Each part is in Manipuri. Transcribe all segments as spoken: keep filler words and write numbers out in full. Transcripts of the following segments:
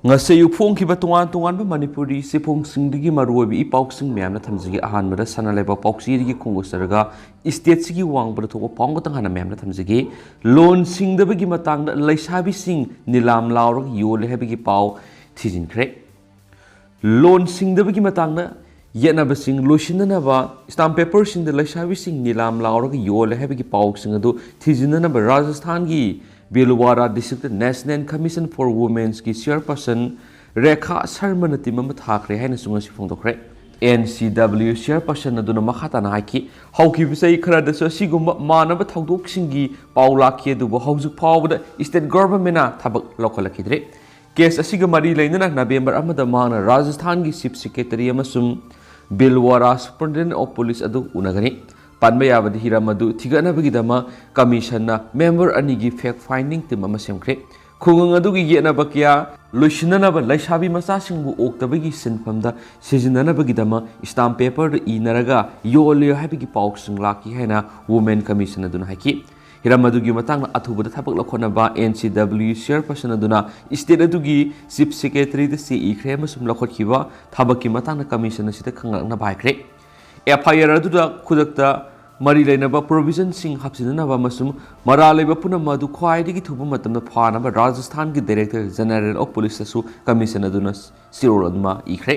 ꯉꯁꯤ ꯑꯌꯨꯛ ꯐꯣꯡꯈꯤꯕ ꯇꯣꯉꯥꯟ ꯇꯣꯉꯥꯟꯕ ꯃꯅꯤꯄꯨꯔꯤ ꯆꯦꯐꯣꯡꯁꯤꯡꯗꯒꯤ ꯃꯔꯨꯑꯣꯏꯕ ꯏ ꯄꯥꯎꯁꯤꯡ ꯃꯌꯥꯝꯅ ꯊꯝꯖꯒꯦ꯫ ꯑꯍꯥꯟꯕꯗ ꯁꯅꯥ ꯂꯩꯕꯥꯛ ꯄꯥꯎꯆꯦꯗꯒꯤ ꯈꯣꯡꯎꯠꯆꯔꯒ stateꯁꯤꯒꯤ ꯋꯥꯡꯃꯗ ꯊꯣꯛꯄ ꯄꯥꯎ ꯑꯃꯇꯪ ꯍꯥꯟꯅ ꯃꯌꯥꯝꯅ ꯊꯝꯖꯒꯦ꯫ ꯂꯣꯟ ꯁꯤꯡꯗꯕꯒꯤ ꯃꯇꯥꯡꯗ ꯂꯩꯁꯥꯕꯤꯁꯤꯡ ꯅꯤꯂꯥꯝ ꯂꯥꯎꯔꯒ ꯌꯣꯜꯂꯦ ꯍꯥꯏꯕꯒꯤ ꯄꯥꯎ ꯊꯤꯖꯤꯟꯈ꯭ꯔꯦ꯫ ꯂꯣꯟ ꯁꯤꯡꯗꯕꯒꯤ ꯃꯇꯥꯡꯗ ꯌꯦꯠꯅꯕꯁꯤꯡ ꯂꯣꯏꯁꯤꯟꯅꯅꯕ stamp paperꯁꯤꯡꯗ ꯂꯩꯁꯥꯕꯤꯁꯤꯡ ꯅꯤꯂꯥꯝ ꯂꯥꯎꯔꯒ ꯌꯣꯜꯂꯦ ꯍꯥꯏꯕꯒꯤ ꯄꯥꯎꯁꯤꯡ ꯑꯗꯨ ꯊꯤꯖꯤꯟꯅꯅꯕ ꯔꯥꯖꯁꯊꯥꯟꯒꯤ Bhilwara districtꯇ National Commission for Womenꯁꯀꯤ chairperson Rekha ꯁꯔꯃꯅ team ꯑꯃ ꯊꯥꯈ꯭ꯔꯦ ꯍꯥꯏꯅꯁꯨ ꯉꯁꯤ ꯐꯣꯡꯗꯣꯛꯈ꯭ꯔꯦ꯫ N C W chairperson ꯑꯗꯨꯅ ꯃꯈꯥ ꯇꯥꯅ ꯍꯥꯏꯈꯤ, ꯍꯧꯈꯤꯕ ꯆꯍꯤ ꯈꯔꯗꯁꯨ ꯑꯁꯤꯒꯨꯝꯕ ꯃꯥꯟꯅꯕ ꯊꯧꯗꯣꯛꯁꯤꯡꯒꯤ ꯄꯥꯎ ꯂꯥꯛꯈꯤ, ꯑꯗꯨꯕꯨ ꯍꯧꯖꯤꯛ ꯐꯥꯎꯕꯗ state governmentꯅ ꯊꯕꯛ ꯂꯧꯈꯠꯂꯛꯈꯤꯗ꯭ꯔꯦ꯫ Case ꯑꯁꯤꯒ ꯃꯔꯤ ꯂꯩꯅꯅ November ꯑꯃꯗ ꯃꯍꯥꯛꯅ ꯔꯥꯖꯁꯊꯥꯟꯒꯤ chief secretary ꯑꯃꯁꯨꯡ ꯚꯤꯜꯋꯥꯔꯥ superintendent of police ꯑꯗꯨ ꯎꯅꯒꯅꯤ꯫ ꯄꯟꯕ ꯌꯥꯕꯗꯤ ꯍꯤꯔꯝ ꯑꯗꯨ ꯊꯤꯒꯠꯅꯕꯒꯤꯗꯃꯛ commissionꯅ member ꯑꯅꯤꯒꯤ fact finding team ꯑꯃ ꯁꯦꯝꯈ꯭ꯔꯦ꯫ ꯈꯨꯡꯒꯪ ꯑꯗꯨꯒꯤ ꯌꯦꯠꯅꯕ ꯀꯌꯥ ꯂꯣꯏꯁꯤꯟꯅꯅꯕ ꯂꯩꯁꯥꯕꯤ ꯃꯆꯥꯁꯤꯡꯕꯨ ꯑꯣꯛꯇꯕꯒꯤ ꯁꯤꯟꯐꯝꯗ ꯁꯤꯖꯤꯟꯅꯅꯕꯒꯤꯗꯃꯛ stamp paperꯗ ꯏꯅꯔꯒ ꯌꯣꯜꯂꯤ ꯍꯥꯏꯕꯒꯤ ꯄꯥꯎꯁꯤꯡ ꯂꯥꯛꯈꯤ ꯍꯥꯏꯅ Women Commission ꯑꯗꯨꯅ ꯍꯥꯏꯈꯤ꯫ ꯍꯤꯔꯝ ꯑꯗꯨꯒꯤ ꯃꯇꯥꯡꯗ ꯑꯊꯨꯕꯗ ꯊꯕꯛ ꯂꯧꯈꯠꯅꯕ N C W chairperson ꯑꯗꯨꯅ state ꯑꯗꯨꯒꯤ chief secretaryꯗ ꯆꯦ ꯏꯈ꯭ꯔꯦ ꯑꯃꯁꯨꯡ ꯂꯧꯈꯠꯈꯤꯕ ꯊꯕꯛꯀꯤ ꯃꯇꯥꯡꯗ commission ꯑꯁꯤꯗ ꯈꯪꯂꯛꯅꯕ ꯍꯥꯏꯈ꯭ꯔꯦ꯫ F I R ꯑꯗꯨꯗ ꯈꯨꯗꯛꯇ ꯃꯔꯤ ꯂꯩꯅꯕ provisionꯁꯤꯡ ꯍꯥꯞꯆꯤꯟꯅꯅꯕ ꯑꯃꯁꯨꯡ ꯃꯔꯥꯜ ꯂꯩꯕ ꯄꯨꯝꯅꯃꯛ ꯑꯗꯨ ꯈ꯭ꯋꯥꯏꯗꯒꯤ ꯊꯨꯕ ꯃꯇꯝꯗ ꯐꯥꯅꯕ ꯔꯥꯖꯁꯊꯥꯟꯒꯤ Director General of Policeꯇꯁꯨ commission ꯑꯗꯨꯅ ꯆꯦꯔꯣꯜ ꯑꯗꯨꯃ ꯏꯈ꯭ꯔꯦ꯫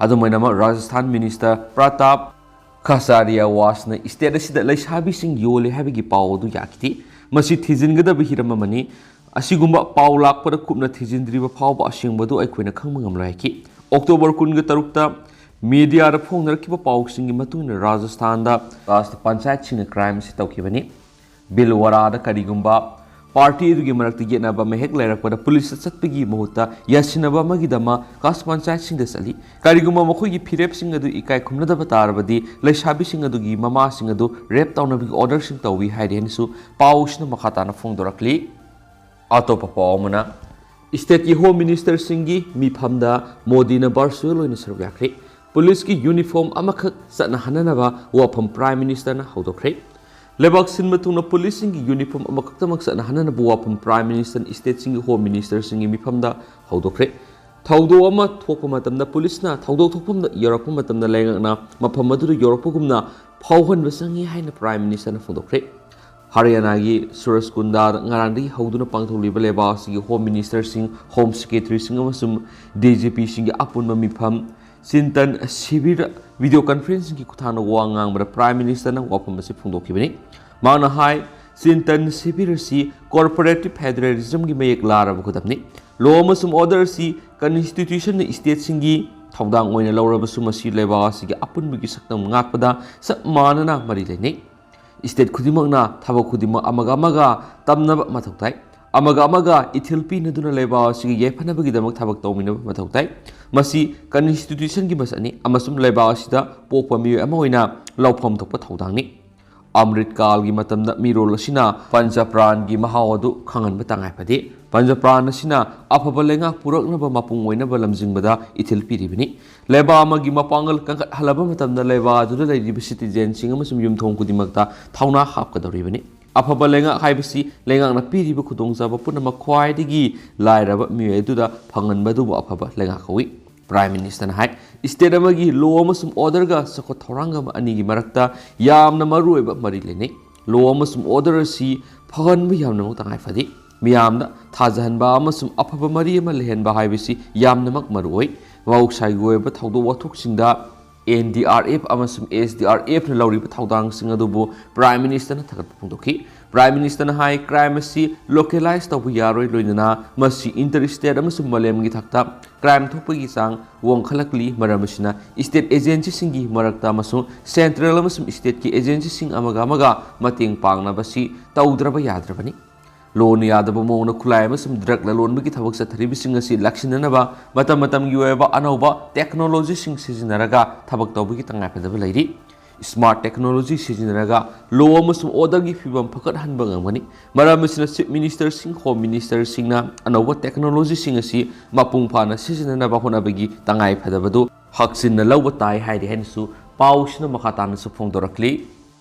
ꯑꯗꯨꯝ ꯑꯣꯏꯅꯃꯛ, ꯔꯥꯖꯁꯊꯥꯟ minister ꯄ꯭ꯔꯇꯥꯞ ꯈꯁꯥꯔꯤꯌꯥꯋꯥꯁꯅ state ꯑꯁꯤꯗ ꯂꯩꯁꯥꯕꯤꯁꯤꯡ ꯌꯣꯜꯂꯦ ꯍꯥꯏꯕꯒꯤ ꯄꯥꯎ ꯑꯗꯨ ꯌꯥꯈꯤꯗꯦ꯫ ꯃꯁꯤ ꯊꯤꯖꯤꯟꯒꯗꯕ ꯍꯤꯔꯝ ꯑꯃꯅꯤ꯫ ꯑꯁꯤꯒꯨꯝꯕ ꯄꯥꯎ ꯂꯥꯛꯄꯗ ꯀꯨꯞꯅ ꯊꯤꯖꯤꯟꯗ꯭ꯔꯤꯕ ꯐꯥꯎꯕ ꯑꯁꯦꯡꯕꯗꯨ ꯑꯩꯈꯣꯏꯅ ꯈꯪꯕ ꯉꯝꯂꯣꯏ ꯍꯥꯏꯈꯤ꯫ October ꯀꯨꯟꯒ ꯇꯔꯨꯛꯇ mediaꯗ ꯐꯣꯡꯅꯔꯛꯈꯤꯕ ꯄꯥꯎꯁꯤꯡꯒꯤ ꯃꯇꯨꯡ ꯏꯟꯅ ꯔꯥꯖꯁꯊꯥꯟꯗ ꯈꯥꯁ ꯄꯟꯆꯥꯌꯠꯁꯤꯡꯅ crime ꯑꯁꯤ ꯇꯧꯈꯤꯕꯅꯤ꯫ ꯚꯤꯜꯋꯥꯔꯥꯗ ꯀꯔꯤꯒꯨꯝꯕ party ꯑꯗꯨꯒꯤ ꯃꯔꯛꯇ ꯌꯦꯠꯅꯕ ꯑꯃ ꯍꯦꯛ ꯂꯩꯔꯛꯄꯗ policeꯇ ꯆꯠꯄꯒꯤ ꯃꯍꯨꯠꯇ ꯌꯥꯁꯤꯟꯅꯕ ꯑꯃꯒꯤꯗꯃꯛ ꯈꯥꯁ ꯄꯟꯆꯥꯌꯠꯁꯤꯡꯗ ꯆꯠꯂꯤ꯫ ꯀꯔꯤꯒꯨꯝꯕ ꯃꯈꯣꯏꯒꯤ ꯐꯤꯔꯦꯞꯁꯤꯡ ꯑꯗꯨ ꯏꯀꯥꯏ ꯈꯨꯝꯅꯗꯕ ꯇꯥꯔꯕꯗꯤ ꯂꯩꯁꯥꯕꯤꯁꯤꯡ ꯑꯗꯨꯒꯤ ꯃꯃꯥꯁꯤꯡ ꯑꯗꯨ rape ꯇꯧꯅꯕꯒꯤ orderꯁꯤꯡ ꯇꯧꯏ ꯍꯥꯏꯔꯤ ꯍꯥꯏꯅꯁꯨ ꯄꯥꯎꯁꯤꯅ ꯃꯈꯥ ꯇꯥꯅ ꯐꯣꯡꯗꯣꯔꯛꯂꯤ꯫ ꯑꯇꯣꯞꯄ ꯄꯥꯎ ꯑꯃꯅ, stateꯀꯤ Home Ministerꯁꯤꯡꯒꯤ ꯃꯤꯐꯝꯗ ꯃꯣꯗꯤꯅ virtual ꯑꯣꯏꯅ ꯁꯔꯨꯛ ꯌꯥꯈ꯭ꯔꯦ꯫ Policeꯀꯤ uniform ꯑꯃꯈꯛ ꯆꯠꯅꯍꯟꯅꯅꯕ ꯋꯥꯐꯝ Prime Ministerꯅ ꯍꯧꯗꯣꯛꯈ꯭ꯔꯦ꯫ ꯂꯩꯕꯥꯛ ꯁꯤꯟꯕ ꯊꯨꯡꯅ ꯄꯨꯂꯤꯁꯁꯤꯡꯒꯤ ꯌꯨꯅꯤꯐꯣꯔꯝ ꯑꯃꯈꯛꯇꯃꯛ ꯆꯠꯅꯍꯟꯅꯅꯕ ꯋꯥꯐꯝ ꯄ꯭ꯔꯥꯏꯝ ꯃꯤꯅꯤꯁꯇꯔꯅ ꯏꯁꯇꯦꯠꯁꯤꯡꯒꯤ ꯍꯣꯝ ꯃꯤꯅꯤꯁꯇꯔꯁꯤꯡꯒꯤ ꯃꯤꯐꯝꯗ ꯍꯧꯗꯣꯛꯈ꯭ꯔꯦ꯫ ꯊꯧꯗꯣꯛ ꯑꯃ ꯊꯣꯛꯄ ꯃꯇꯝꯗ ꯄꯨꯂꯤꯁꯅ ꯊꯧꯗꯣꯛ ꯊꯣꯛꯐꯝꯗ ꯌꯧꯔꯛꯄ ꯃꯇꯝꯗ ꯂꯩꯉꯥꯛꯅ ꯃꯐꯝ ꯑꯗꯨꯗ ꯌꯧꯔꯛꯄꯒꯨꯝꯅ ꯐꯥꯎꯍꯟꯕ ꯆꯪꯏ ꯍꯥꯏꯅ ꯄ꯭ꯔꯥꯏꯝ ꯃꯤꯅꯤꯁꯇꯔꯅ ꯐꯣꯡꯗꯣꯛꯈ꯭ꯔꯦ꯫ ꯍꯔꯤꯌꯥꯅꯥꯒꯤ ꯁꯨꯔꯖꯀꯨꯟꯗꯥꯗ ꯉꯔꯥꯡꯗꯒꯤ ꯍꯧꯗꯨꯅ ꯄꯥꯡꯊꯣꯛꯂꯤꯕ ꯂꯩꯕꯥꯛ ꯑꯁꯤꯒꯤ ꯍꯣꯝ ꯃꯤꯅꯤꯁꯇꯔꯁꯤꯡ, ꯍꯣꯝ ꯁꯦꯀ꯭ꯔꯦꯇꯔꯤꯁꯤꯡ ꯑꯃꯁꯨꯡ ꯗꯤ ꯖꯤ ꯄꯤꯁꯤꯡꯒꯤ ꯑꯄꯨꯟꯕ ꯃꯤꯐꯝ ꯆꯤꯟꯇꯟ ꯁꯤꯕꯤꯔ ꯚꯤꯗꯤꯑꯣ ꯀꯟꯐꯔꯦꯟꯁꯤꯡꯒꯤ ꯈꯨꯠꯊꯥꯡꯗ ꯋꯥ ꯉꯥꯡꯕꯗ ꯄ꯭ꯔꯥꯏꯝ ꯃꯤꯅꯤꯁꯇꯔꯅ ꯋꯥꯐꯝ ꯑꯁꯤ ꯐꯣꯡꯗꯣꯛꯈꯤꯕꯅꯤ꯫ ꯃꯍꯥꯛꯅ ꯍꯥꯏ, ꯆꯤꯟꯇꯟ ꯁꯤꯕꯤꯔ ꯑꯁꯤ ꯀꯣꯔꯄꯣꯔꯦꯇꯤꯚ ꯐꯦꯗꯔꯦꯂꯤꯖꯝꯒꯤ ꯃꯌꯦꯛ ꯂꯥꯔꯕ ꯈꯨꯗꯝꯅꯤ꯫ ꯂꯣ ꯑꯃꯁꯨꯡ ꯑꯣꯔꯗꯔ ꯑꯁꯤ ꯀꯟꯁꯇꯤꯇ꯭ꯌꯨꯁꯟꯅ ꯏꯁꯇꯦꯠꯁꯤꯡꯒꯤ ꯊꯧꯗꯥꯡ ꯑꯣꯏꯅ ꯂꯧꯔꯕꯁꯨ, ꯃꯁꯤ ꯂꯩꯕꯥꯛ ꯑꯁꯤꯒꯤ ꯑꯄꯨꯟꯕꯒꯤ ꯁꯛꯇꯝ ꯉꯥꯛꯄꯗ ꯆꯞ ꯃꯥꯟꯅꯅ ꯃꯔꯤ ꯂꯩꯅꯩ꯫ ꯏꯁꯇꯦꯠ ꯈꯨꯗꯤꯡꯃꯛꯅ ꯊꯕꯛ ꯈꯨꯗꯤꯡꯃꯛ ꯑꯃꯒ ꯑꯃꯒ ꯇꯝꯅꯕ ꯃꯊꯧ ꯇꯥꯏ꯫ ꯑꯃꯒ ꯑꯃꯒ ꯏꯊꯤꯜ ꯄꯤꯅꯗꯨꯅ ꯂꯩꯕꯥꯛ ꯑꯁꯤꯒꯤ ꯌꯥꯏꯐꯅꯕꯒꯤꯗꯃꯛ ꯊꯕꯛ ꯇꯧꯃꯤꯟꯅꯕ ꯃꯊꯧ ꯇꯥꯏ꯫ ꯃꯁꯤ ꯀꯟꯁꯇꯤꯇ꯭ꯌꯨꯁꯟꯒꯤ ꯃꯁꯛꯅꯤ ꯑꯃꯁꯨꯡ ꯂꯩꯕꯥꯛ ꯑꯁꯤꯗ ꯄꯣꯛꯄ ꯃꯤꯑꯣꯏ ꯑꯃ ꯑꯣꯏꯅ ꯂꯧꯐꯝ ꯊꯣꯛꯄ ꯊꯧꯗꯥꯡꯅꯤ꯫ ꯑꯃ꯭ꯔꯤꯠ ꯀꯥꯜꯒꯤ ꯃꯇꯝꯗ ꯃꯤꯔꯣꯜ ꯑꯁꯤꯅ ꯄꯟꯆꯄ꯭ꯔꯥꯟꯒꯤ ꯃꯍꯥꯎ ꯑꯗꯨ ꯈꯪꯍꯟꯕ ꯇꯉꯥꯏ ꯐꯗꯦ꯫ ꯄꯟꯆꯄ꯭ꯔꯥꯟ ꯑꯁꯤꯅ ꯑꯐꯕ ꯂꯩꯉꯥꯛ ꯄꯨꯔꯛꯅꯕ ꯃꯄꯨꯡ ꯑꯣꯏꯅꯕ ꯂꯝꯖꯤꯡꯕꯗ ꯏꯊꯤꯜ ꯄꯤꯔꯤꯕꯅꯤ꯫ ꯂꯩꯕꯥꯛ ꯑꯃꯒꯤ ꯃꯄꯥꯡꯒꯜ ꯀꯟꯈꯠꯍꯜꯂꯕ ꯃꯇꯝꯗ ꯂꯩꯕꯥꯛ ꯑꯗꯨꯗ ꯂꯩꯔꯤꯕ ꯁꯤꯇꯤꯖꯦꯟꯁꯤꯡ ꯑꯃꯁꯨꯡ ꯌꯨꯝꯊꯣꯡ ꯈꯨꯗꯤꯡꯃꯛꯇ ꯊꯧꯅꯥ ꯍꯥꯞꯀꯗꯧꯔꯤꯕꯅꯤ꯫ ꯑꯐꯕ ꯂꯩꯉꯥꯛ ꯍꯥꯏꯕꯁꯤ ꯂꯩꯉꯥꯛꯅ ꯄꯤꯔꯤꯕ ꯈꯨꯗꯣꯡꯆꯥꯕ ꯄꯨꯝꯅꯃꯛ ꯈ꯭ꯋꯥꯏꯗꯒꯤ ꯂꯥꯏꯔꯕ ꯃꯤꯑꯣꯏ ꯑꯗꯨꯗ ꯐꯪꯍꯟꯕ ꯑꯗꯨꯕꯨ ꯑꯐꯕ ꯂꯩꯉꯥꯛ ꯀꯧꯏ꯫ ꯄ꯭ꯔꯥꯏꯝ ꯃꯤꯅꯤꯁꯇꯔꯅ ꯍꯥꯏ, ꯏꯁꯇꯦꯠ ꯑꯃꯒꯤ ꯂꯣ ꯑꯃꯁꯨꯡ ꯑꯣꯔꯗꯔꯒ ꯆꯥꯎꯈꯠ ꯊꯧꯔꯥꯡꯒ ꯑꯅꯤꯒꯤ ꯃꯔꯛꯇ ꯌꯥꯝꯅ ꯃꯔꯨꯑꯣꯏꯕ ꯃꯔꯤ ꯂꯩꯅꯩ꯫ ꯂꯣ ꯑꯃꯁꯨꯡ ꯑꯣꯔꯗꯔ ꯑꯁꯤ ꯐꯒꯟꯕ ꯌꯥꯝꯅꯃꯛ ꯇꯉꯥꯏ ꯐꯗꯦ꯫ ꯃꯤꯌꯥꯝꯗ ꯊꯥꯖꯍꯟꯕ ꯑꯃꯁꯨꯡ ꯑꯐꯕ ꯃꯔꯤ ꯑꯃ ꯂꯩꯍꯟꯕ ꯍꯥꯏꯕꯁꯤ ꯌꯥꯝꯅꯃꯛ ꯃꯔꯨꯑꯣꯏ꯫ ꯃꯍꯧꯁꯥꯒꯤ ꯑꯣꯏꯕ ꯊꯧꯗꯣꯛ ꯋꯥꯊꯣꯛꯁꯤꯡꯗ ꯑꯦꯟ ꯗꯤ ꯑꯥꯔ ꯑꯦꯐ ꯑꯃꯁꯨꯡ ꯑꯦꯁ ꯗꯤ ꯑꯥꯔ ꯑꯦꯐꯅ ꯂꯧꯔꯤꯕ ꯊꯧꯗꯥꯡꯁꯤꯡ ꯑꯗꯨꯕꯨ ꯄ꯭ꯔꯥꯏꯝ ꯃꯤꯅꯤꯁꯇꯔꯅ ꯊꯥꯒꯠꯄ ꯐꯣꯡꯗꯣꯛꯈꯤ꯫ ꯄ꯭ꯔꯥꯏꯝ ꯃꯤꯅꯤꯁꯇꯔꯅ ꯍꯥꯏ, ꯀ꯭ꯔꯥꯏꯝ ꯑꯁꯤ ꯂꯣꯀꯦꯂꯥꯏꯖ ꯇꯧꯕ ꯌꯥꯔꯣꯏ, ꯂꯣꯏꯅꯅ ꯃꯁꯤ ꯏꯟꯇꯔ ꯏꯁꯇꯦꯠ ꯑꯃꯁꯨꯡ ꯃꯥꯂꯦꯝꯒꯤ ꯊꯥꯛꯇ ꯀ꯭ꯔꯥꯏꯝ ꯊꯣꯛꯄꯒꯤ ꯆꯥꯡ ꯋꯥꯡꯈꯠꯂꯛꯂꯤ꯫ ꯃꯔꯝ ꯑꯁꯤꯅ ꯏꯁꯇꯦꯠ ꯑꯦꯖꯦꯟꯁꯤꯁꯤꯡꯒꯤ ꯃꯔꯛꯇ ꯑꯃꯁꯨꯡ ꯁꯦꯟꯇ꯭ꯔꯦꯜ ꯑꯃꯁꯨꯡ ꯏꯁꯇꯦꯠꯀꯤ ꯑꯦꯖꯦꯟꯁꯤꯁꯤꯡ ꯑꯃꯒ ꯑꯃꯒ ꯃꯇꯦꯡ ꯄꯥꯡꯅꯕꯁꯤ ꯇꯧꯗ꯭ꯔꯕ ꯌꯥꯗ꯭ꯔꯕꯅꯤ꯫ ꯂꯣꯅ ꯌꯥꯗꯕ ꯃꯑꯣꯡꯗ ꯈꯨꯠꯂꯥꯏ ꯑꯃꯁꯨꯡ ꯗ꯭ꯔꯒ ꯂꯂꯣꯟꯕꯒꯤ ꯊꯕꯛ ꯆꯠꯊꯔꯤꯕꯁꯤꯡ ꯑꯁꯤ ꯂꯥꯛꯁꯤꯟꯅꯅꯕ ꯃꯇꯝ ꯃꯇꯝꯒꯤ ꯑꯣꯏꯕ ꯑꯅꯧꯕ ꯇꯦꯛꯅꯣꯂꯣꯖꯤꯁꯤꯡ ꯁꯤꯖꯤꯟꯅꯔꯒ ꯊꯕꯛ ꯇꯧꯕꯒꯤ ꯇꯉꯥꯏꯐꯗꯕ ꯂꯩꯔꯤ꯫ ꯁ꯭ꯃꯥꯔꯠ ꯇꯦꯛꯅꯣꯂꯣꯖꯤ ꯁꯤꯖꯤꯟꯅꯔꯒ ꯂꯣ ꯑꯃꯁꯨꯡ ꯑꯣꯔꯗꯔꯒꯤ ꯐꯤꯕꯝ ꯐꯒꯠꯍꯟꯕ ꯉꯝꯒꯅꯤ꯫ ꯃꯔꯝ ꯑꯁꯤꯅ ꯆꯤꯐ ꯃꯤꯅꯤꯁꯇꯔꯁꯤꯡ, ꯍꯣꯝ ꯃꯤꯅꯤꯁꯇꯔꯁꯤꯡꯅ ꯑꯅꯧꯕ ꯇꯦꯛꯅꯣꯂꯣꯖꯤꯁꯤꯡ ꯑꯁꯤ ꯃꯄꯨꯡ ꯐꯥꯅ ꯁꯤꯖꯤꯟꯅꯅꯕ ꯍꯣꯠꯅꯕꯒꯤ ꯇꯉꯥꯏꯐꯗꯕꯗꯨ ꯍꯛꯆꯤꯟꯅ ꯂꯧꯕ ꯇꯥꯏ ꯍꯥꯏꯔꯤ ꯍꯥꯏꯅꯁꯨ ꯄꯥꯎꯁꯤꯅ ꯃꯈꯥ ꯇꯥꯅꯁꯨ ꯐꯣꯡꯗꯣꯔꯛꯂꯤ꯫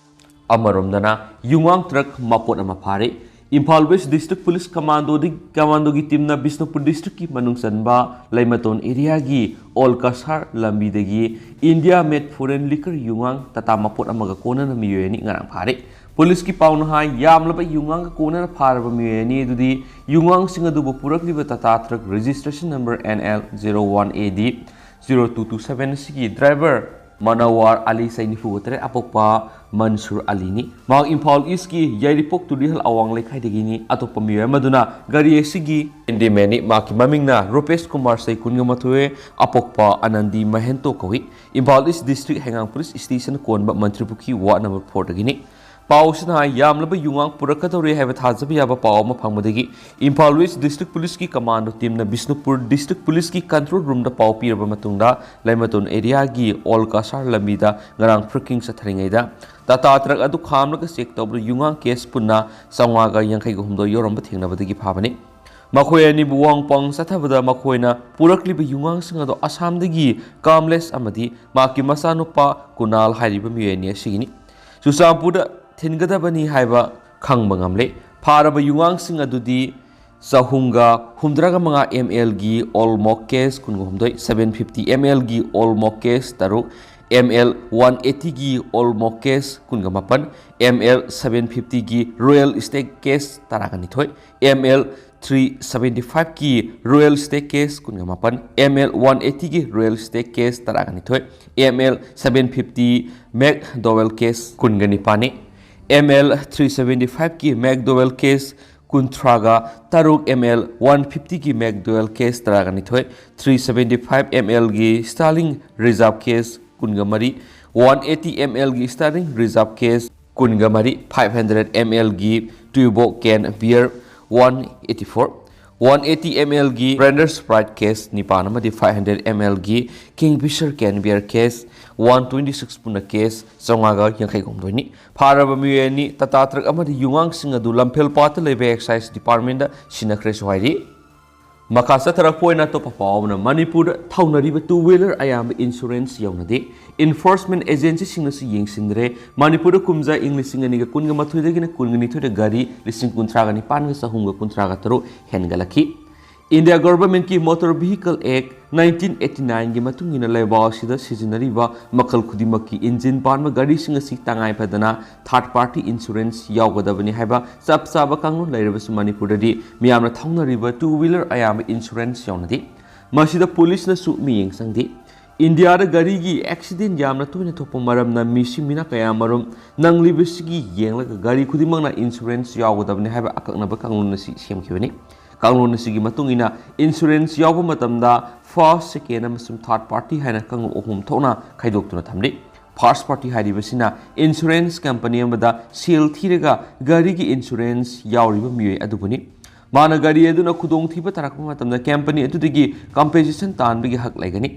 ꯑꯃꯔꯣꯝꯗꯅ ꯌꯨꯉꯥꯡ ꯇ꯭ꯔꯛ ꯃꯄꯣꯠ ꯑꯃ ꯐꯥꯔꯦ꯫ ꯏꯝꯐꯥꯜ ꯋꯦꯁ ꯗꯤꯁꯇ꯭ꯔꯤꯛ ꯄꯨꯂꯤꯁ ꯀꯃꯥꯟꯗꯣꯗꯤ-, ꯀꯃꯥꯟꯗꯣꯒꯤ ꯇꯤꯝꯅ ꯕꯤꯁꯅꯨꯄꯨꯔ ꯗꯤꯁꯇ꯭ꯔꯤꯛꯀꯤ ꯃꯅꯨꯡ ꯆꯟꯕ ꯂꯩꯃꯇꯣꯟ ꯑꯦꯔꯤꯌꯥꯒꯤ ꯑꯣꯜ ꯀꯁꯥꯔ ꯂꯝꯕꯤꯗꯒꯤ ꯏꯟꯗꯤꯌꯥ ꯃꯦꯗ ꯐꯣꯔꯦꯟ ꯂꯤꯀꯔ ꯌꯨꯉꯥꯡ ꯇꯇꯥ ꯃꯄꯣꯠ ꯑꯃꯒ ꯀꯣꯟꯅꯅ ꯃꯤꯑꯣꯏ ꯑꯅꯤ ꯉꯔꯥꯡ ꯐꯥꯔꯦ꯫ ꯄꯨꯂꯤꯁꯀꯤ ꯄꯥꯎꯅ ꯍꯥꯏ, ꯌꯥꯝꯂꯕ ꯌꯨꯉꯥꯡꯒ ꯀꯣꯟꯅꯅ ꯐꯥꯔꯕ ꯃꯤꯑꯣꯏ ꯑꯅꯤ ꯑꯗꯨꯗꯤ ꯌꯨꯉꯥꯡꯁꯤꯡ ꯑꯗꯨꯕꯨ ꯄꯨꯔꯛꯂꯤꯕ ꯇꯇꯥ truck registration number N L zero one A D zero two two seven ꯑꯁꯤꯒꯤ ꯗ꯭ꯔꯥꯏꯚꯔ ꯃꯅꯋꯥꯔ ꯑꯂꯤ, ꯆꯍꯤ ꯅꯤꯐꯨꯒ ꯇꯔꯦꯠ, ꯑꯄꯣꯛꯄ ꯃꯟꯁꯨꯔ ꯑꯂꯤꯅꯤ꯫ ꯃꯍꯥꯛ ꯏꯝꯐꯥꯜ ꯏꯁꯀꯤ ꯌꯥꯏꯔꯤꯄꯣꯛ ꯇꯨꯔꯤꯍꯜ ꯑꯋꯥꯡ ꯂꯩꯀꯥꯏꯗꯒꯤꯅꯤ꯫ ꯑꯇꯣꯞꯄ ꯃꯤꯑꯣꯏ ꯑꯃꯗꯨꯅ ꯒꯥꯔꯤ ꯑꯁꯤꯒꯤ ꯍꯦꯟꯗꯤꯃꯦꯟꯅꯤ꯫ ꯃꯍꯥꯛꯀꯤ ꯃꯃꯤꯡꯅ ꯔꯨꯄꯦꯁ ꯀꯨꯃꯥꯔ, ꯆꯍꯤ ꯀꯨꯟꯒ ꯃꯥꯊꯣꯏ, ꯑꯄꯣꯛꯄ ꯑꯅꯟꯗꯤ ꯃꯍꯦꯟꯇꯣ ꯀꯧꯏ꯫ ꯏꯝꯐꯥꯜ ꯏꯁ ꯗꯤꯁꯇ꯭ꯔꯤꯛ ꯍꯩꯉꯥꯡ ꯄꯨꯂꯤꯁ ꯁ꯭ꯇꯦꯁꯟ ꯀꯣꯟꯕ ꯃꯟꯇ꯭ꯔꯤꯄꯨꯈ꯭ꯔꯤ ꯋꯥꯔꯗ ꯅꯝꯕꯔ ꯐꯣꯔꯗꯒꯤꯅꯤ꯫ ꯄꯥꯎ ꯑꯁꯤꯅ ꯍꯥꯏ, ꯌꯥꯝꯂꯕ ꯌꯨꯉꯥꯡ ꯄꯨꯔꯛꯀꯗꯧꯔꯦ ꯍꯥꯏꯕ ꯊꯥꯖꯕ ꯌꯥꯕ ꯄꯥꯎ ꯑꯃ ꯐꯪꯕꯗꯒꯤ ꯏꯝꯐꯥꯜ ꯋꯦꯁ ꯗꯤꯁꯇ꯭ꯔꯤꯛ ꯄꯨꯂꯤꯁꯀꯤ ꯀꯃꯥꯟꯗꯣ ꯇꯤꯝꯅ ꯕꯤꯁꯅꯨꯄꯨꯔ ꯗꯤꯁꯇ꯭ꯔꯤꯛ ꯄꯨꯂꯤꯁꯀꯤ ꯀꯟꯇ꯭ꯔꯣꯜ ꯔꯨꯝꯗ ꯄꯥꯎ ꯄꯤꯔꯕ ꯃꯇꯨꯡꯗ ꯂꯩꯃꯇꯣꯟ ꯑꯦꯔꯤꯌꯥꯒꯤ ꯑꯣꯜ ꯀꯁꯥꯔ ꯂꯝꯕꯤꯗ ꯉꯔꯥꯡ ꯐ꯭ꯔꯤꯀꯤꯡ ꯆꯠꯊꯔꯤꯉꯩꯗ ꯇꯥꯇꯥ ꯇ꯭ꯔꯛ ꯑꯗꯨ ꯈꯥꯝꯂꯒ ꯆꯦꯛ ꯇꯧꯕꯗ ꯌꯨꯉꯥꯡ ꯀꯦꯁ ꯄꯨꯟꯅ ꯆꯥꯝꯃꯉꯥꯒ ꯌꯥꯡꯈꯩꯒ ꯍꯨꯝꯗꯣꯏ ꯌꯧꯔꯝꯕ ꯊꯦꯡꯅꯕꯗꯒꯤ ꯐꯥꯕꯅꯤ꯫ ꯃꯈꯣꯏ ꯑꯅꯤꯕꯨ ꯋꯥꯡꯄꯥꯡ ꯆꯠꯊꯕꯗ ꯃꯈꯣꯏꯅ ꯄꯨꯔꯛꯂꯤꯕ ꯌꯨꯉꯥꯡꯁꯤꯡ ꯑꯗꯨ ꯑꯁꯥꯝꯗꯒꯤ ꯀꯥꯝꯂꯦꯁ ꯑꯃꯗꯤ ꯃꯍꯥꯛꯀꯤ ꯃꯆꯥꯅꯨꯄꯥ ꯀꯨꯅꯥꯜ ꯍꯥꯏꯔꯤꯕ ꯃꯤꯑꯣꯏ ꯑꯅꯤ ꯑꯁꯤꯒꯤꯅꯤ꯫ ꯆꯨꯔꯆꯥꯟꯄꯨꯔꯗ ꯊꯤꯟꯒꯗꯕꯅꯤ ꯍꯥꯏꯕ ꯈꯪꯕ ꯉꯝꯂꯦ꯫ ꯐꯥꯔꯕ ꯌꯨꯉꯥꯡꯁꯤꯡ ꯑꯗꯨꯗꯤ ꯆꯍꯨꯝꯒ ꯍꯨꯝꯗ꯭ꯔꯥꯒ ꯃꯉꯥ M L ꯒꯤ ꯑꯣꯜ ꯃꯣꯛ ꯀꯦꯁ ꯀꯨꯟꯒ ꯍꯨꯝꯗꯣꯏ, seven fifty M L ꯒꯤ ꯑꯣꯜ ꯃꯣꯛ ꯀꯦꯁ ꯇꯔꯨꯛ, M L one eighty ꯒꯤ ꯑꯣꯜ ꯃꯣꯛ ꯀꯦꯁ ꯀꯨꯟꯒ ꯃꯥꯄꯟ, M L seven fifty ꯒꯤ ꯔꯣꯌꯦꯜ ꯁ꯭ꯇꯦꯛ ꯀꯦꯁ ꯇꯔꯥꯒ ꯅꯤꯊꯣꯏ, M L three seventy five ꯀꯤ ꯔꯣꯌꯦꯜ ꯁ꯭ꯇꯦꯛ ꯀꯦꯁ ꯀꯨꯟꯒ ꯃꯥꯄꯟ, M L one eighty ꯒꯤ ꯔꯣꯌꯦꯜ ꯁ꯭ꯇꯦꯛ ꯀꯦꯁ ꯇꯔꯥꯒ ꯅꯤꯊꯣꯏ, M L seven fifty McDowell case ꯀꯨꯟꯒ ꯅꯤꯄꯥꯟꯅꯤ꯫ M L three seventy five ꯀꯤ ꯃꯦꯛ ꯗꯣꯋꯦꯜ ꯀꯦꯁ ꯀꯨꯟꯊ꯭ꯔꯥꯒ ꯇꯔꯨꯛ, M L one fifty ꯒꯤ ꯃꯦꯛ ꯗꯣꯋꯦꯜ ꯀꯦꯁ ꯇꯔꯥꯒ ꯅꯤꯊꯣꯏ, three seventy five M L ꯒꯤ ꯁ꯭ꯇꯥꯔꯂꯤꯡ ꯔꯤꯖꯥꯔꯚ ꯀꯦꯁ ꯀꯨꯟꯒ ꯃꯔꯤ, one eighty M L ꯒꯤ ꯁ꯭ꯇꯥꯔꯂꯤꯡ ꯔꯤꯖꯥꯔꯚ ꯀꯦꯁ ꯀꯨꯟꯒ ꯃꯔꯤ, five hundred M L ꯒꯤ ꯇ꯭ꯌꯨꯕꯣ ꯀꯦꯟ beer one eighty four, one eighty M L ꯒꯤ ꯕ꯭ꯔꯦꯟꯗꯔ ꯁ꯭ꯄ꯭ꯔꯥꯏꯠ ꯀꯦꯁ ꯅꯤꯄꯥꯟ ꯑꯃꯗꯤ five hundred M L ꯒꯤ Kingfisher can beer case one twenty six ꯄꯨꯟꯅ ꯀꯦꯁ ꯆꯥꯝꯃꯉꯥꯒ ꯌꯥꯡꯈꯩ ꯍꯨꯝꯗꯣꯏꯅꯤ꯫ ꯐꯥꯔꯕ ꯃꯤꯑꯣꯏ ꯑꯅꯤ, ꯇꯥꯇꯥ ꯇ꯭ꯔꯛ ꯑꯃꯗꯤ ꯌꯨꯉꯥꯡꯁꯤꯡ ꯑꯗꯨ ꯂꯝꯐꯦꯜ ꯄꯥꯠꯇ ꯂꯩꯕ ꯑꯦꯛꯁꯥꯏꯖ ꯗꯤꯄꯥꯔꯠꯃꯦꯟꯗ ꯁꯤꯟꯅꯈ꯭ꯔꯦꯁꯨ ꯍꯥꯏꯔꯤ꯫ ꯃꯈꯥ ꯆꯠꯊꯔꯛꯄ ꯑꯣꯏꯅ ꯑꯇꯣꯞꯄ ꯄꯥꯎ ꯑꯃꯅ, ꯃꯅꯤꯄꯨꯔꯗ ꯊꯧꯅꯔꯤꯕ two wheeler ꯑꯌꯥꯝꯕ insurance ꯌꯧꯅꯗꯦ꯫ Enforcement agencyꯁꯤꯡꯅꯁꯨ ꯌꯦꯡꯁꯤꯟꯗ꯭ꯔꯦ꯫ ꯃꯅꯤꯄꯨꯔꯗ ꯀꯨꯝꯖꯥ ꯏꯪ ꯂꯤꯁꯤꯡ ꯑꯅꯤꯒ ꯀꯨꯟꯒ ꯃꯥꯊꯣꯏꯗꯒꯤꯅ ꯀꯨꯟꯒ ꯅꯤꯊꯣꯏꯗ ꯒꯥꯔꯤ ꯂꯤꯁꯤꯡ ꯀꯨꯟꯊ꯭ꯔꯥꯒ ꯅꯤꯄꯥꯟꯒ ꯆꯍꯨꯝꯒ ꯀꯨꯟꯊ꯭ꯔꯥꯒ ꯇꯔꯨꯛ ꯍꯦꯟꯒꯠꯂꯛꯈꯤ꯫ India Governmentꯀꯤ Motor Vehicle Act nineteen eighty nineꯒꯤ ꯃꯇꯨꯡ ꯏꯟꯅ ꯂꯩꯕꯥꯛ ꯑꯁꯤꯗ ꯁꯤꯖꯤꯟꯅꯔꯤꯕ ꯃꯈꯜ ꯈꯨꯗꯤꯡꯃꯛꯀꯤ ꯏꯟꯖꯤꯟ ꯄꯥꯟꯕ ꯒꯥꯔꯤꯁꯤꯡ ꯑꯁꯤ ꯇꯉꯥꯏ ꯐꯗꯅ third party insurance ꯌꯥꯎꯒꯗꯕꯅꯤ ꯍꯥꯏꯕ ꯆꯞ ꯆꯥꯕ ꯀꯥꯡꯂꯣꯟ ꯂꯩꯔꯕꯁꯨ, ꯃꯅꯤꯄꯨꯔꯗꯗꯤ ꯃꯤꯌꯥꯝꯅ ꯊꯧꯅꯔꯤꯕ two wheeler ꯑꯌꯥꯝꯕ insurance ꯌꯥꯎꯅꯗꯦ꯫ ꯃꯁꯤꯗ ꯄꯨꯂꯤꯁꯅꯁꯨ ꯃꯤꯠꯌꯦꯡ ꯆꯪꯗꯦ꯫ ꯏꯟꯗꯤꯌꯥꯗ ꯒꯥꯔꯤꯒꯤ accident ꯌꯥꯝꯅ ꯇꯣꯏꯅ ꯊꯣꯛꯄ ꯃꯔꯝꯅ ꯃꯤꯁꯤ ꯃꯤꯅꯥ ꯀꯌꯥꯃꯔꯨꯝ ꯅꯪꯂꯤꯕꯁꯤꯒꯤ ꯌꯦꯡꯂꯒ ꯒꯥꯔꯤ ꯈꯨꯗꯤꯡꯃꯛꯅ insurance ꯌꯥꯎꯒꯗꯕꯅꯤ ꯍꯥꯏꯕ ꯑꯀꯛꯅꯕ ꯀꯥꯡꯂꯣꯟ ꯑꯁꯤ ꯁꯦꯝꯈꯤꯕꯅꯤ꯫ ꯀꯥꯡꯂꯣꯟ ꯑꯁꯤꯒꯤ ꯃꯇꯨꯡ ꯏꯟꯅ insurance ꯌꯥꯎꯕ ꯃꯇꯝꯗ first, second ꯑꯃꯁꯨꯡ third party ꯍꯥꯏꯅ ꯀꯥꯡꯂꯨꯞ ꯑꯍꯨꯝ ꯊꯣꯛꯅ ꯈꯥꯏꯗꯣꯛꯇꯨꯅ ꯊꯝꯂꯤ꯫ First party ꯍꯥꯏꯔꯤꯕꯁꯤꯅ insurance company ꯑꯃꯗ ꯁꯦꯜ ꯊꯤꯔꯒ ꯒꯥꯔꯤꯒꯤ insurance ꯌꯥꯎꯔꯤꯕ ꯃꯤꯑꯣꯏ ꯑꯗꯨꯕꯨꯅꯤ꯫ ꯃꯥꯅ ꯒꯥꯔꯤ ꯑꯗꯨꯅ ꯈꯨꯗꯣꯡꯊꯤꯕ ꯇꯥꯔꯛꯄ ꯃꯇꯝꯗ company ꯑꯗꯨꯗꯒꯤ compensation ꯇꯥꯟꯕꯒꯤ ꯍꯛ ꯂꯩꯒꯅꯤ꯫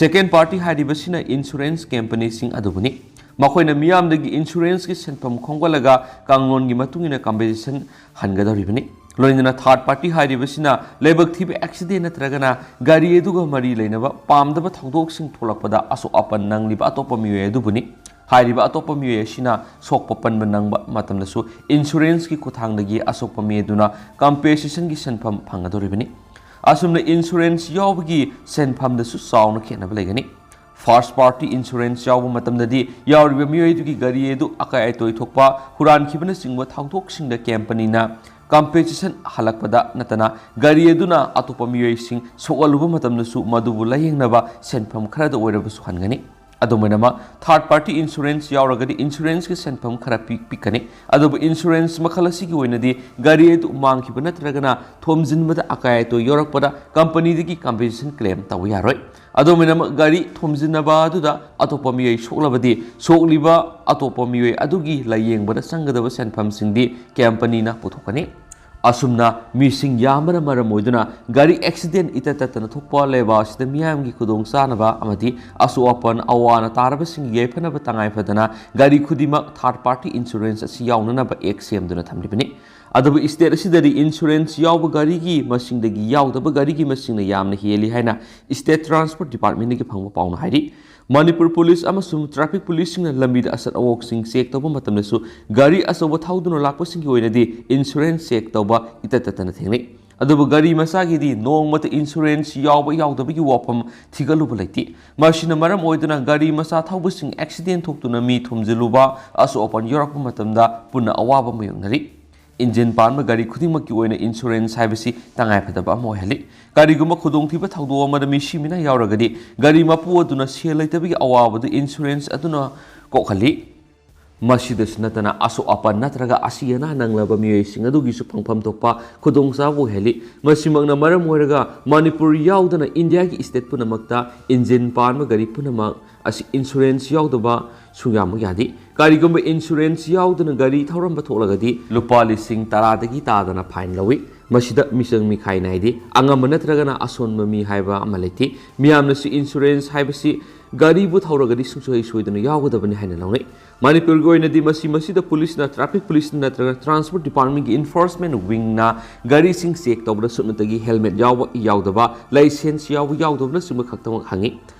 Second party ꯍꯥꯏꯔꯤꯕꯁꯤꯅ insurance companyꯁꯤꯡ ꯑꯗꯨꯕꯨꯅꯤ꯫ ꯃꯈꯣꯏꯅ ꯃꯤꯌꯥꯝꯗꯒꯤ insuranceꯀꯤ ꯁꯦꯟꯐꯝ ꯈꯣꯝꯒꯠꯂꯒ ꯀꯥꯡꯂꯣꯟꯒꯤ ꯃꯇꯨꯡ ꯏꯟꯅ compensation ꯍꯟꯒꯗꯧꯔꯤꯕꯅꯤ꯫ ꯂꯣꯏꯅꯅ third party ꯍꯥꯏꯔꯤꯕꯁꯤꯅ ꯂꯥꯏꯕꯛ ꯊꯤꯕ accident ꯅꯠꯇ꯭ꯔꯒꯅ ꯒꯥꯔꯤ ꯑꯗꯨꯒ ꯃꯔꯤ ꯂꯩꯅꯕ ꯄꯥꯝꯗꯕ ꯊꯧꯗꯣꯛꯁꯤꯡ ꯊꯣꯛꯂꯛꯄꯗ ꯑꯁꯣꯛ ꯑꯄꯟ ꯅꯪꯂꯤꯕ ꯑꯇꯣꯞꯄ ꯃꯤꯑꯣꯏ ꯑꯗꯨꯕꯨꯅꯤ꯫ ꯍꯥꯏꯔꯤꯕ ꯑꯇꯣꯞꯄ ꯃꯤꯑꯣꯏ ꯑꯁꯤꯅ ꯁꯣꯛꯄ ꯄꯟꯕ ꯅꯪꯕ ꯃꯇꯝꯗꯁꯨ insuranceꯀꯤ ꯈꯨꯠꯊꯥꯡꯗꯒꯤ ꯑꯁꯣꯛꯄ ꯃꯤ ꯑꯗꯨꯅ compensationꯒꯤ ꯁꯦꯟꯐꯝ ꯐꯪꯒꯗꯧꯔꯤꯕꯅꯤ꯫ ꯑꯁꯨꯝꯅ insurance ꯌꯥꯎꯕꯒꯤ ꯁꯦꯟꯐꯝꯗꯁꯨ ꯆꯥꯎꯅ ꯈꯦꯠꯅꯕ ꯂꯩꯒꯅꯤ꯫ First party insurance ꯌꯥꯎꯕ ꯃꯇꯝꯗꯗꯤ ꯌꯥꯎꯔꯤꯕ ꯃꯤꯑꯣꯏ ꯑꯗꯨꯒꯤ ꯒꯥꯔꯤ ꯑꯗꯨ ꯑꯀꯥꯏ ꯑꯇꯣꯏ ꯊꯣꯛꯄ, ꯍꯨꯔꯥꯟꯈꯤꯕꯅꯆꯤꯡꯕ ꯊꯧꯗꯣꯛꯁꯤꯡꯗ companyꯅ compensation ꯍꯜꯂꯛꯄꯗ ꯅꯠꯇꯅ ꯒꯥꯔꯤ ꯑꯗꯨꯅ ꯑꯇꯣꯞꯄ ꯃꯤꯑꯣꯏꯁꯤꯡ ꯁꯣꯛꯍꯜꯂꯨꯕ ꯃꯇꯝꯗꯁꯨ ꯃꯗꯨꯕꯨ ꯂꯥꯌꯦꯡꯅꯕ ꯁꯦꯟꯐꯝ ꯈꯔꯗ ꯑꯣꯏꯔꯕꯁꯨ ꯍꯟꯒꯅꯤ꯫ ꯑꯗꯨꯝ ꯑꯣꯏꯅꯃꯛ, third party insurance ꯌꯥꯎꯔꯒꯗꯤ insuranceꯀꯤ ꯁꯦꯟꯐꯝ ꯈꯔ ꯄꯤ-, ꯄꯤꯛꯀꯅꯤ꯫ ꯑꯗꯨꯕꯨ insurance ꯃꯈꯜ ꯑꯁꯤꯒꯤ ꯑꯣꯏꯅꯗꯤ ꯒꯥꯔꯤ ꯑꯗꯨ ꯃꯥꯡꯈꯤꯕ ꯅꯠꯇ꯭ꯔꯒꯅ ꯊꯣꯝꯖꯤꯟꯕꯗ ꯑꯀꯥꯏ ꯑꯇꯣꯏ ꯌꯥꯎꯔꯛꯄꯗ companyꯗꯒꯤ compensation claim ꯇꯧꯕ ꯌꯥꯔꯣꯏ꯫ ꯑꯗꯨꯝ ꯑꯣꯏꯅꯃꯛ, ꯒꯥꯔꯤ ꯊꯣꯝꯖꯤꯟꯅꯕ ꯑꯗꯨꯗ ꯑꯇꯣꯞꯄ ꯃꯤꯑꯣꯏ ꯁꯣꯛꯂꯕꯗꯤ, ꯁꯣꯛꯂꯤꯕ ꯑꯇꯣꯞꯄ ꯃꯤꯑꯣꯏ ꯑꯗꯨꯒꯤ ꯂꯥꯌꯦꯡꯕꯗ ꯆꯪꯒꯗꯕ ꯁꯦꯟꯐꯝꯁꯤꯡꯗꯤ companyꯅ ꯄꯨꯊꯣꯛꯀꯅꯤ꯫ ꯑꯁꯨꯝꯅ ꯃꯤꯁꯤꯡ ꯌꯥꯝꯕꯅ ꯃꯔꯝ ꯑꯣꯏꯗꯨꯅ ꯒꯥꯔꯤ accident ꯏꯇꯠ ꯇꯠꯇꯅ ꯊꯣꯛꯄ ꯂꯩꯕꯥꯛ ꯑꯁꯤꯗ ꯃꯤꯌꯥꯝꯒꯤ ꯈꯨꯗꯣꯡ ꯆꯥꯅꯕ ꯑꯃꯗꯤ ꯑꯁꯣꯛ ꯑꯄꯟ ꯑꯋꯥ ꯑꯅꯥ ꯇꯥꯔꯕꯁꯤꯡꯒꯤ ꯌꯥꯏꯐꯅꯕ ꯇꯉꯥꯏ ꯐꯗꯅ ꯒꯥꯔꯤ ꯈꯨꯗꯤꯡꯃꯛ third party insurance ꯑꯁꯤ ꯌꯥꯎꯅꯅꯕ act ꯁꯦꯝꯗꯨꯅ ꯊꯝꯂꯤꯕꯅꯤ꯫ ꯑꯗꯨꯕꯨ state ꯑꯁꯤꯗꯗꯤ insurance ꯌꯥꯎꯕ ꯒꯥꯔꯤꯒꯤ ꯃꯁꯤꯡꯗꯒꯤ ꯌꯥꯎꯗꯕ ꯒꯥꯔꯤꯒꯤ ꯃꯁꯤꯡꯅ ꯌꯥꯝꯅ ꯍꯦꯜꯂꯤ ꯍꯥꯏꯅ state transport departmentꯗꯒꯤ ꯐꯪꯕ ꯄꯥꯎꯅ ꯍꯥꯏꯔꯤ꯫ ꯃꯅꯤꯄꯨꯔ ꯄꯨꯂꯤꯁ ꯑꯃꯁꯨꯡ traffic ꯄꯨꯂꯤꯁꯁꯤꯡꯅ ꯂꯝꯕꯤꯗ ꯑꯆꯠ ꯑꯋꯣꯛꯁꯤꯡ check ꯇꯧꯕ ꯃꯇꯝꯗꯁꯨ ꯒꯥꯔꯤ ꯑꯆꯧꯕ ꯊꯧꯗꯨꯅ ꯂꯥꯛꯄꯁꯤꯡꯒꯤ ꯑꯣꯏꯅꯗꯤ insurance check ꯇꯧꯕ ꯏꯇꯠ ꯇꯠꯇꯅ ꯊꯦꯡꯅꯩ꯫ ꯑꯗꯨꯕꯨ ꯒꯥꯔꯤ ꯃꯆꯥꯒꯤꯗꯤ ꯅꯣꯡꯃꯇ insurance ꯌꯥꯎꯕ ꯌꯥꯎꯗꯕꯒꯤ ꯋꯥꯐꯝ ꯊꯤꯒꯠꯂꯨꯕ ꯂꯩꯇꯦ꯫ ꯃꯁꯤꯅ ꯃꯔꯝ ꯑꯣꯏꯗꯨꯅ ꯒꯥꯔꯤ ꯃꯆꯥ ꯊꯧꯕꯁꯤꯡ accident ꯊꯣꯛꯇꯨꯅ ꯃꯤ ꯊꯣꯝꯖꯤꯜꯂꯨꯕ, ꯑꯁꯣꯛ ꯑꯄꯟ ꯌꯥꯎꯔꯛꯄ ꯃꯇꯝꯗ ꯄꯨꯟꯅ ꯑꯋꯥꯕ ꯃꯥꯌꯣꯛꯅꯔꯤ꯫ Engine ꯄꯥꯟꯕ ꯒꯥꯔꯤ ꯈꯨꯗꯤꯡꯃꯛꯀꯤ ꯑꯣꯏꯅ insurance ꯍꯥꯏꯕꯁꯤ ꯇꯉꯥꯏꯐꯗꯕ ꯑꯃ ꯑꯣꯏꯍꯜꯂꯤ꯫ ꯀꯔꯤꯒꯨꯝꯕ ꯈꯨꯗꯣꯡꯊꯤꯕ ꯊꯧꯗꯣꯛ ꯑꯃꯗ ꯃꯤꯁꯤ ꯃꯤꯅꯥ ꯌꯥꯎꯔꯒꯗꯤ, ꯒꯥꯔꯤ ꯃꯄꯨ ꯑꯗꯨꯅ ꯁꯦꯜ ꯂꯩꯇꯕꯒꯤ ꯑꯋꯥꯕꯗꯨ insurance ꯑꯗꯨꯅ ꯀꯣꯛꯍꯜꯂꯤ꯫ ꯃꯁꯤꯗꯁꯨ ꯅꯠꯇꯅ, ꯑꯁꯣꯛ ꯑꯄꯟ ꯅꯠꯇ꯭ꯔꯒ ꯑꯁꯤ ꯑꯅꯥ ꯅꯪꯂꯕ ꯃꯤꯑꯣꯏꯁꯤꯡ ꯑꯗꯨꯒꯤꯁꯨ ꯐꯪꯐꯝ ꯊꯣꯛꯄ ꯈꯨꯗꯣꯡꯆꯥꯕ ꯑꯣꯏꯍꯜꯂꯤ꯫ ꯃꯁꯤꯃꯛꯅ ꯃꯔꯝ ꯑꯣꯏꯔꯒ ꯃꯅꯤꯄꯨꯔ ꯌꯥꯎꯗꯅ ꯏꯟꯗꯤꯌꯥꯒꯤ state ꯄꯨꯝꯅꯃꯛꯇ engine ꯄꯥꯟꯕ ꯒꯥꯔꯤ ꯄꯨꯝꯅꯃꯛ ꯑꯁꯤ insurance ꯌꯥꯎꯗꯕ ꯁꯨꯡꯌꯥꯃꯛ ꯌꯥꯗꯦ꯫ ꯀꯔꯤꯒꯨꯝꯕ insurance ꯌꯥꯎꯗꯅ ꯒꯥꯔꯤ ꯊꯧꯔꯝꯕ ꯊꯣꯛꯂꯒꯗꯤ ꯂꯨꯄꯥ ꯂꯤꯁꯤꯡ ꯇꯔꯥꯗꯒꯤ ꯇꯥꯗꯅ fine ꯂꯧꯏ꯫ ꯃꯁꯤꯗ ꯃꯤꯆꯪ ꯃꯤꯈꯥꯏ ꯅꯥꯏꯗꯦ꯫ ꯑꯉꯝꯕ ꯅꯠꯇ꯭ꯔꯒꯅ ꯑꯁꯣꯟꯕ ꯃꯤ ꯍꯥꯏꯕ ꯑꯃ ꯂꯩꯇꯦ꯫ ꯃꯤꯌꯥꯝꯅꯁꯨ insurance ꯍꯥꯏꯕꯁꯤ ꯒꯥꯔꯤꯕꯨ ꯊꯧꯔꯒꯗꯤ ꯁꯨꯡꯁꯣꯏ ꯁꯣꯏꯗꯅ ꯌꯥꯎꯒꯗꯕꯅꯤ ꯍꯥꯏꯅ ꯂꯧꯅꯩ꯫ ꯃꯅꯤꯄꯨꯔꯒꯤ ꯑꯣꯏꯅꯗꯤ ꯃꯁꯤ, ꯃꯁꯤꯗ ꯄꯨꯂꯤꯁꯅ, traffic ꯄꯨꯂꯤꯁꯅ ꯅꯠꯇ꯭ꯔꯒ transport departmentꯀꯤ enforcement wingꯅ ꯒꯥꯔꯤꯁꯤꯡ check ꯇꯧꯕꯗ ꯁꯨꯞꯅꯇꯒꯤ helmet ꯌꯥꯎꯕ ꯌꯥꯎꯗꯕ, license ꯌꯥꯎꯕ ꯌꯥꯎꯗꯕꯅꯆꯤꯡꯕ ꯈꯛꯇꯃꯛ ꯍꯪꯉꯤ꯫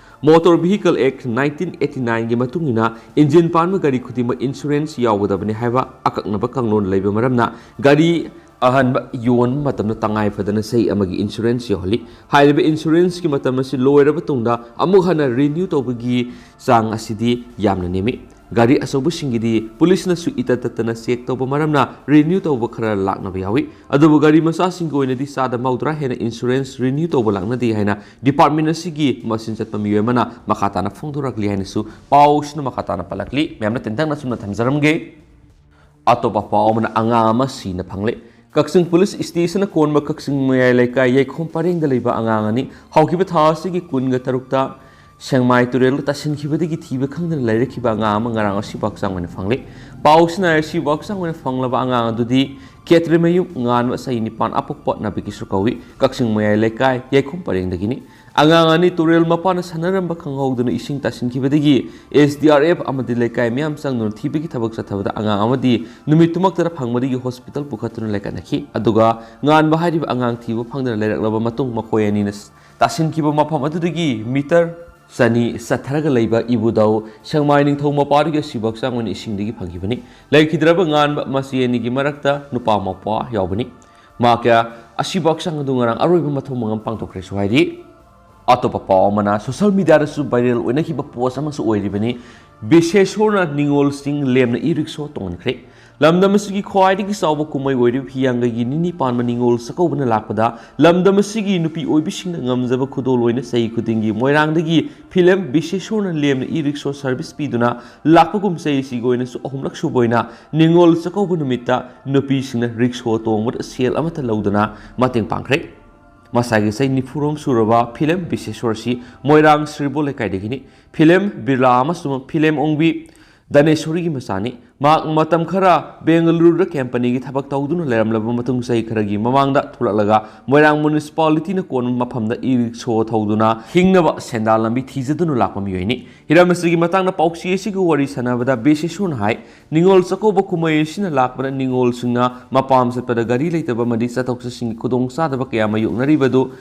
Motor Vehicle Act nineteen eighty nineꯒꯤ ꯃꯇꯨꯡ ꯏꯟꯅ engine ꯄꯥꯟꯕ ꯒꯥꯔꯤ ꯈꯨꯗꯤꯡꯃꯛ insurance ꯌꯥꯎꯒꯗꯕꯅꯤ ꯍꯥꯏꯕ ꯑꯀꯛꯅꯕ ꯀꯥꯡꯂꯣꯟ ꯂꯩꯕ ꯃꯔꯝꯅ, ꯒꯥꯔꯤ ꯑꯍꯟꯕ ꯌꯣꯟꯕ ꯃꯇꯝꯗ ꯇꯉꯥꯏ ꯐꯗꯅ ꯆꯍꯤ ꯑꯃꯒꯤ insurance ꯌꯥꯎꯍꯜꯂꯤ꯫ ꯍꯥꯏꯔꯤꯕ insuranceꯀꯤ ꯃꯇꯝ ꯑꯁꯤ ꯂꯣꯏꯔꯕ ꯇꯨꯡꯗ ꯑꯃꯨꯛ ꯍꯟꯅ renew ꯇꯧꯕꯒꯤ ꯆꯥꯡ ꯑꯁꯤꯗꯤ ꯌꯥꯝꯅ ꯅꯦꯝꯃꯤ꯫ ꯒꯥꯔꯤ ꯑꯆꯧꯕꯁꯤꯡꯒꯤꯗꯤ ꯄꯨꯂꯤꯁꯅꯁꯨ ꯏꯇꯠ ꯇꯠꯇꯅ check ꯇꯧꯕ ꯃꯔꯝꯅ renew ꯇꯧꯕ ꯈꯔ ꯂꯥꯛꯅꯕ ꯌꯥꯎꯏ꯫ ꯑꯗꯨꯕꯨ ꯒꯥꯔꯤ ꯃꯆꯥꯁꯤꯡꯒꯤ ꯑꯣꯏꯅꯗꯤ ꯆꯥꯗ ꯃꯧꯗ꯭ꯔꯥ ꯍꯦꯟꯅ insurance renew ꯇꯧꯕ ꯂꯥꯛꯅꯗꯦ ꯍꯥꯏꯅ department ꯑꯁꯤꯒꯤ ꯃꯆꯤꯟ ꯆꯠꯄ ꯃꯤꯑꯣꯏ ꯑꯃꯅ ꯃꯈꯥ ꯇꯥꯅ ꯐꯣꯡꯗꯣꯔꯛꯂꯤ ꯍꯥꯏꯅꯁꯨ ꯄꯥꯎꯁꯤꯅ ꯃꯈꯥ ꯇꯥꯅ ꯄꯜꯂꯛꯂꯤ꯫ ꯃꯌꯥꯝꯅ ꯇꯦꯟꯇꯛꯅ ꯁꯨꯝꯅ ꯊꯝꯖꯔꯝꯒꯦ꯫ ꯑꯇꯣꯞꯄ ꯄꯥꯎ ꯑꯃꯅ, ꯑꯉꯥꯡ ꯑꯃ ꯁꯤꯅ ꯐꯪꯂꯦ꯫ ꯀꯛꯆꯤꯡ ꯄꯨꯂꯤꯁ stationꯅ ꯀꯣꯟꯕ ꯀꯛꯆꯤꯡ ꯃꯌꯥꯏ ꯂꯩꯀꯥꯏ ꯌꯩꯈꯣꯝ ꯄꯔꯦꯡꯗ ꯂꯩꯕ ꯑꯉꯥꯡ ꯑꯅꯤ ꯍꯧꯈꯤꯕ ꯊꯥ ꯑꯁꯤꯒꯤ ꯀꯨꯟꯒ ꯇꯔꯨꯛꯇ ꯁꯦꯡꯃꯥꯏ ꯇꯨꯔꯦꯜꯗ ꯇꯥꯁꯤꯟꯈꯤꯕꯗꯒꯤ ꯊꯤꯕ ꯈꯪꯗꯅ ꯂꯩꯔꯛꯈꯤꯕ ꯑꯉꯥꯡ ꯑꯃ ꯉꯔꯥꯡ ꯑꯁꯤꯕꯨ ꯍꯛꯆꯥꯡ ꯑꯣꯏꯅ ꯐꯪꯂꯦ꯫ ꯄꯥꯎꯁꯤꯅ ꯑꯁꯤꯕꯨ ꯍꯛꯆꯥꯡ ꯑꯣꯏꯅ ꯐꯪꯂꯕ ꯑꯉꯥꯡ ꯑꯗꯨꯗꯤ ꯈꯦꯇ꯭ꯔꯤꯃꯌꯨꯝ ꯉꯥꯟꯕ, ꯆꯍꯤ ꯅꯤꯄꯥꯟ, ꯑꯄꯣꯛꯄ ꯅꯥꯕꯤꯀꯤꯁꯣꯔ ꯀꯧꯏ, ꯀꯛꯆꯤꯡ ꯃꯌꯥꯏ ꯂꯩꯀꯥꯏ ꯌꯥꯏꯈꯣꯝ ꯄꯔꯦꯡꯗꯒꯤꯅꯤ꯫ ꯑꯉꯥꯡ ꯑꯅꯤ ꯇꯨꯔꯦꯜ ꯃꯄꯥꯟꯗ ꯁꯥꯟꯅꯔꯝꯕ ꯈꯪꯍꯧꯗꯅ ꯏꯁꯤꯡ ꯇꯥꯁꯤꯟꯈꯤꯕꯗꯒꯤ S D R F ꯑꯃꯗꯤ ꯂꯩꯀꯥꯏ ꯃꯤꯌꯥꯝ ꯆꯪꯗꯨꯅ ꯊꯤꯕꯒꯤ ꯊꯕꯛ ꯆꯠꯊꯕꯗ ꯑꯉꯥꯡ ꯑꯃꯗꯤ ꯅꯨꯃꯤꯠꯇꯨꯃꯛꯇꯗ ꯐꯪꯕꯗꯒꯤ ꯍꯣꯁꯄꯤꯇꯥꯜ ꯄꯨꯈꯠꯇꯨꯅ ꯂꯩꯀꯠꯅꯈꯤ꯫ ꯑꯗꯨꯒ ꯉꯥꯟꯕ ꯍꯥꯏꯔꯤꯕ ꯑꯉꯥꯡ ꯊꯤꯕ ꯐꯪꯗꯅ ꯂꯩꯔꯛꯂꯕ ꯃꯇꯨꯡ ꯃꯈꯣꯏ ꯑꯅꯤꯅ ꯇꯥꯁꯤꯟꯈꯤꯕ ꯃꯐꯝ ꯑꯗꯨꯗꯒꯤ ꯃꯤꯇꯔ ꯆꯅꯤ ꯆꯠꯊꯔꯒ ꯂꯩꯕ ꯏꯕꯨꯙꯧ ꯁꯦꯡꯃꯥꯏ ꯅꯤꯡꯊꯧ ꯃꯄꯥꯗꯨꯒꯤ ꯑꯁꯤꯕ ꯍꯛꯆꯥꯡ ꯑꯣꯏꯅ ꯏꯁꯤꯡꯗꯒꯤ ꯐꯪꯈꯤꯕꯅꯤ꯫ ꯂꯩꯈꯤꯗ꯭ꯔꯕ ꯉꯥꯟꯕ ꯃꯆꯦ ꯑꯅꯤꯒꯤ ꯃꯔꯛꯇ ꯅꯨꯄꯥ ꯃꯄꯥ ꯌꯥꯎꯕꯅꯤ꯫ ꯃꯍꯥꯛꯀꯤ ꯑꯁꯤꯕ ꯍꯛꯆꯥꯡ ꯑꯗꯨ ꯉꯔꯥꯡ ꯑꯔꯣꯏꯕ ꯃꯊꯧ ꯃꯉꯝ ꯄꯥꯡꯊꯣꯛꯈ꯭ꯔꯦꯁꯨ ꯍꯥꯏꯔꯤ꯫ ꯑꯇꯣꯞꯄ ꯄꯥꯎ ꯑꯃꯅ, ꯁꯣꯁꯤꯌꯦꯜ ꯃꯤꯗꯤꯌꯥꯗꯁꯨ ꯚꯥꯏꯔꯦꯜ ꯑꯣꯏꯅꯈꯤꯕ ꯄꯣꯁ ꯑꯃꯁꯨ ꯑꯣꯏꯔꯤꯕꯅꯤ꯫ ꯕꯤꯁꯦꯁꯣꯔꯅ ꯅꯤꯉꯣꯜꯁꯤꯡ ꯂꯦꯝꯅ ꯏ ꯔꯤꯛꯁꯣ ꯇꯣꯡꯍꯟꯈ꯭ꯔꯦ꯫ ꯂꯝꯗꯝ ꯑꯁꯤꯒꯤ ꯈ꯭ꯋꯥꯏꯗꯒꯤ ꯆꯥꯎꯕ ꯀꯨꯝꯍꯩ ꯑꯣꯏꯔꯤꯕ ꯍꯤꯌꯥꯡꯒꯩꯒꯤ ꯅꯤꯅꯤ ꯄꯥꯟꯕ ꯅꯤꯉꯣꯜ ꯆꯥꯛꯀꯧꯕꯅ ꯂꯥꯛꯄꯗ, ꯂꯝꯗꯝ ꯑꯁꯤꯒꯤ ꯅꯨꯄꯤ ꯑꯣꯏꯕꯤꯁꯤꯡꯅ ꯉꯝꯖꯕ ꯈꯨꯗꯣꯜ ꯑꯣꯏꯅ ꯆꯍꯤ ꯈꯨꯗꯤꯡꯒꯤ ꯃꯣꯏꯔꯥꯡꯗꯒꯤ ꯐꯤꯂꯝ ꯕꯤꯁꯦꯁꯣꯔꯅ ꯂꯦꯝꯅ ꯏ ꯔꯤꯛꯁꯣ ꯁꯔꯚꯤꯁ ꯄꯤꯗꯨꯅ ꯂꯥꯛꯄꯒꯨꯝ, ꯆꯍꯤ ꯑꯁꯤꯒꯤ ꯑꯣꯏꯅꯁꯨ ꯑꯍꯨꯝꯂꯛ ꯁꯨꯕ ꯑꯣꯏꯅ ꯅꯤꯉꯣꯜ ꯆꯥꯛꯀꯧꯕ ꯅꯨꯃꯤꯠꯇ ꯅꯨꯄꯤꯁꯤꯡꯅ ꯔꯤꯛꯁꯣ ꯇꯣꯡꯕꯗ ꯁꯦꯜ ꯑꯃꯠꯇ ꯂꯧꯗꯅ ꯃꯇꯦꯡ ꯄꯥꯡꯈ꯭ꯔꯦ꯫ ꯃꯁꯥꯒꯤ ꯆꯍꯤ ꯅꯤꯐꯨꯔꯣꯝ ꯁꯨꯔꯕ ꯐꯤꯂꯝ ꯕꯤꯁꯦꯁꯣꯔ ꯑꯁꯤ ꯃꯣꯏꯔꯥꯡ ꯁ꯭ꯔꯤꯕꯣ ꯂꯩꯀꯥꯏꯗꯒꯤꯅꯤ꯫ ꯐꯤꯂꯝ ꯕꯤꯔꯂꯥ ꯑꯃꯁꯨꯡ ꯐꯤꯂꯝ ꯑꯣꯡꯕꯤ ꯗꯅꯦꯁꯣꯔꯤꯒꯤ ꯃꯆꯥꯅꯤ꯫ ꯃꯍꯥꯛ ꯃꯇꯝ ꯈꯔ ꯕꯦꯡꯒꯂꯨꯔꯨꯗ ꯀꯝꯄꯅꯤꯒꯤ ꯊꯕꯛ ꯇꯧꯗꯨꯅ ꯂꯩꯔꯝꯂꯕ ꯃꯇꯨꯡ, ꯆꯍꯤ ꯈꯔꯒꯤ ꯃꯃꯥꯡꯗ ꯊꯣꯛꯂꯛꯂꯒ ꯃꯣꯏꯔꯥꯡ ꯃ꯭ꯌꯨꯅꯤꯁꯤꯄꯥꯂꯤꯇꯤꯅ ꯀꯣꯟꯕ ꯃꯐꯝꯗ ꯏ ꯔꯤꯛꯁꯣ ꯊꯧꯗꯨꯅ ꯍꯤꯡꯅꯕ ꯁꯦꯟꯗꯥꯟ ꯂꯝꯕꯤ ꯊꯤꯖꯗꯨꯅ ꯂꯥꯛꯄ ꯃꯤꯑꯣꯏꯅꯤ꯫ ꯍꯤꯔꯝ ꯑꯁꯤꯒꯤ ꯃꯇꯥꯡꯗ ꯄꯥꯎꯆꯦ ꯑꯁꯤꯒ ꯋꯥꯔꯤ ꯁꯥꯟꯅꯕꯗ ꯕꯤꯁꯦꯁꯣꯔꯅ ꯍꯥꯏ, ꯅꯤꯉꯣꯜ ꯆꯥꯛꯀꯧꯕ ꯀꯨꯝꯍꯩ ꯑꯁꯤꯅ ꯂꯥꯛꯄꯗ ꯅꯤꯉꯣꯜꯁꯤꯡꯅ ꯃꯄꯥꯝ ꯆꯠꯄꯗ ꯒꯥꯔꯤ ꯂꯩꯇꯕ ꯑꯃꯗꯤ ꯆꯠꯊꯣꯛ ꯆꯠꯁꯤꯟꯒꯤ ꯈꯨꯗꯣꯡꯆꯥꯗꯕ ꯀꯌꯥ ꯃꯥꯌꯣꯛꯅꯔꯤꯕꯗꯨ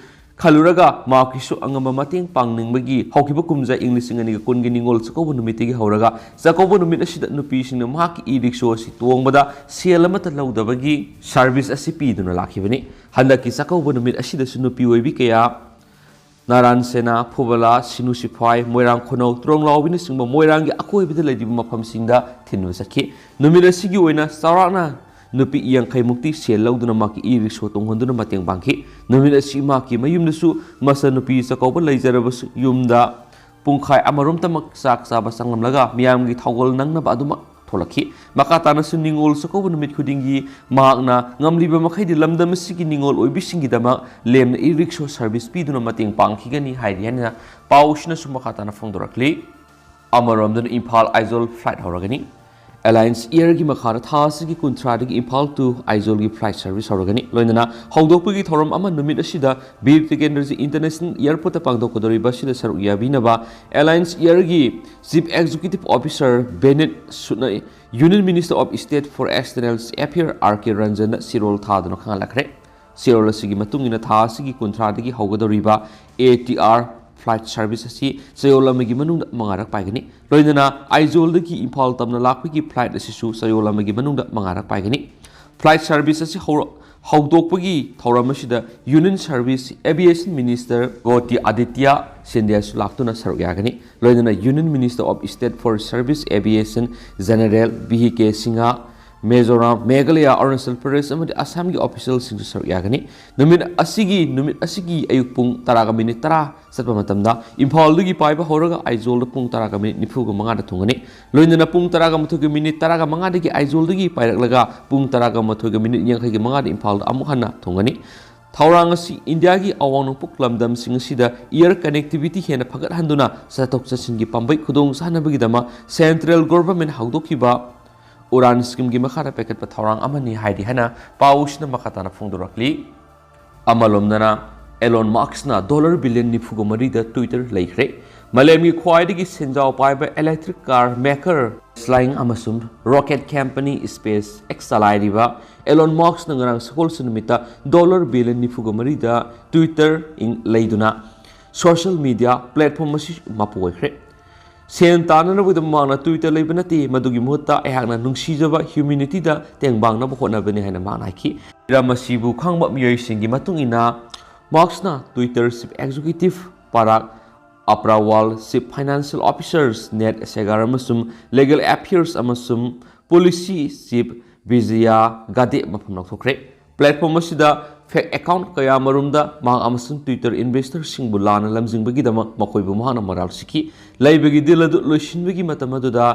ꯈꯜꯂꯨꯔꯒ ꯃꯍꯥꯛꯀꯤꯁꯨ ꯑꯉꯝꯕ ꯃꯇꯦꯡ ꯄꯥꯡꯅꯤꯡꯕꯒꯤ ꯍꯧꯈꯤꯕ ꯀꯨꯝꯖꯥ ꯏꯪ ꯂꯤꯁꯤꯡ ꯑꯅꯤꯒ ꯀꯨꯟꯒꯤ ꯅꯤꯉꯣꯜ ꯆꯥꯛꯀꯧꯕ ꯅꯨꯃꯤꯠꯇꯒꯤ ꯍꯧꯔꯒ ꯆꯥꯛꯀꯧꯕ ꯅꯨꯃꯤꯠ ꯑꯁꯤꯗ ꯅꯨꯄꯤꯁꯤꯡꯅ ꯃꯍꯥꯛꯀꯤ ꯏ ꯔꯤꯛꯁꯣ ꯑꯁꯤ ꯇꯣꯡꯕꯗ ꯁꯦꯜ ꯑꯃꯠꯇ ꯂꯧꯗꯕꯒꯤ ꯁꯔꯚꯤꯁ ꯑꯁꯤ ꯄꯤꯗꯨꯅ ꯂꯥꯛꯈꯤꯕꯅꯤ꯫ ꯍꯟꯗꯛꯀꯤ ꯆꯥꯛꯀꯧꯕ ꯅꯨꯃꯤꯠ ꯑꯁꯤꯗꯁꯨ ꯅꯨꯄꯤ ꯑꯣꯏꯕꯤ ꯀꯌꯥ ꯅꯥꯔꯥꯟ ꯁꯦꯅꯥ, ꯐꯨꯕꯂꯥ, ꯁꯤꯅꯨ ꯁꯤꯐꯥꯏ, ꯃꯣꯏꯔꯥꯡ ꯈꯨꯅꯧ, ꯇ꯭ꯔꯣꯡꯂꯥꯎꯕꯤꯅꯆꯤꯡꯕ ꯃꯣꯏꯔꯥꯡꯒꯤ ꯑꯀꯣꯏꯕꯗ ꯂꯩꯔꯤꯕ ꯃꯐꯝꯁꯤꯡꯗ ꯊꯤꯟꯕ ꯆꯠꯈꯤ꯫ ꯅꯨꯃꯤꯠ ꯑꯁꯤꯒꯤ ꯑꯣꯏꯅ ꯆꯥꯎꯔꯥꯛꯅ ꯅꯨꯄꯤ ꯌꯥꯡꯈꯩ ꯃꯨꯛꯇꯤ ꯁꯦꯜ ꯂꯧꯗꯨꯅ ꯃꯍꯥꯛꯀꯤ ꯏ ꯔꯤꯛꯁꯣ ꯇꯣꯡꯍꯟꯗꯨꯅ ꯃꯇꯦꯡ ꯄꯥꯡꯈꯤ꯫ ꯅꯨꯃꯤꯠ ꯑꯁꯤ ꯃꯍꯥꯛꯀꯤ ꯃꯌꯨꯝꯗꯁꯨ ꯃꯆꯟꯅꯨꯄꯤ ꯆꯥꯛꯀꯧꯕ ꯂꯩꯖꯔꯕꯁꯨ ꯌꯨꯝꯗ ꯄꯨꯡꯈꯥꯏ ꯑꯃꯔꯣꯝꯇꯃꯛ ꯆꯥꯛ ꯆꯥꯕ ꯆꯪꯂꯝꯂꯒ ꯃꯤꯌꯥꯝꯒꯤ ꯊꯧꯒꯜ ꯅꯪꯅꯕ ꯑꯗꯨꯃꯛ ꯊꯣꯛꯂꯛꯈꯤ꯫ ꯃꯈꯥ ꯇꯥꯅꯁꯨ ꯅꯤꯉꯣꯜ ꯆꯥꯛꯀꯧꯕ ꯅꯨꯃꯤꯠ ꯈꯨꯗꯤꯡꯒꯤ ꯃꯍꯥꯛꯅ ꯉꯝꯂꯤꯕ ꯃꯈꯩꯗꯤ ꯂꯝꯗꯝ ꯑꯁꯤꯒꯤ ꯅꯤꯉꯣꯜ ꯑꯣꯏꯕꯤꯁꯤꯡꯒꯤꯗꯃꯛ ꯂꯦꯝꯅ ꯏ ꯔꯤꯛꯁꯣ ꯁꯔꯚꯤꯁ ꯄꯤꯗꯨꯅ ꯃꯇꯦꯡ ꯄꯥꯡꯈꯤꯒꯅꯤ ꯍꯥꯏꯔꯤ ꯍꯥꯏꯅ ꯄꯥꯎꯁꯤꯅꯁꯨ ꯃꯈꯥ ꯇꯥꯅ ꯐꯣꯡꯗꯣꯔꯛꯂꯤ꯫ ꯑꯃꯔꯣꯝꯗꯅ ꯏꯝꯐꯥꯜ ꯑꯥꯏꯖꯣꯜ ꯐ꯭ꯂꯥꯏꯠ ꯍꯧꯔꯒꯅꯤ꯫ ꯑꯦꯂꯥꯌꯟꯁ ꯏꯌꯔꯒꯤ ꯃꯈꯥꯗ ꯊꯥ ꯑꯁꯤꯒꯤ ꯀꯨꯟꯊ꯭ꯔꯥꯗꯒꯤ ꯏꯝꯐꯥꯜ to ꯑꯥꯏꯖꯣꯜꯒꯤ ꯐ꯭ꯂꯥꯏꯠ ꯁꯔꯚꯤꯁ ꯍꯧꯔꯒꯅꯤ꯫ ꯂꯣꯏꯅꯅ ꯍꯧꯗꯣꯛꯄꯒꯤ ꯊꯧꯔꯝ ꯑꯃ ꯅꯨꯃꯤꯠ ꯑꯁꯤꯗ ꯕꯤꯔ ꯇꯤꯀꯦꯟꯗ꯭ꯔꯖꯤ ꯏꯟꯇꯔꯅꯦꯁꯅꯦꯜ ꯏꯌꯥꯔꯄꯣꯔꯠꯇ ꯄꯥꯡꯊꯣꯛꯀꯗꯧꯔꯤꯕ ꯑꯁꯤꯗ ꯁꯔꯨꯛ ꯌꯥꯕꯤꯅꯕ ꯑꯦꯂꯥꯌꯟꯁ ꯏꯌꯔꯒꯤ ꯆꯤꯐ ꯑꯦꯛꯖꯤꯀ꯭ꯌꯨꯇꯤꯚ ꯑꯣꯐꯤꯁꯔ ꯕꯦꯅꯦꯠ ꯁꯨꯠꯅ union minister of state for external affair R K ꯔꯟꯖꯟꯅ ꯆꯦꯔꯣꯜ ꯊꯥꯗꯨꯅ ꯈꯪꯍꯜꯂꯛꯈ꯭ꯔꯦ꯫ ꯆꯦꯔꯣꯜ ꯑꯁꯤꯒꯤ ꯃꯇꯨꯡ ꯏꯟꯅ ꯊꯥ ꯑꯁꯤꯒꯤ ꯀꯨꯟꯊ꯭ꯔꯥꯗꯒꯤ ꯍꯧꯒꯗꯧꯔꯤꯕ A T R flight service ꯑꯁꯤ ꯆꯌꯣꯜ ꯑꯃꯒꯤ ꯃꯅꯨꯡꯗ ꯃꯉꯥꯔꯛ ꯄꯥꯏꯒꯅꯤ꯫ ꯂꯣꯏꯅꯅ ꯑꯥꯏꯖꯣꯜꯗꯒꯤ ꯏꯝꯐꯥꯜ ꯇꯝꯅ ꯂꯥꯛꯄꯒꯤ ꯐ꯭ꯂꯥꯏꯠ ꯑꯁꯤꯁꯨ ꯆꯌꯣꯜ ꯑꯃꯒꯤ ꯃꯅꯨꯡꯗ ꯃꯉꯥꯔꯛ ꯄꯥꯏꯒꯅꯤ꯫ ꯐ꯭ꯂꯥꯏꯠ ꯁꯔꯚꯤꯁ ꯑꯁꯤ ꯍꯧꯔ-, ꯍꯧꯗꯣꯛꯄꯒꯤ ꯊꯧꯔꯝ ꯑꯁꯤꯗ ꯌꯨꯅꯤꯌꯟ ꯁꯔꯚꯤꯁ ꯑꯦꯚꯤꯌꯦꯁꯟ ꯃꯤꯅꯤꯁꯇꯔ ꯒꯣꯇꯤ ꯑꯥꯗꯤꯇ꯭ꯌ ꯁꯤꯟꯙ꯭ꯌꯥꯁꯨ ꯂꯥꯛꯇꯨꯅ ꯁꯔꯨꯛ ꯌꯥꯒꯅꯤ꯫ ꯂꯣꯏꯅꯅ union minister of state for service aviation general V K Singh, Mizoram, Meghalaya, Arunachal Pradesh ꯑꯃꯗꯤ ꯑꯁꯥꯝꯒꯤ ꯑꯣꯐꯤꯁꯤꯌꯦꯜꯁꯤꯡꯁꯨ ꯁꯔꯨꯛ ꯌꯥꯒꯅꯤ꯫ ꯅꯨꯃꯤꯠ ꯑꯁꯤꯒꯤ, ꯅꯨꯃꯤꯠ ꯑꯁꯤꯒꯤ ꯑꯌꯨꯛ ꯄꯨꯡ ꯇꯔꯥꯒ ꯃꯤꯅꯤꯠ ꯇꯔꯥ ꯆꯠꯄ ꯃꯇꯝꯗ ꯏꯝꯐꯥꯜꯗꯒꯤ ꯄꯥꯏꯕ ꯍꯧꯔꯒ ꯑꯥꯏꯖꯣꯜꯗ ꯄꯨꯡ ꯇꯔꯥꯒ ꯃꯤꯅꯤꯠ ꯅꯤꯐꯨꯒ ꯃꯉꯥꯗ ꯊꯨꯡꯒꯅꯤ꯫ ꯂꯣꯏꯅꯅ ꯄꯨꯡ ꯇꯔꯥꯒ ꯃꯥꯊꯣꯏꯒ ꯃꯤꯅꯤꯠ ꯇꯔꯥꯒ ꯃꯉꯥꯗꯒꯤ ꯑꯥꯏꯖꯣꯜꯗꯒꯤ ꯄꯥꯏꯔꯛꯂꯒ ꯄꯨꯡ ꯇꯔꯥꯒ ꯃꯥꯊꯣꯏꯒ ꯃꯤꯅꯤꯠ ꯌꯥꯡꯈꯩꯒ ꯃꯉꯥꯗ ꯏꯝꯐꯥꯜꯗ ꯑꯃꯨꯛ ꯍꯟꯅ ꯊꯨꯡꯒꯅꯤ꯫ ꯊꯧꯔꯥꯡ ꯑꯁꯤ ꯏꯟꯗꯤꯌꯥꯒꯤ ꯑꯋꯥꯡ ꯅꯣꯡꯄꯣꯛ ꯂꯝꯗꯝꯁꯤꯡ ꯑꯁꯤꯗ ꯏꯌꯔ ꯀꯅꯦꯛꯇꯤꯚꯤꯇꯤ ꯍꯦꯟꯅ ꯐꯒꯠꯍꯟꯗꯨꯅ ꯆꯠꯊꯣꯛ ꯆꯠꯁꯤꯟꯒꯤ ꯄꯥꯝꯕꯩ ꯈꯨꯗꯣꯡ ꯆꯥꯅꯕꯒꯤꯗꯃꯛ ꯁꯦꯟꯇ꯭ꯔꯦꯜ ꯒꯣꯚꯔꯟꯃꯦꯟꯠ ꯍꯧꯗꯣꯛꯈꯤꯕ ꯎꯔꯥꯟ ꯁ꯭ꯀꯤꯝꯒꯤ ꯃꯈꯥꯗ ꯄꯥꯏꯈꯠꯄ ꯊꯧꯔꯥꯡ ꯑꯃꯅꯤ ꯍꯥꯏꯔꯤ ꯍꯥꯏꯅ ꯄꯥꯎꯁꯤꯅ ꯃꯈꯥ ꯇꯥꯅ ꯐꯣꯡꯗꯣꯔꯛꯂꯤ꯫ ꯑꯃꯂꯣꯝꯗꯅ ꯑꯦꯂꯣꯟ ꯃꯥꯛꯁꯅ ꯗꯣꯂꯔ ꯕꯤꯂꯤꯌꯟ ꯅꯤꯐꯨꯒ ꯃꯔꯤꯗ ꯇ꯭ꯋꯤꯇꯔ ꯂꯩꯈ꯭ꯔꯦ꯫ ꯃꯥꯂꯦꯝꯒꯤ ꯈ꯭ꯋꯥꯏꯗꯒꯤ ꯁꯦꯟꯖꯥꯎ ꯄꯥꯏꯕ ꯏꯂꯦꯛꯇ꯭ꯔꯤꯛ ꯀꯥꯔ ꯃꯦꯀꯔ ꯁ꯭ꯂꯥꯏꯡ ꯑꯃꯁꯨꯡ ꯔꯣꯀꯦꯠ ꯀꯝꯄꯅꯤ ꯁ꯭ꯄꯦꯁ ꯑꯦꯛꯁ ꯆꯂꯥꯏꯔꯤꯕ ꯑꯦꯂꯣꯟ ꯃꯥꯛꯁꯅ ꯉꯔꯥꯡ ꯁꯒꯣꯜꯁꯦꯟ ꯅꯨꯃꯤꯠꯇ ꯗꯣꯂꯔ ꯕꯤꯂꯤꯌꯟ ꯅꯤꯐꯨꯒ ꯃꯔꯤꯗ ꯇ꯭ꯋꯤꯇꯔ ꯏꯪ ꯂꯩꯗꯨꯅ ꯁꯣꯁꯤꯌꯦꯜ ꯃꯤꯗꯤꯌꯥ ꯄ꯭ꯂꯦꯠꯐꯣꯝ ꯑꯁꯤ ꯃꯄꯨ ꯑꯣꯏꯈ꯭ꯔꯦ꯫ ꯁꯦꯟ ꯇꯥꯟꯅꯅꯕꯒꯤꯗꯃꯛ ꯃꯍꯥꯛꯅ ꯇ꯭ꯋꯤꯇꯔ ꯂꯩꯕ ꯅꯠꯇꯦ, ꯃꯗꯨꯒꯤ ꯃꯍꯨꯠꯇ ꯑꯩꯍꯥꯛꯅ ꯅꯨꯡꯁꯤꯖꯕ ꯍ꯭ꯌꯨꯃꯦꯅꯤꯇꯤꯗ ꯇꯦꯡꯕꯥꯡꯅꯕ ꯍꯣꯠꯅꯕꯅꯤ ꯍꯥꯏꯅ ꯃꯍꯥꯛꯅ ꯍꯥꯏꯈꯤ꯫ ꯍꯤꯔꯝ ꯑꯁꯤꯕꯨ ꯈꯪꯕ ꯃꯤꯑꯣꯏꯁꯤꯡꯒꯤ ꯃꯇꯨꯡ ꯏꯟꯅ, ꯃꯥꯛꯁꯅ Twitter chief executive Parag Agrawal, chief financial officer Ned Segal ꯑꯃꯁꯨꯡ ꯂꯤꯒꯦꯜ ꯑꯦꯐꯤꯌꯔꯁ ꯑꯃꯁꯨꯡ ꯄꯣꯂꯤꯁꯤ ꯆꯤꯐ ꯕꯤꯖꯌꯥ ꯒꯥꯗꯦ ꯃꯐꯝ ꯂꯧꯊꯣꯛꯈ꯭ꯔꯦ꯫ ꯄ꯭ꯂꯦꯠꯐꯣꯝ ꯑꯁꯤꯗ ꯐꯦꯛ ꯑꯦꯀꯥꯎꯟꯠ ꯀꯌꯥ ꯃꯔꯨꯝꯗ ꯃꯍꯥꯛ ꯑꯃꯁꯨꯡ ꯇ꯭ꯋꯤꯇꯔ ꯏꯟꯚꯦꯁꯇꯔꯁꯤꯡꯕꯨ ꯂꯥꯟꯅ ꯂꯝꯖꯤꯡꯕꯒꯤꯗꯃꯛ ꯃꯈꯣꯏꯕꯨ ꯃꯍꯥꯛꯅ ꯃꯔꯥꯜ ꯁꯤꯈꯤ꯫ ꯂꯩꯕꯒꯤ ꯗꯤꯜ ꯑꯗꯨ ꯂꯣꯏꯁꯤꯟꯕꯒꯤ ꯃꯇꯝ ꯑꯗꯨꯗ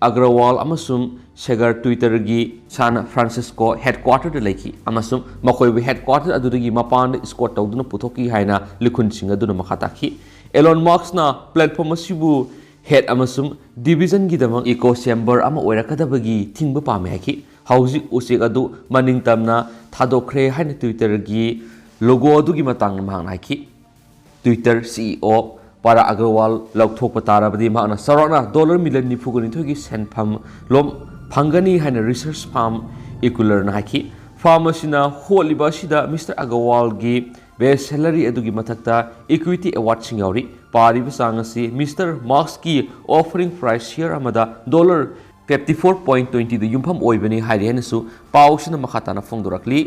ꯑꯒ꯭ꯔꯋꯥꯜ ꯑꯃꯁꯨꯡ ꯁꯦꯒꯔ ꯇ꯭ꯋꯤꯇꯔꯒꯤ ꯁꯥꯟ ꯐ꯭ꯔꯥꯟꯁꯤꯁꯀꯣ ꯍꯦꯗꯀ꯭ꯋꯥꯇꯔꯗ ꯂꯩꯈꯤ ꯑꯃꯁꯨꯡ ꯃꯈꯣꯏꯕꯨ ꯍꯦꯗꯀ꯭ꯋꯥꯇꯔ ꯑꯗꯨꯗꯒꯤ ꯃꯄꯥꯟꯗ ꯏꯁꯀꯣꯔꯠ ꯇꯧꯗꯨꯅ ꯄꯨꯊꯣꯛꯈꯤ ꯍꯥꯏꯅ ꯂꯤꯈꯨꯟꯁꯤꯡ ꯑꯗꯨꯅ ꯃꯈꯥ ꯇꯥꯈꯤ꯫ ꯑꯦꯂꯣꯟ ꯃꯥꯛꯁꯅ ꯄ꯭ꯂꯦꯠꯐꯣꯝ ꯑꯁꯤꯕꯨ ꯍꯦꯠ ꯑꯃꯁꯨꯡ ꯗꯤꯕꯤꯖꯟꯒꯤꯗꯃꯛ ꯏꯀꯣ ꯆꯦꯝꯕꯔ ꯑꯃ ꯑꯣꯏꯔꯛꯀꯗꯕꯒꯤ ꯊꯤꯡꯕ ꯄꯥꯝꯃꯤ ꯍꯥꯏꯈꯤ꯫ ꯍꯧꯖꯤꯛ ꯎꯆꯦꯛ ꯑꯗꯨ ꯃꯅꯤꯡ ꯇꯝꯅ ꯊꯥꯗꯣꯛꯈ꯭ꯔꯦ ꯍꯥꯏꯅ Twitter-ꯒꯤ ꯂꯣꯒꯣ ꯑꯗꯨꯒꯤ ꯃꯇꯥꯡꯗ ꯃꯍꯥꯛꯅ ꯍꯥꯏꯈꯤ꯫ Twitter CEO ꯄꯥꯔꯥ ꯑꯒꯔꯋꯥꯜ ꯂꯧꯊꯣꯛꯄ ꯇꯥꯔꯕꯗꯤ ꯃꯍꯥꯛꯅ ꯆꯥꯎꯔꯥꯛꯅ ꯗꯣꯂꯔ ꯃꯤꯂꯤꯌꯟ ꯅꯤꯐꯨꯒ ꯅꯤꯊꯣꯏꯒꯤ ꯁꯦꯟꯐꯝ ꯂꯣꯝ ꯐꯪꯒꯅꯤ ꯍꯥꯏꯅ ꯔꯤꯁꯔꯆ ꯐꯥꯔꯝ ꯏꯀꯨꯂꯔꯅ ꯍꯥꯏꯈꯤ꯫ ꯐꯥꯔꯝ ꯑꯁꯤꯅ ꯍꯣꯠꯂꯤꯕ ꯑꯁꯤꯗ ꯃꯤꯁꯇꯔ ꯑꯒꯔꯋꯥꯜꯒꯤ ꯕꯦꯁ ꯁꯦꯂꯔꯤ ꯑꯗꯨꯒꯤ ꯃꯊꯛꯇ ꯏꯀ꯭ꯋꯤꯇꯤ ꯑꯦꯋꯥꯔꯗꯁꯤꯡ ꯌꯥꯎꯔꯤ꯫ ꯄꯥꯔꯤꯕ ꯆꯥꯡ ꯑꯁꯤ ꯃꯤꯁꯇꯔ ꯃꯥꯁꯀꯤ ꯑꯣꯐꯔꯤꯡ ꯄ꯭ꯔꯥꯏꯁ ꯁꯤꯌꯔ ꯑꯃꯗ ꯗꯣꯂꯔ fifty four point twenty-ꯗ ꯌꯨꯝꯐꯝ ꯑꯣꯏꯕꯅꯤ ꯍꯥꯏꯔꯤ ꯍꯥꯏꯅꯁꯨ ꯄꯥꯎꯁꯤꯅ ꯃꯈꯥ ꯇꯥꯅ ꯐꯣꯡꯗꯣꯔꯛꯂꯤ꯫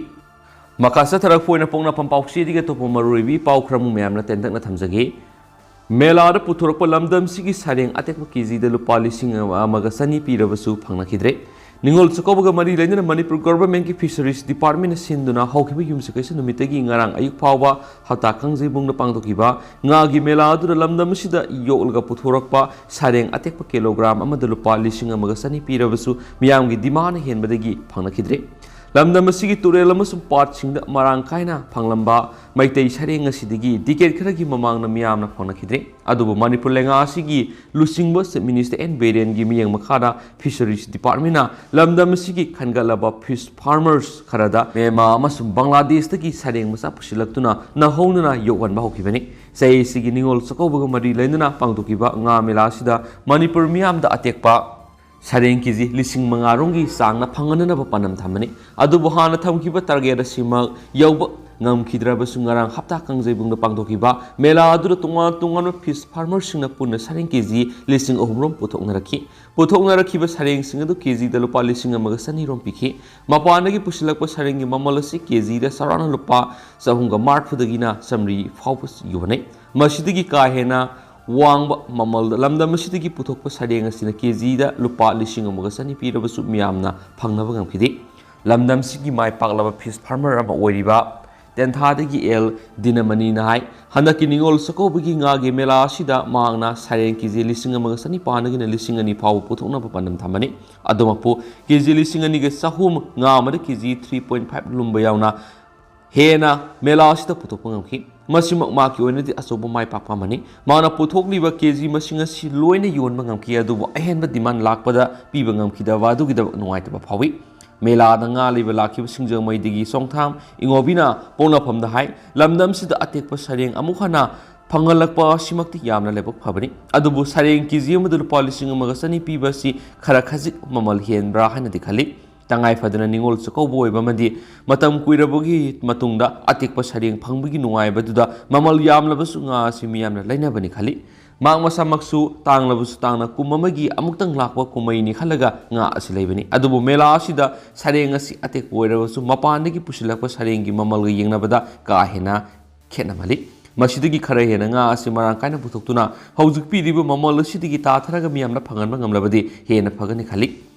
ꯃꯈꯥ ꯆꯠꯊꯔꯛꯄ ꯑꯣꯏꯅ ꯄꯣꯛꯅꯐꯝ ꯄꯥꯎꯆꯦꯗꯒꯤ ꯑꯇꯣꯞꯄ ꯃꯔꯨꯑꯣꯏꯕ ꯄꯥꯎ ꯈꯔ ꯑꯃꯨꯛ ꯃꯌꯥꯝꯅ ꯇꯦꯟꯇꯛꯅ ꯊꯝꯖꯒꯦ꯫ ꯃꯦꯂꯥꯗ ꯄꯨꯊꯣꯔꯛꯄ ꯂꯝꯗꯝꯁꯤꯒꯤ ꯁꯔꯦꯡ ꯑꯇꯦꯛꯄ ꯀꯦꯖꯤꯗ ꯂꯨꯄꯥ ꯂꯤꯁꯤꯡ ꯑꯃꯒ ꯆꯅꯤ ꯄꯤꯔꯕꯁꯨ ꯐꯪꯅꯈꯤꯗ꯭ꯔꯦ꯫ ꯅꯤꯉꯣꯜ ꯆꯥꯛꯀꯧꯕꯒ ꯃꯔꯤ ꯂꯩꯅꯅ ꯃꯅꯤꯄꯨꯔ ꯒꯣꯚꯔꯟꯃꯦꯟꯠꯀꯤ ꯐꯤꯁꯔꯤꯁ ꯗꯤꯄꯥꯔꯠꯃꯦꯟꯠꯅ ꯁꯤꯟꯗꯨꯅ ꯍꯧꯈꯤꯕ ꯌꯨꯝꯁꯀꯩꯁ ꯅꯨꯃꯤꯠꯇꯒꯤ ꯉꯔꯥꯡ ꯑꯌꯨꯛ ꯐꯥꯎꯕ ꯍꯞꯇꯥ ꯀꯥꯡꯖꯩꯕꯨꯡꯗ ꯄꯥꯡꯊꯣꯛꯈꯤꯕ ꯉꯥꯒꯤ ꯃꯦꯂꯥ ꯑꯗꯨꯗ ꯂꯝꯗꯝ ꯑꯁꯤꯗ ꯌꯣꯛꯂꯒ ꯄꯨꯊꯣꯔꯛꯄ ꯁꯔꯦꯡ ꯑꯇꯦꯛꯄ ꯀꯤꯂꯣꯒ꯭ꯔꯥꯝ ꯑꯃꯗ ꯂꯨꯄꯥ ꯂꯤꯁꯤꯡ ꯑꯃꯒ ꯆꯅꯤ ꯄꯤꯔꯕꯁꯨ ꯃꯤꯌꯥꯝꯒꯤ ꯗꯤꯃꯥꯟꯅ ꯍꯦꯟꯕꯗꯒꯤ ꯐꯪꯅꯈꯤꯗ꯭ꯔꯦ꯫ ꯂꯝꯗꯝ ꯑꯁꯤꯒꯤ ꯇꯨꯔꯦꯜ ꯑꯃꯁꯨꯡ ꯄꯥꯠꯁꯤꯡꯗ ꯃꯔꯥꯡ ꯀꯥꯏꯅ ꯐꯪꯂꯝꯕ ꯃꯩꯇꯩ ꯁꯔꯦꯡ ꯑꯁꯤꯗꯒꯤ ꯗꯤꯀꯦꯠ ꯈꯔꯒꯤ ꯃꯃꯥꯡꯗ ꯃꯤꯌꯥꯝꯅ ꯐꯪꯅꯈꯤꯗ꯭ꯔꯦ꯫ ꯑꯗꯨꯕꯨ ꯃꯅꯤꯄꯨꯔ ꯂꯩꯉꯥꯛ ꯑꯁꯤꯒꯤ ꯂꯨꯆꯤꯡꯕ ꯆꯤꯐ ꯃꯤꯅꯤꯁꯇꯔ ꯑꯦꯟ ꯕꯤꯔꯦꯟꯒꯤ ꯃꯤꯠꯌꯦꯡ ꯃꯈꯥꯗ ꯐꯤꯁꯔꯤꯁ ꯗꯤꯄꯥꯔꯠꯃꯦꯟꯠꯅ ꯂꯝꯗꯝ ꯑꯁꯤꯒꯤ ꯈꯟꯒꯠꯂꯕ ꯐꯤꯁ ꯐꯥꯔꯃꯔꯁ ꯈꯔꯗ ꯃ꯭ꯌꯥꯟꯃꯥꯔ ꯑꯃꯁꯨꯡ ꯕꯪꯒ꯭ꯂꯥꯗꯦꯁꯇꯒꯤ ꯁꯔꯦꯡ ꯃꯆꯥ ꯄꯨꯁꯤꯜꯂꯛꯇꯨꯅ ꯅꯧꯍꯧꯅꯅ ꯌꯣꯛꯍꯟꯕ ꯍꯧꯈꯤꯕꯅꯤ꯫ ꯆꯍꯤ ꯑꯁꯤꯒꯤ ꯅꯤꯉꯣꯜ ꯆꯥꯛꯀꯧꯕꯒ ꯃꯔꯤ ꯂꯩꯅꯅ ꯄꯥꯡꯊꯣꯛꯈꯤꯕ ꯉꯥ ꯃꯦꯂꯥ ꯑꯁꯤꯗ ꯃꯅꯤꯄꯨꯔ ꯃꯤꯌꯥꯝꯗ ꯑꯇꯦꯛꯄ ꯁꯔꯦꯡ ꯀꯦꯖꯤ ꯂꯤꯁꯤꯡ ꯃꯉꯥ ꯔꯣꯝꯒꯤ ꯆꯥꯡꯅ ꯐꯪꯍꯟꯅꯅꯕ ꯄꯥꯟꯗꯝ ꯊꯝꯕꯅꯤ꯫ ꯑꯗꯨꯕꯨ ꯍꯥꯟꯅ ꯊꯝꯈꯤꯕ ꯇꯥꯔꯒꯦꯠ ꯑꯁꯤꯃꯛ ꯌꯧꯕ ꯉꯝꯈꯤꯗ꯭ꯔꯕꯁꯨ ꯉꯔꯥꯡ ꯍꯞꯇꯥ ꯀꯥꯡꯖꯩꯕꯨꯡꯗ ꯄꯥꯡꯊꯣꯛꯈꯤꯕ ꯃꯦꯂꯥ ꯑꯗꯨꯗ ꯇꯣꯉꯥꯟ ꯇꯣꯉꯥꯟꯕ ꯐꯤꯁ ꯐꯥꯔꯃꯔꯁꯤꯡꯅ ꯄꯨꯟꯅ ꯁꯔꯦꯡ ꯀꯦꯖꯤ ꯂꯤꯁꯤꯡ ꯑꯍꯨꯝ ꯔꯣꯝ ꯄꯨꯊꯣꯛꯅꯔꯛꯈꯤ꯫ ꯄꯨꯊꯣꯛꯅꯔꯛꯈꯤꯕ ꯁꯔꯦꯡꯁꯤꯡ ꯑꯗꯨ ꯀꯦꯖꯤꯗ ꯂꯨꯄꯥ ꯂꯤꯁꯤꯡ ꯑꯃꯒ ꯆꯅꯤ ꯔꯣꯝ ꯄꯤꯈꯤ꯫ ꯃꯄꯥꯟꯗꯒꯤ ꯄꯨꯁꯤꯜꯂꯛꯄ ꯁꯔꯦꯡꯒꯤ ꯃꯃꯜ ꯑꯁꯤ ꯀꯦꯖꯤꯗ ꯆꯥꯎꯔꯥꯛꯅ ꯂꯨꯄꯥ ꯆꯍꯨꯝꯒ ꯃꯔꯤꯐꯨꯗꯒꯤꯅ ꯆꯥꯃꯔꯤ ꯐꯥꯎꯕ ꯌꯣꯟꯅꯩ꯫ ꯃꯁꯤꯗꯒꯤ ꯀꯥ ꯍꯦꯟꯅ ꯋꯥꯡꯕ ꯃꯃꯜꯗ ꯂꯝꯗꯝ ꯑꯁꯤꯗꯒꯤ ꯄꯨꯊꯣꯛꯄ ꯁꯔꯦꯡ ꯑꯁꯤꯅ ꯀꯦꯖꯤꯗ ꯂꯨꯄꯥ ꯂꯤꯁꯤꯡ ꯑꯃꯒ ꯆꯅꯤ ꯄꯤꯔꯕꯁꯨ ꯃꯤꯌꯥꯝꯅ ꯐꯪꯅꯕ ꯉꯝꯈꯤꯗꯦ꯫ ꯂꯝꯗꯝꯁꯤꯒꯤ ꯃꯥꯏ ꯄꯥꯛꯂꯕ ꯐꯤꯁ ꯐꯥꯔꯃꯔ ꯑꯃ ꯑꯣꯏꯔꯤꯕ ꯇꯦꯟꯊꯥꯗꯒꯤ ꯑꯦꯜ ꯗꯤꯅꯃꯅꯤꯅ ꯍꯥꯏ, ꯍꯟꯗꯛꯀꯤ ꯅꯤꯉꯣꯜ ꯆꯥꯛꯀꯧꯕꯒꯤ ꯉꯥꯒꯤ ꯃꯦꯂꯥ ꯑꯁꯤꯗ ꯃꯍꯥꯛꯅ ꯁꯔꯦꯡ ꯀꯦꯖꯤ ꯂꯤꯁꯤꯡ ꯑꯃꯒ ꯆꯅꯤꯄꯥꯟꯗꯒꯤꯅ ꯂꯤꯁꯤꯡ ꯑꯅꯤ ꯐꯥꯎꯕ ꯄꯨꯊꯣꯛꯅꯕ ꯄꯥꯟꯗꯝ ꯊꯝꯕꯅꯤ꯫ ꯑꯗꯨꯃꯛꯄꯨ ꯀꯦꯖꯤ ꯂꯤꯁꯤꯡ ꯑꯅꯤꯒ ꯆꯍꯨꯝ ꯉꯥ ꯑꯃꯗ ꯀꯦꯖꯤ three point five ꯂꯨꯝꯕ ꯌꯥꯎꯅ ꯍꯦꯟꯅ ꯃꯦꯂꯥ ꯑꯁꯤꯗ ꯄꯨꯊꯣꯛꯄ ꯉꯝꯈꯤ꯫ ꯃꯁꯤꯃꯛ ꯃꯍꯥꯛꯀꯤ ꯑꯣꯏꯅꯗꯤ ꯑꯆꯧꯕ ꯃꯥꯏ ꯄꯥꯛꯄ ꯑꯃꯅꯤ꯫ ꯃꯥꯅ ꯄꯨꯊꯣꯛꯂꯤꯕ ꯀꯦ ꯖꯤ ꯃꯁꯤꯡ ꯑꯁꯤ ꯂꯣꯏꯅ ꯌꯣꯟꯕ ꯉꯝꯈꯤ, ꯑꯗꯨꯕꯨ ꯑꯍꯦꯟꯕ demand ꯂꯥꯛꯄꯗ ꯄꯤꯕ ꯉꯝꯈꯤꯗꯕ ꯑꯗꯨꯒꯤꯗꯃꯛ ꯅꯨꯡꯉꯥꯏꯇꯕ ꯐꯥꯎꯏ꯫ ꯃꯦꯂꯥꯗ ꯉꯥ ꯂꯩꯕ ꯂꯥꯛꯈꯤꯕ ꯁꯤꯡꯖꯃꯩꯗꯒꯤ ꯆꯣꯡꯊꯥꯝ ꯏꯉꯣꯕꯤꯅ ꯄꯣꯛꯅꯐꯝꯗ ꯍꯥꯏ, ꯂꯝꯗꯝꯁꯤꯗ ꯑꯇꯦꯛꯄ ꯁꯔꯦꯡ ꯑꯃꯨꯛ ꯍꯟꯅ ꯐꯪꯍꯜꯂꯛꯄ ꯑꯁꯤꯃꯛꯇꯤ ꯌꯥꯝꯅ ꯂꯥꯏꯕꯛ ꯐꯕꯅꯤ, ꯑꯗꯨꯕꯨ ꯁꯔꯦꯡ ꯀꯦ ꯖꯤ ꯑꯃꯗ ꯂꯨꯄꯥ ꯂꯤꯁꯤꯡ ꯑꯃꯒ ꯆꯅꯤ ꯄꯤꯕ ꯑꯁꯤ ꯈꯔ ꯈꯖꯤꯛ ꯃꯃꯜ ꯍꯦꯟꯕ꯭ꯔꯥ ꯍꯥꯏꯅꯗꯤ ꯈꯜꯂꯤ꯫ ꯇꯉꯥꯏ ꯐꯗꯅ ꯅꯤꯉꯣꯜ ꯆꯥꯛꯀꯧꯕ ꯑꯣꯏꯕ ꯑꯃꯗꯤ ꯃꯇꯝ ꯀꯨꯏꯔꯕꯒꯤ ꯃꯇꯨꯡꯗ ꯑꯇꯦꯛꯄ ꯁꯔꯦꯡ ꯐꯪꯕꯒꯤ ꯅꯨꯡꯉꯥꯏꯕꯗꯨꯗ ꯃꯃꯜ ꯌꯥꯝꯂꯕꯁꯨ ꯉꯥ ꯑꯁꯤ ꯃꯤꯌꯥꯝꯅ ꯂꯩꯅꯕꯅꯤ ꯈꯜꯂꯤ꯫ ꯃꯍꯥꯛ ꯃꯁꯥꯃꯛꯁꯨ ꯇꯥꯡꯂꯕꯁꯨ ꯇꯥꯡꯅ ꯀꯨꯝ ꯑꯃꯒꯤ ꯑꯃꯨꯛꯇꯪ ꯂꯥꯛꯄ ꯀꯨꯝꯍꯩꯅꯤ ꯈꯜꯂꯒ ꯉꯥ ꯑꯁꯤ ꯂꯩꯕꯅꯤ꯫ ꯑꯗꯨꯕꯨ ꯃꯦꯂꯥ ꯑꯁꯤꯗ ꯁꯔꯦꯡ ꯑꯁꯤ ꯑꯇꯦꯛꯄ ꯑꯣꯏꯔꯕꯁꯨ ꯃꯄꯥꯟꯗꯒꯤ ꯄꯨꯁꯤꯜꯂꯛꯄ ꯁꯔꯦꯡꯒꯤ ꯃꯃꯜꯒ ꯌꯦꯡꯅꯕꯗ ꯀꯥ ꯍꯦꯟꯅ ꯈꯦꯠꯅꯃꯜꯂꯤ꯫ ꯃꯁꯤꯗꯒꯤ ꯈꯔ ꯍꯦꯟꯅ ꯉꯥ ꯑꯁꯤ ꯃꯔꯥꯡ ꯀꯥꯏꯅ ꯄꯨꯊꯣꯛꯇꯨꯅ ꯍꯧꯖꯤꯛ ꯄꯤꯔꯤꯕ ꯃꯃꯜ ꯑꯁꯤꯗꯒꯤ ꯇꯥꯊꯔꯒ ꯃꯤꯌꯥꯝꯅ ꯐꯪꯍꯟꯕ ꯉꯝꯂꯕꯗꯤ ꯍꯦꯟꯅ ꯐꯒꯅꯤ ꯈꯜꯂꯤ꯫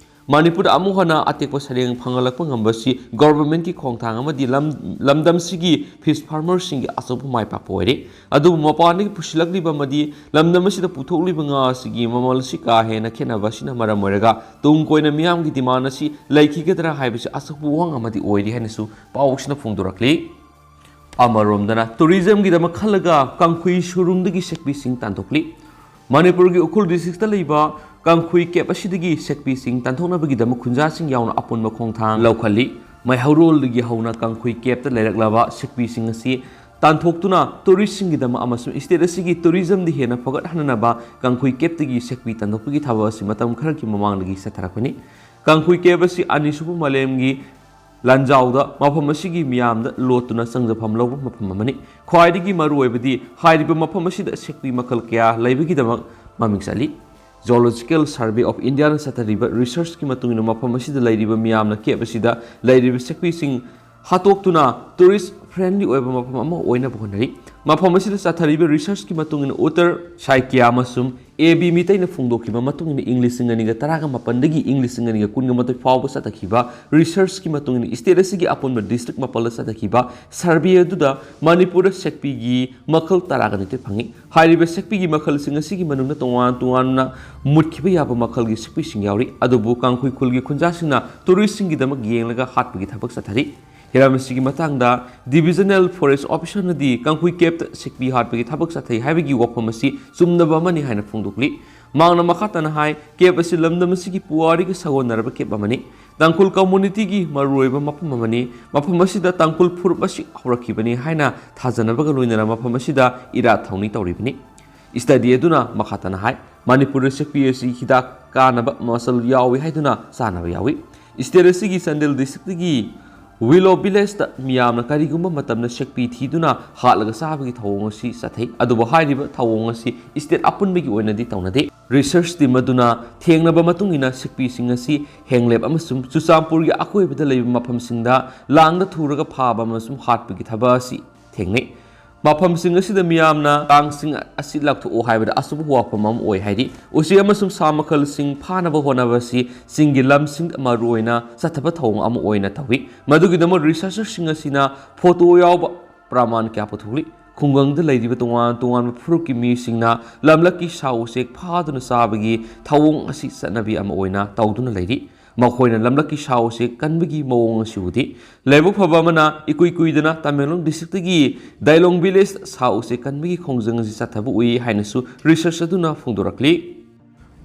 ꯃꯅꯤꯄꯨꯔꯗ ꯑꯃꯨꯛ ꯍꯟꯅ ꯑꯇꯦꯛꯄ ꯁꯔꯦꯡ ꯐꯪꯍꯜꯂꯛꯄ ꯉꯝꯕꯁꯤ governmentꯀꯤ ꯈꯣꯡꯊꯥꯡ ꯑꯃꯗꯤ ꯂꯝ-, ꯂꯝꯗꯝꯁꯤꯒꯤ fish farmerꯁꯤꯡꯒꯤ ꯑꯆꯧꯕ ꯃꯥꯏ ꯄꯥꯛꯄ ꯑꯣꯏꯔꯦ꯫ ꯑꯗꯨꯕꯨ ꯃꯄꯥꯟꯗꯒꯤ ꯄꯨꯁꯤꯜꯂꯛꯂꯤꯕ ꯑꯃꯗꯤ ꯂꯝꯗꯝ ꯑꯁꯤꯗ ꯄꯨꯊꯣꯛꯂꯤꯕ ꯉꯥ ꯑꯁꯤꯒꯤ ꯃꯃꯜ ꯑꯁꯤ ꯀꯥ ꯍꯦꯟꯅ ꯈꯦꯠꯅꯕ ꯑꯁꯤꯅ ꯃꯔꯝ ꯑꯣꯏꯔꯒ ꯇꯨꯡ ꯀꯣꯏꯅ ꯃꯤꯌꯥꯝꯒꯤ demand ꯑꯁꯤ ꯂꯩꯈꯤꯒꯗ꯭ꯔꯥ ꯍꯥꯏꯕꯁꯤ ꯑꯆꯧꯕ ꯋꯥꯍꯪ ꯑꯃꯗꯤ ꯑꯣꯏꯔꯤ ꯍꯥꯏꯅꯁꯨ ꯄꯥꯎꯁꯤꯅ ꯐꯣꯡꯗꯣꯔꯛꯂꯤ꯫ ꯑꯃꯔꯣꯝꯗꯅ tourismꯒꯤꯗꯃꯛ ꯈꯜꯂꯒ ꯀꯥꯡꯈꯨꯏ ꯁꯨꯔꯨꯡꯗꯒꯤ ꯁꯦꯛꯄꯤꯁꯤꯡ ꯇꯥꯟꯊꯣꯛꯂꯤ꯫ ꯃꯅꯤꯄꯨꯔꯒꯤ ꯎꯈ꯭ꯔꯨꯜ districtꯇ ꯂꯩꯕ ꯀꯥꯡꯈꯨꯏ ꯀꯦꯞ ꯑꯁꯤꯗꯒꯤ ꯁꯦꯛꯄꯤꯁꯤꯡ ꯇꯥꯟꯊꯣꯛꯅꯕꯒꯤꯗꯃꯛ ꯈꯨꯟꯖꯥꯁꯤꯡ ꯌꯥꯎꯅ ꯑꯄꯨꯟꯕ ꯈꯣꯡꯊꯥꯡ ꯂꯧꯈꯠꯂꯤ꯫ ꯃꯩꯍꯧꯔꯣꯜꯗꯒꯤ ꯍꯧꯅ ꯀꯥꯡꯈꯨꯏ ꯀꯦꯞꯇ ꯂꯩꯔꯛꯂꯕ ꯁꯦꯛꯄꯤꯁꯤꯡ ꯑꯁꯤ ꯇꯥꯟꯊꯣꯛꯇꯨꯅ touristꯁꯤꯡꯒꯤꯗꯃꯛ ꯑꯃꯁꯨꯡ state ꯑꯁꯤꯒꯤ tourismꯗ ꯍꯦꯟꯅ ꯐꯒꯠꯍꯟꯅꯅꯕ ꯀꯥꯡꯈꯨꯏ ꯀꯦꯞꯇꯒꯤ ꯁꯦꯛꯄꯤ ꯇꯥꯟꯊꯣꯛꯄꯒꯤ ꯊꯕꯛ ꯑꯁꯤ ꯃꯇꯝ ꯈꯔꯒꯤ ꯃꯃꯥꯡꯗꯒꯤ ꯆꯠꯊꯔꯛꯄꯅꯤ꯫ ꯀꯥꯡꯈꯨꯏ ꯀꯦꯞ ꯑꯁꯤ ꯑꯅꯤꯁꯨꯕ ꯃꯥꯂꯦꯝꯒꯤ ꯂꯥꯟꯖꯥꯎꯗ ꯃꯐꯝ ꯑꯁꯤꯒꯤ ꯃꯤꯌꯥꯝꯗ ꯂꯣꯠꯇꯨꯅ ꯆꯪꯖꯐꯝ ꯂꯧꯕ ꯃꯐꯝ ꯑꯃꯅꯤ꯫ ꯈ꯭ꯋꯥꯏꯗꯒꯤ ꯃꯔꯨꯑꯣꯏꯕꯗꯤ ꯍꯥꯏꯔꯤꯕ ꯃꯐꯝ ꯑꯁꯤꯗ ꯁꯦꯛꯄꯤ ꯃꯈꯜ ꯀꯌꯥ ꯂꯩꯕꯒꯤꯗꯃꯛ ꯃꯃꯤꯡ ꯆꯠꯂꯤ꯫ Zoological Survey of Indiaꯅ ꯆꯠꯊꯔꯤꯕ researchꯀꯤ ꯃꯇꯨꯡ ꯏꯟꯅ ꯃꯐꯝ ꯑꯁꯤꯗ ꯂꯩꯔꯤꯕ ꯃꯤꯌꯥꯝꯅ ꯀꯦꯞ ꯑꯁꯤꯗ ꯂꯩꯔꯤꯕ ꯁꯦꯛꯄꯤꯁꯤꯡ ꯍꯥꯠꯇꯣꯛꯇꯨꯅ tourist friendly ꯑꯣꯏꯕ ꯃꯐꯝ ꯑꯃ ꯑꯣꯏꯅꯕ ꯍꯣꯠꯅꯔꯤ꯫ ꯃꯐꯝ ꯑꯁꯤꯗ ꯆꯠꯊꯔꯤꯕ researchꯀꯤ ꯃꯇꯨꯡ ꯏꯟꯅ ꯎꯠꯇꯔ ꯁꯥꯏꯀ꯭ꯌꯥ ꯑꯃꯁꯨꯡ ꯑꯦ ꯕꯤ ꯃꯤꯇꯩꯅ ꯐꯣꯡꯗꯣꯛꯈꯤꯕ ꯃꯇꯨꯡ ꯏꯟꯅ ꯏꯪ ꯂꯤꯁꯤꯡ ꯑꯅꯤꯒ ꯇꯔꯥꯒ ꯃꯥꯄꯟꯗꯒꯤ ꯏꯪ ꯂꯤꯁꯤꯡ ꯑꯅꯤꯒ ꯀꯨꯟꯒ ꯃꯥꯊꯣꯏ ꯐꯥꯎꯕ ꯆꯠꯊꯈꯤꯕ researchꯀꯤ ꯃꯇꯨꯡ ꯏꯟꯅ state ꯑꯁꯤꯒꯤ ꯑꯄꯨꯟꯕ district ꯃꯥꯄꯜꯗ ꯆꯠꯊꯈꯤꯕ survey ꯑꯗꯨꯗ ꯃꯅꯤꯄꯨꯔꯗ ꯁꯦꯛꯄꯤꯒꯤ ꯃꯈꯜ ꯇꯔꯥꯒ ꯅꯤꯊꯣꯏ ꯐꯪꯉꯤ꯫ ꯍꯥꯏꯔꯤꯕ ꯁꯦꯛꯄꯤꯒꯤ ꯃꯈꯜꯁꯤꯡ ꯑꯁꯤꯒꯤ ꯃꯅꯨꯡꯗ ꯇꯣꯉꯥꯟ ꯇꯣꯉꯥꯟꯅ ꯃꯨꯠꯈꯤꯕ ꯌꯥꯕ ꯃꯈꯜꯒꯤ ꯁꯦꯛꯄꯤꯁꯤꯡ ꯌꯥꯎꯔꯤ, ꯑꯗꯨꯕꯨ ꯀꯥꯡꯈꯨꯏ ꯈꯨꯜꯒꯤ ꯈꯨꯟꯖꯥꯁꯤꯡꯅ touristꯁꯤꯡꯒꯤꯗꯃꯛ ꯌꯦꯡꯂꯒ ꯍꯥꯠꯄꯒꯤ ꯊꯕꯛ ꯆꯠꯊꯔꯤ꯫ ꯍꯤꯔꯝ ꯑꯁꯤꯒꯤ ꯃꯇꯥꯡꯗ Divisional Forest Officerꯅꯗꯤ ꯀꯥꯡꯈꯨꯏ ꯀꯦꯞꯇ ꯁꯦꯛꯄꯤ ꯍꯥꯠꯄꯒꯤ ꯊꯕꯛ ꯆꯠꯊꯩ ꯍꯥꯏꯕꯒꯤ ꯋꯥꯐꯝ ꯑꯁꯤ ꯆꯨꯝꯗꯕ ꯑꯃꯅꯤ ꯍꯥꯏꯅ ꯐꯣꯡꯗꯣꯛꯂꯤ꯫ ꯃꯍꯥꯛꯅ ꯃꯈꯥ ꯇꯥꯅ ꯍꯥꯏ, ꯀꯦꯞ ꯑꯁꯤ ꯂꯝꯗꯝ ꯑꯁꯤꯒꯤ ꯄꯨꯋꯥꯔꯤꯒ ꯁꯥꯒꯣꯟꯅꯔꯕ ꯀꯦꯞ ꯑꯃꯅꯤ꯫ ꯇꯥꯡꯈꯨꯜ communityꯒꯤ ꯃꯔꯨꯑꯣꯏꯕ ꯃꯐꯝ ꯑꯃꯅꯤ꯫ ꯃꯐꯝ ꯑꯁꯤꯗ ꯇꯥꯡꯈꯨꯜ ꯐꯨꯔꯨꯞ ꯑꯁꯤ ꯍꯧꯔꯛꯈꯤꯕꯅꯤ ꯍꯥꯏꯅ ꯊꯥꯖꯅꯕꯒ ꯂꯣꯏꯅꯅ ꯃꯐꯝ ꯑꯁꯤꯗ ꯏꯔꯥꯠ ꯊꯧꯅꯤ ꯇꯧꯔꯤꯕꯅꯤ꯫ Study ꯑꯗꯨꯅ ꯃꯈꯥ ꯇꯥꯅ ꯍꯥꯏ, ꯃꯅꯤꯄꯨꯔꯗ ꯁꯦꯛꯄꯤ ꯑꯁꯤ ꯍꯤꯗꯥꯛ ꯀꯥꯟꯅꯕ ꯃꯆꯜ ꯌꯥꯎꯏ ꯍꯥꯏꯗꯨꯅ ꯆꯥꯅꯕ ꯌꯥꯎꯏ꯫ State ꯑꯁꯤꯒꯤ ꯆꯥꯟꯗꯦꯜ districtꯀꯤ Willow Villageꯇ ꯃꯤꯌꯥꯝꯅ ꯀꯔꯤꯒꯨꯝꯕ ꯃꯇꯝꯗ ꯁꯦꯛꯄꯤ ꯊꯤꯗꯨꯅ ꯍꯥꯠꯂꯒ ꯆꯥꯕꯒꯤ ꯊꯧꯑꯣꯡ ꯑꯁꯤ ꯆꯠꯊꯩ꯫ ꯑꯗꯨꯕꯨ ꯍꯥꯏꯔꯤꯕ ꯊꯧꯑꯣꯡ ꯑꯁꯤ state ꯑꯄꯨꯟꯕꯒꯤ ꯑꯣꯏꯅꯗꯤ ꯇꯧꯅꯗꯦ꯫ Research team ꯑꯗꯨꯅ ꯊꯦꯡꯅꯕ ꯃꯇꯨꯡ ꯏꯟꯅ ꯁꯦꯛꯄꯤꯁꯤꯡ ꯑꯁꯤ ꯍꯦꯡꯂꯦꯞ ꯑꯃꯁꯨꯡ ꯆꯨꯔꯆꯥꯟꯄꯨꯔꯒꯤ ꯑꯀꯣꯏꯕꯗ ꯂꯩꯕ ꯃꯐꯝꯁꯤꯡꯗ ꯂꯥꯡꯗ ꯊꯨꯔꯒ ꯐꯥꯕ ꯑꯃꯁꯨꯡ ꯍꯥꯠꯄꯒꯤ ꯊꯕꯛ ꯑꯁꯤ ꯊꯦꯡꯅꯩ꯫ ꯃꯐꯝꯁꯤꯡ ꯑꯁꯤꯗ ꯃꯤꯌꯥꯝꯅ ꯀꯥꯡꯁꯤꯡ ꯑꯁꯤ ꯂꯧꯊꯣꯛꯎ ꯍꯥꯏꯕꯗ ꯑꯆꯨꯝꯕ ꯋꯥꯐꯝ ꯑꯃ ꯑꯣꯏ ꯍꯥꯏꯔꯤ꯫ ꯎꯆꯦꯛ ꯑꯃꯁꯨꯡ ꯁꯥ ꯃꯈꯜꯁꯤꯡ ꯐꯥꯅꯕ ꯍꯣꯠꯅꯕ ꯑꯁꯤ ꯆꯤꯡꯒꯤ ꯂꯝꯁꯤꯡꯗ ꯃꯔꯨꯑꯣꯏꯅ ꯆꯠꯊꯕ ꯊꯧꯑꯣꯡ ꯑꯃ ꯑꯣꯏꯅ ꯇꯧꯏ꯫ ꯃꯗꯨꯒꯤꯗꯃꯛ researcherꯁꯤꯡ ꯑꯁꯤꯅ photo ꯌꯥꯎꯕ ꯄ꯭ꯔꯃꯥꯟ ꯀꯌꯥ ꯄꯨꯊꯣꯛꯂꯤ꯫ ꯈꯨꯡꯒꯪꯗ ꯂꯩꯔꯤꯕ ꯇꯣꯉꯥꯟ ꯇꯣꯉꯥꯟꯕ ꯐꯨꯔꯨꯞꯀꯤ ꯃꯤꯁꯤꯡꯅ ꯂꯝꯂꯛꯀꯤ ꯁꯥ ꯎꯆꯦꯛ ꯐꯥꯗꯨꯅ ꯆꯥꯕꯒꯤ ꯊꯧꯑꯣꯡ ꯑꯁꯤ ꯆꯠꯅꯕꯤ ꯑꯃ ꯑꯣꯏꯅ ꯇꯧꯗꯨꯅ ꯂꯩꯔꯤ꯫ ꯃꯈꯣꯏꯅ ꯂꯝꯂꯛꯀꯤ ꯁꯥ ꯎꯆꯦꯛ ꯀꯟꯕꯒꯤ ꯃꯑꯣꯡ ꯑꯁꯤ ꯎꯗꯦ꯫ ꯂꯥꯏꯕꯛ ꯐꯕ ꯑꯃꯅ, ꯏꯀꯨꯏ ꯀꯨꯏꯗꯅ ꯇꯃꯦꯡꯂꯣꯡ districtꯇꯒꯤ ꯗꯥꯏꯂꯣꯡ villageꯇ ꯁꯥ ꯎꯆꯦꯛ ꯀꯟꯕꯒꯤ ꯈꯣꯡꯖꯪ ꯑꯁꯤ ꯆꯠꯊꯕ ꯎꯏ ꯍꯥꯏꯅꯁꯨ research ꯑꯗꯨꯅ ꯐꯣꯡꯗꯣꯔꯛꯂꯤ꯫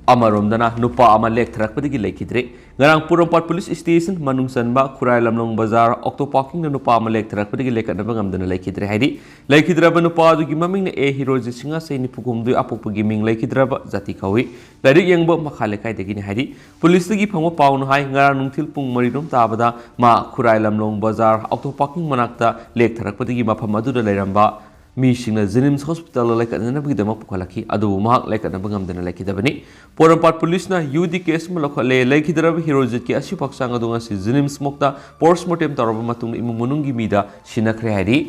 ꯑꯃꯔꯣꯝꯗꯅ, ꯅꯨꯄꯥ ꯑꯃ ꯂꯦꯛꯊꯔꯛꯄꯗꯒꯤ ꯂꯩꯈꯤꯗ꯭ꯔꯦ꯫ ꯉꯔꯥꯡ ꯄꯣꯔꯣꯝꯄꯥꯠ police station ꯃꯅꯨꯡ ꯆꯟꯕ ꯈꯨꯔꯥꯏ ꯂꯝꯂꯣꯡ ꯕꯖꯥꯔ ꯑꯣꯛꯇꯣ parkingꯗ ꯅꯨꯄꯥ ꯑꯃ ꯂꯦꯛꯊꯔꯛꯄꯗꯒꯤ ꯂꯦꯞꯈꯠꯅꯕ ꯉꯝꯗꯅ ꯂꯩꯈꯤꯗ꯭ꯔꯦ ꯍꯥꯏꯔꯤ꯫ ꯂꯩꯈꯤꯗ꯭ꯔꯕ ꯅꯨꯄꯥ ꯑꯗꯨꯒꯤ ꯃꯃꯤꯡꯅ ꯑꯦ ꯍꯤꯔꯣꯖꯤꯠ ꯁꯤꯡꯍ, ꯆꯍꯤ ꯅꯤꯐꯨ ꯍꯨꯝꯗꯣꯏ, ꯑꯄꯣꯛꯄꯒꯤ ꯃꯤꯡ ꯂꯩꯈꯤꯗ꯭ꯔꯕ ꯖꯥꯇꯤ ꯀꯧꯏ꯫ ꯂꯥꯏꯔꯤꯛ ꯌꯦꯡꯕ ꯃꯈꯥ ꯂꯩꯀꯥꯏꯗꯒꯤꯅꯤ ꯍꯥꯏꯔꯤ꯫ Policeꯇꯒꯤ ꯐꯪꯕ ꯄꯥꯎꯅ ꯍꯥꯏ, ꯉꯔꯥꯡ ꯅꯨꯡꯊꯤꯜ ꯄꯨꯡ ꯃꯔꯤ ꯔꯣꯝ ꯇꯥꯕꯗ ꯃꯥ ꯈꯨꯔꯥꯏ ꯂꯝꯂꯣꯡ ꯕꯖꯥꯔ ꯑꯣꯛꯇꯣ parking ꯃꯅꯥꯛꯇ ꯂꯦꯛꯊꯔꯛꯄꯗꯒꯤ ꯃꯐꯝ ꯑꯗꯨꯗ ꯂꯩꯔꯝꯕ ꯃꯤꯁꯤꯡꯅ JNIMS hospitalꯗ ꯂꯥꯏꯀꯠꯅꯅꯕꯒꯤꯗꯃꯛ ꯄꯨꯈꯠꯂꯛꯈꯤ꯫ ꯑꯗꯨꯕꯨ ꯃꯍꯥꯛ ꯂꯥꯏꯀꯠꯅꯕ ꯉꯝꯗꯅ ꯂꯩꯈꯤꯗꯕꯅꯤ꯫ ꯄꯣꯔꯣꯝꯄꯥꯠ policeꯅ UD case ꯑꯃ ꯂꯧꯈꯠꯂꯦ꯫ ꯂꯩꯈꯤꯗ꯭ꯔꯕ ꯍꯤꯔꯣꯖꯤꯠꯀꯤ ꯑꯁꯤ ꯍꯛꯆꯥꯡ ꯑꯗꯨ ꯉꯁꯤ JNIMS morgueꯇ post mortem ꯇꯧꯔꯕ ꯃꯇꯨꯡꯗ ꯏꯃꯨꯡ ꯃꯅꯨꯡꯒꯤ ꯃꯤꯗ ꯁꯤꯟꯅꯈ꯭ꯔꯦ ꯍꯥꯏꯔꯤ꯫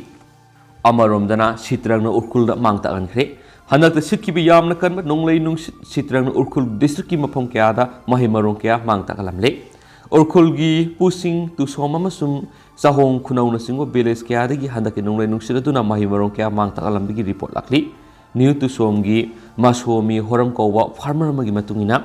ꯑꯃꯔꯣꯝꯗꯅ, ꯁꯤꯇ꯭ꯔꯪꯅ ꯎꯔꯈꯨꯜꯗ ꯃꯥꯡ ꯇꯥꯛꯍꯟꯈ꯭ꯔꯦ꯫ ꯍꯟꯗꯛꯇ ꯁꯤꯠꯈꯤꯕ ꯌꯥꯝꯅ ꯀꯟꯕ ꯅꯣꯡꯂꯩ ꯅꯨꯡꯁꯤꯠ ꯁꯤꯇ꯭ꯔꯪꯅ ꯎꯔꯈꯨꯜ districtꯀꯤ ꯃꯐꯝ ꯀꯌꯥꯗ ꯃꯍꯩ ꯃꯔꯣꯡ ꯀꯌꯥ ꯃꯥꯡ ꯇꯥꯛꯍꯜꯂꯝꯂꯦ꯫ ꯎꯔꯈꯨꯜꯒꯤ ꯄꯨꯁꯤꯡ, ꯇꯨꯁꯣꯝ ꯑꯃꯁꯨꯡ ꯆꯥꯍꯣꯡ ꯈꯨꯅꯧꯅꯆꯤꯡꯕ village ꯀꯌꯥꯗꯒꯤ ꯍꯟꯗꯛꯀꯤ ꯅꯣꯡꯂꯩ ꯅꯨꯡꯁꯤꯠ ꯑꯗꯨꯅ ꯃꯍꯩ ꯃꯔꯣꯡ ꯀꯌꯥ ꯃꯥꯡ ꯇꯥꯛꯍꯜꯂꯝꯕꯒꯤ report ꯂꯥꯛꯂꯤ꯫ ꯅ꯭ꯌꯨ ꯇꯨꯁꯣꯝꯒꯤ ꯃꯁꯣꯃꯤ ꯍꯣꯔꯝ ꯀꯧꯕ farmer ꯑꯃꯒꯤ ꯃꯇꯨꯡ ꯏꯟꯅ,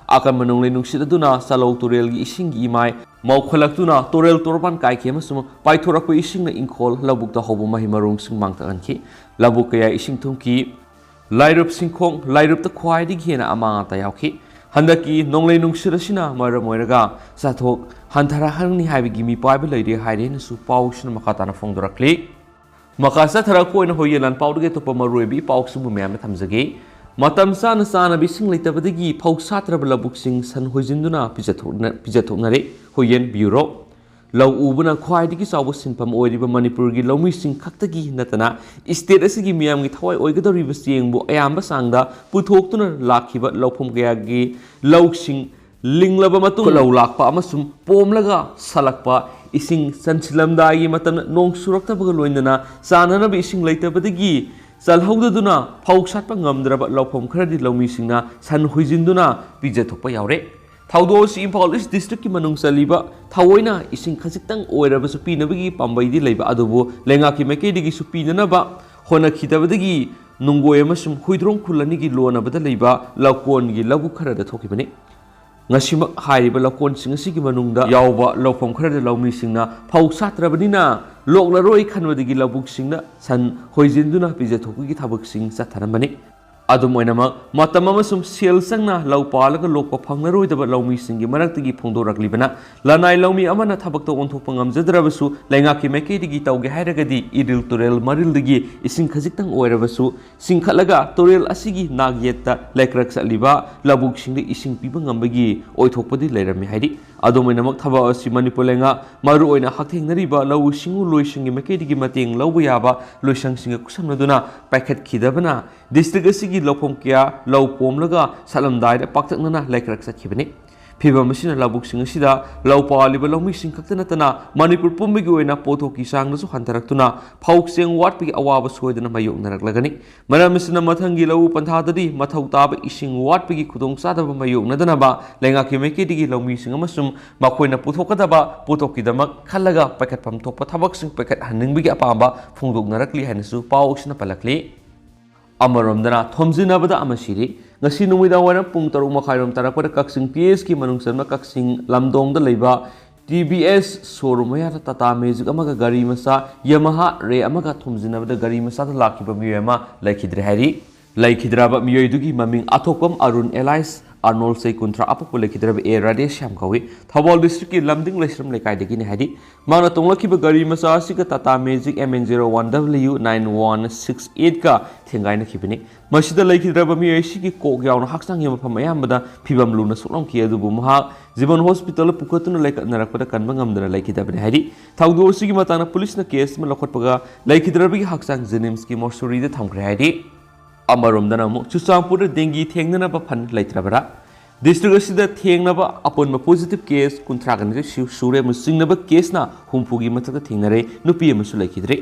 ꯑꯀꯟꯕ ꯅꯣꯡꯂꯩ ꯅꯨꯡꯁꯤꯠ ꯑꯗꯨꯅ ꯆꯥꯂꯧ ꯇꯨꯔꯦꯜꯒꯤ ꯏꯁꯤꯡꯒꯤ ꯏꯃꯥꯏ ꯃꯧꯈꯠꯂꯛꯇꯨꯅ ꯇꯨꯔꯦꯜ ꯇꯣꯔꯕꯥꯟ ꯀꯥꯏꯈꯤ ꯑꯃꯁꯨꯡ ꯄꯥꯏꯊꯣꯔꯛꯄ ꯏꯁꯤꯡꯅ ꯏꯪꯈꯣꯜ ꯂꯧꯕꯨꯛꯇ ꯍꯧꯕ ꯃꯍꯩ ꯃꯔꯣꯡꯁꯤꯡ ꯃꯥꯡꯊꯛꯍꯟꯈꯤ꯫ ꯂꯧꯕꯨꯛ ꯀꯌꯥ ꯏꯁꯤꯡ ꯊꯨꯝꯈꯤ꯫ ꯂꯥꯏꯔꯨꯞ ꯁꯤꯡꯈꯣꯡ ꯂꯥꯏꯔꯨꯞꯇ ꯈ꯭ꯋꯥꯏꯗꯒꯤ ꯍꯦꯟꯅ ꯑꯃꯥꯡ ꯑꯇꯥ ꯌꯥꯎꯈꯤ꯫ ꯍꯟꯗꯛꯀꯤ ꯅꯣꯡꯂꯩ ꯅꯨꯡꯁꯤꯠ ꯑꯁꯤꯅ ꯃꯔꯝ ꯑꯣꯏꯔꯒ ꯆꯥꯊꯣꯛ ꯍꯟꯊꯔꯛꯍꯟꯅꯤ ꯍꯥꯏꯕꯒꯤ ꯃꯤꯄꯥꯏꯕ ꯂꯩꯔꯦ ꯍꯥꯏꯔꯦꯅꯁꯨ ꯄꯥꯎꯁꯤꯅ ꯃꯈꯥ ꯇꯥꯅ ꯐꯣꯡꯗꯣꯔꯛꯂꯤ꯫ ꯃꯈꯥ ꯆꯠꯊꯔꯛꯄ ꯑꯣꯏꯅ ꯍꯣꯏꯌꯦ ꯂꯥꯟꯄꯥꯎꯗꯒꯤ ꯑꯇꯣꯞꯄ ꯃꯔꯨꯑꯣꯏꯕ ꯏ ꯄꯥꯎꯁꯤꯡꯕꯨ ꯃꯌꯥꯝꯅ ꯊꯝꯖꯒꯦ꯫ ꯃꯇꯝ ꯆꯥꯅ ꯆꯥꯅꯕ ꯏꯁꯤꯡ ꯂꯩꯇꯕꯗꯒꯤ ꯐꯧ ꯁꯥꯠꯇ꯭ꯔꯕ ꯂꯧꯕꯨꯛꯁꯤꯡ ꯁꯟ ꯍꯣꯏꯖꯤꯟꯗꯨꯅ ꯄꯤꯖꯊꯣꯛꯅ-, ꯄꯤꯖꯊꯣꯛꯅꯔꯦ꯫ ꯍꯣꯏꯌꯦꯟ ꯕ꯭ꯌꯨꯔꯣ꯫ ꯂꯧ ꯎꯕꯅ ꯈ꯭ꯋꯥꯏꯗꯒꯤ ꯆꯥꯎꯕ ꯁꯤꯟꯐꯝ ꯑꯣꯏꯔꯤꯕ ꯃꯅꯤꯄꯨꯔꯒꯤ ꯂꯧꯃꯤꯁꯤꯡ ꯈꯛꯇꯒꯤ ꯅꯠꯇꯅ, ꯏꯁꯇꯦꯠ ꯑꯁꯤꯒꯤ ꯃꯤꯌꯥꯝꯒꯤ ꯊꯋꯥꯏ ꯑꯣꯏꯒꯗꯧꯔꯤꯕ ꯆꯦꯡꯕꯨ ꯑꯌꯥꯝꯕ ꯆꯥꯡꯗ ꯄꯨꯊꯣꯛꯇꯨꯅ ꯂꯥꯛꯈꯤꯕ ꯂꯧꯐꯝ ꯀꯌꯥꯒꯤ ꯂꯧꯁꯤꯡ ꯂꯤꯡꯂꯕ ꯃꯇꯨꯡ, ꯂꯧ ꯂꯥꯛꯄ ꯑꯃꯁꯨꯡ ꯄꯣꯝꯂꯒ ꯁꯥꯠꯂꯛꯄ ꯏꯁꯤꯡ ꯆꯟꯁꯤꯜꯂꯝꯗꯥꯏꯒꯤ ꯃꯇꯝꯗ ꯅꯣꯡ ꯆꯨꯔꯛꯇꯕꯒ ꯂꯣꯏꯅꯅ ꯆꯥꯅꯅꯕ ꯏꯁꯤꯡ ꯂꯩꯇꯕꯗꯒꯤ ꯆꯜꯍꯧꯗꯗꯨꯅ ꯐꯧ ꯁꯥꯠꯄ ꯉꯝꯗ꯭ꯔꯕ ꯂꯧꯐꯝ ꯈꯔꯗꯤ ꯂꯧꯃꯤꯁꯤꯡꯅ ꯁꯟ ꯍꯣꯏꯖꯤꯟꯗꯨꯅ ꯄꯤꯖꯊꯣꯛꯄ ꯌꯥꯎꯔꯦ꯫ ꯊꯧꯗꯣꯛ ꯑꯁꯤ ꯏꯝꯐꯥꯜ ꯏꯁ ꯗꯤꯁꯇ꯭ꯔꯤꯛꯀꯤ ꯃꯅꯨꯡ ꯆꯜꯂꯤꯕ ꯊꯑꯣꯏꯅ ꯏꯁꯤꯡ ꯈꯖꯤꯛꯇꯪ ꯑꯣꯏꯔꯕꯁꯨ ꯄꯤꯅꯕꯒꯤ ꯄꯥꯝꯕꯩꯗꯤ ꯂꯩꯕ ꯑꯗꯨꯕꯨ ꯂꯩꯉꯥꯛꯀꯤ ꯃꯥꯏꯀꯩꯗꯒꯤꯁꯨ ꯄꯤꯅꯅꯕ ꯍꯣꯠꯅꯈꯤꯗꯕꯗꯒꯤ ꯅꯨꯡꯒꯣꯏ ꯑꯃꯁꯨꯡ ꯍꯨꯏꯗ꯭ꯔꯣꯡ ꯈꯨꯜ ꯑꯅꯤꯒꯤ ꯂꯣꯟꯅꯕꯗ ꯂꯩꯕ ꯂꯧꯀꯣꯟꯒꯤ ꯂꯧꯕꯨꯛ ꯈꯔꯗ ꯊꯣꯛꯈꯤꯕꯅꯤ꯫ ꯉꯁꯤꯃꯛ ꯍꯥꯏꯔꯤꯕ ꯂꯧꯀꯣꯟꯁꯤꯡ ꯑꯁꯤꯒꯤ ꯃꯅꯨꯡꯗ ꯌꯥꯎꯕ ꯂꯧꯐꯝ ꯈꯔꯗ ꯂꯧꯃꯤꯁꯤꯡꯅ ꯐꯧ ꯁꯥꯠꯇ꯭ꯔꯕꯅꯤꯅ ꯂꯣꯛꯂꯔꯣꯏ ꯈꯟꯕꯗꯒꯤ ꯂꯧꯕꯨꯛꯁꯤꯡꯗ ꯁꯟ ꯍꯣꯏꯖꯤꯟꯗꯨꯅ ꯄꯤꯖꯊꯣꯛꯄꯒꯤ ꯊꯕꯛꯁꯤꯡ ꯆꯠꯊꯔꯝꯕꯅꯤ꯫ ꯑꯗꯨꯝ ꯑꯣꯏꯅꯃꯛ, ꯃꯇꯝ ꯑꯃꯁꯨꯡ ꯁꯦꯜ ꯆꯪꯅ ꯂꯧ ꯄꯥꯜꯂꯒ ꯂꯣꯛꯄ ꯐꯪꯂꯔꯣꯏꯗꯕ ꯂꯧꯃꯤꯁꯤꯡꯒꯤ ꯃꯔꯛꯇꯒꯤ ꯐꯣꯡꯗꯣꯔꯛꯂꯤꯕꯅ, ꯂꯅꯥꯏ ꯂꯧꯃꯤ ꯑꯃꯅ ꯊꯕꯛꯇ ꯑꯣꯟꯊꯣꯛꯄ ꯉꯝꯖꯗ꯭ꯔꯕꯁꯨ, ꯂꯩꯉꯥꯛꯀꯤ ꯃꯥꯏꯀꯩꯗꯒꯤ ꯇꯧꯒꯦ ꯍꯥꯏꯔꯒꯗꯤ ꯏꯔꯤꯜ ꯇꯨꯔꯦꯜ ꯃꯔꯤꯜꯗꯒꯤ ꯏꯁꯤꯡ ꯈꯖꯤꯛꯇꯪ ꯑꯣꯏꯔꯕꯁꯨ ꯆꯤꯡꯈꯠꯂꯒ ꯇꯨꯔꯦꯜ ꯑꯁꯤꯒꯤ ꯅꯥꯛ ꯌꯦꯠꯇ ꯂꯩꯀ꯭ꯔꯛ ꯆꯠꯂꯤꯕ ꯂꯧꯕꯨꯛꯁꯤꯡꯗ ꯏꯁꯤꯡ ꯄꯤꯕ ꯉꯝꯕꯒꯤ ꯑꯣꯏꯊꯣꯛꯄꯗꯤ ꯂꯩꯔꯝꯃꯤ ꯍꯥꯏꯔꯤ꯫ ꯑꯗꯨꯝ ꯑꯣꯏꯅꯃꯛ, ꯊꯕꯛ ꯑꯁꯤ ꯃꯅꯤꯄꯨꯔ ꯂꯩꯉꯥꯛ, ꯃꯔꯨꯑꯣꯏꯅ ꯍꯛꯊꯦꯡꯅꯔꯤꯕ ꯂꯧꯎ ꯁꯤꯡꯎ ꯂꯣꯏꯁꯪꯒꯤ ꯃꯥꯏꯀꯩꯗꯒꯤ ꯃꯇꯦꯡ ꯂꯧꯕ ꯌꯥꯕ ꯂꯣꯏꯁꯪꯁꯤꯡꯒ ꯈꯨꯠꯁꯝꯅꯗꯨꯅ ꯄꯥꯏꯈꯠꯈꯤꯗꯕꯅ, ꯗꯤꯁꯇ꯭ꯔꯤꯛ ꯑꯁꯤꯒꯤ ꯂꯧꯐꯝ ꯀꯌꯥ ꯂꯧ ꯄꯣꯝꯂꯒ ꯁꯥꯠꯂꯝꯗꯥꯏꯗ ꯄꯥꯛꯇꯛꯅꯅ ꯂꯩꯀ꯭ꯔꯛ ꯆꯠꯈꯤꯕꯅꯤ꯫ ꯐꯤꯚꯝ ꯑꯁꯤꯅ ꯂꯧꯕꯨꯛꯁꯤꯡ ꯑꯁꯤꯗ ꯂꯧ ꯄꯥꯜꯂꯤꯕ ꯂꯧꯃꯤꯁꯤꯡ ꯈꯛꯇ ꯅꯠꯇꯅ ꯃꯅꯤꯄꯨꯔ ꯄꯨꯝꯕꯒꯤ ꯑꯣꯏꯅ ꯄꯣꯠꯊꯣꯛꯀꯤ ꯆꯥꯡꯗꯁꯨ ꯍꯟꯊꯔꯛꯇꯨꯅ ꯐꯧ ꯆꯦꯡ ꯋꯥꯠꯄꯒꯤ ꯑꯋꯥꯕ ꯁꯣꯏꯗꯅ ꯃꯥꯌꯣꯛꯅꯔꯛꯂꯒꯅꯤ꯫ ꯃꯔꯝ ꯑꯁꯤꯅ ꯃꯊꯪꯒꯤ ꯂꯧꯎ ꯄꯟꯊꯥꯗꯗꯤ ꯃꯊꯧ ꯇꯥꯕ ꯏꯁꯤꯡ ꯋꯥꯠꯄꯒꯤ ꯈꯨꯗꯣꯡꯆꯥꯗꯕ ꯃꯥꯌꯣꯛꯅꯗꯅꯕ ꯂꯩꯉꯥꯛꯀꯤ ꯃꯥꯏꯀꯩꯗꯒꯤ ꯂꯧꯃꯤꯁꯤꯡ ꯑꯃꯁꯨꯡ ꯃꯈꯣꯏꯅ ꯄꯨꯊꯣꯛꯀꯗꯕ ꯄꯣꯠꯊꯣꯛꯀꯤꯗꯃꯛ ꯈꯜꯂꯒ ꯄꯥꯏꯈꯠꯐꯝ ꯊꯣꯛꯄ ꯊꯕꯛꯁꯤꯡ ꯄꯥꯏꯈꯠꯍꯟꯅꯤꯡꯕꯒꯤ ꯑꯄꯥꯝꯕ ꯐꯣꯡꯗꯣꯛꯅꯔꯛꯂꯤ ꯍꯥꯏꯅꯁꯨ ꯄꯥꯎ ꯑꯁꯤꯅ ꯄꯜꯂꯛꯂꯤ꯫ ꯑꯃꯔꯣꯝꯗꯅ ꯊꯣꯝꯖꯤꯟꯅꯕꯗ ꯑꯃ ꯁꯤꯔꯤ꯫ ꯉꯁꯤ ꯅꯨꯃꯤꯗꯥꯡ ꯋꯥꯏꯔꯝ ꯄꯨꯡ ꯇꯔꯨꯛ ꯃꯈꯥꯏꯔꯣꯝ ꯇꯥꯔꯛꯄꯗ ꯀꯛꯆꯤꯡ ꯄꯤ ꯑꯦꯁꯀꯤ ꯃꯅꯨꯡ ꯆꯟꯕ ꯀꯛꯆꯤꯡ ꯂꯝꯗꯣꯡꯗ ꯂꯩꯕ ꯇꯤ ꯚꯤ ꯑꯦꯁ ꯁꯣꯔꯨꯝ ꯃꯌꯥꯗ ꯇꯥꯇꯥ ꯃꯦꯖꯤꯛ ꯑꯃꯒ ꯒꯥꯔꯤ ꯃꯆꯥ ꯌꯃꯥꯍꯥ ꯔꯦ ꯑꯃꯒ ꯊꯣꯝꯖꯤꯟꯅꯕꯗ ꯒꯥꯔꯤ ꯃꯆꯥꯗ ꯂꯥꯛꯈꯤꯕ ꯃꯤꯑꯣꯏ ꯑꯃ ꯂꯩꯈꯤꯗ꯭ꯔꯦ ꯍꯥꯏꯔꯤ꯫ ꯂꯩꯈꯤꯗ꯭ꯔꯕ ꯃꯤꯑꯣꯏꯗꯨꯒꯤ ꯃꯃꯤꯡ ꯑꯊꯣꯛꯄꯝ ꯑꯔꯨꯟ ꯑꯦꯂꯥꯏꯁ ꯑꯔꯅꯣꯜ, ꯆꯍꯤ ꯀꯨꯟꯊ꯭ꯔꯥ, ꯑꯄꯣꯛꯄ ꯂꯩꯈꯤꯗ꯭ꯔꯕ ꯑꯦ ꯔꯥꯙꯦꯁ꯭ꯌꯥꯝ ꯀꯧꯏ꯫ ꯊꯧꯕꯥꯜ ꯗꯤꯁꯇ꯭ꯔꯤꯛꯀꯤ ꯂꯝꯗꯤꯡ ꯂꯩꯁ꯭ꯔꯝ ꯂꯩꯀꯥꯏꯗꯒꯤꯅꯤ ꯍꯥꯏꯔꯤ꯫ ꯃꯥꯅ ꯇꯣꯡꯂꯛꯈꯤꯕ ꯒꯥꯔꯤ ꯃꯆꯥ ꯑꯁꯤꯒ Tata magic M N zero one W nine one six ꯑꯩꯠꯀ ꯊꯦꯡꯒꯥꯏꯅꯈꯤꯕꯅꯤ꯫ ꯃꯁꯤꯗ ꯂꯩꯈꯤꯗ꯭ꯔꯕ ꯃꯤꯑꯣꯏ ꯑꯁꯤꯒꯤ ꯀꯣꯛ ꯌꯥꯎꯅ ꯍꯛꯆꯥꯡꯒꯤ ꯃꯐꯝ ꯑꯌꯥꯝꯕꯗ ꯐꯤꯕꯝ ꯂꯨꯅ ꯁꯣꯛꯂꯝꯈꯤ, ꯑꯗꯨꯕꯨ ꯃꯍꯥꯛ ꯖꯤꯕꯟ ꯍꯣꯁꯄꯤꯇꯥꯜꯗ ꯄꯨꯈꯠꯇꯨꯅ ꯂꯥꯏꯀꯠꯅꯔꯛꯄꯗ ꯀꯟꯕ ꯉꯝꯗꯅ ꯂꯩꯈꯤꯗꯕꯅꯤ ꯍꯥꯏꯔꯤ꯫ ꯊꯧꯗꯣꯛ ꯑꯁꯤꯒꯤ ꯃꯇꯥꯡꯗ ꯄꯨꯂꯤꯁꯅ ꯀꯦꯁ ꯑꯃ ꯂꯧꯈꯠꯄꯒ ꯂꯩꯈꯤꯗ꯭ꯔꯕꯒꯤ ꯍꯛꯆꯥꯡ ꯖꯦꯅꯤꯝꯁꯀꯤ ꯃꯣꯔꯆꯨꯔꯤꯗ ꯊꯝꯈ꯭ꯔꯦ ꯍꯥꯏꯔꯤ꯫ ꯑꯃꯔꯣꯝꯗꯅ ꯑꯃꯨꯛ ꯆꯨꯔꯆꯥꯟꯄꯨꯔꯗ ꯗꯦꯡꯒꯤ ꯊꯦꯡꯅꯅꯕ ꯐꯟ ꯂꯩꯇ꯭ꯔꯕꯔꯥ? ꯗꯤꯁꯇ꯭ꯔꯤꯛ ꯑꯁꯤꯗ ꯊꯦꯡꯅꯕ ꯑꯄꯨꯟꯕ ꯄꯣꯖꯤꯇꯤꯚ ꯀꯦꯁ ꯀꯨꯟꯊ꯭ꯔꯥꯒ ꯅꯤꯊꯣꯏ ꯁꯨ-, ꯁꯨꯔꯦ ꯑꯃꯁꯨꯡ ꯆꯤꯡꯅꯕ ꯀꯦꯁꯅ ꯍꯨꯝꯐꯨꯒꯤ ꯃꯊꯛꯇ ꯊꯦꯡꯅꯔꯦ, ꯅꯨꯄꯤ ꯑꯃꯁꯨ ꯂꯩꯈꯤꯗ꯭ꯔꯦ꯫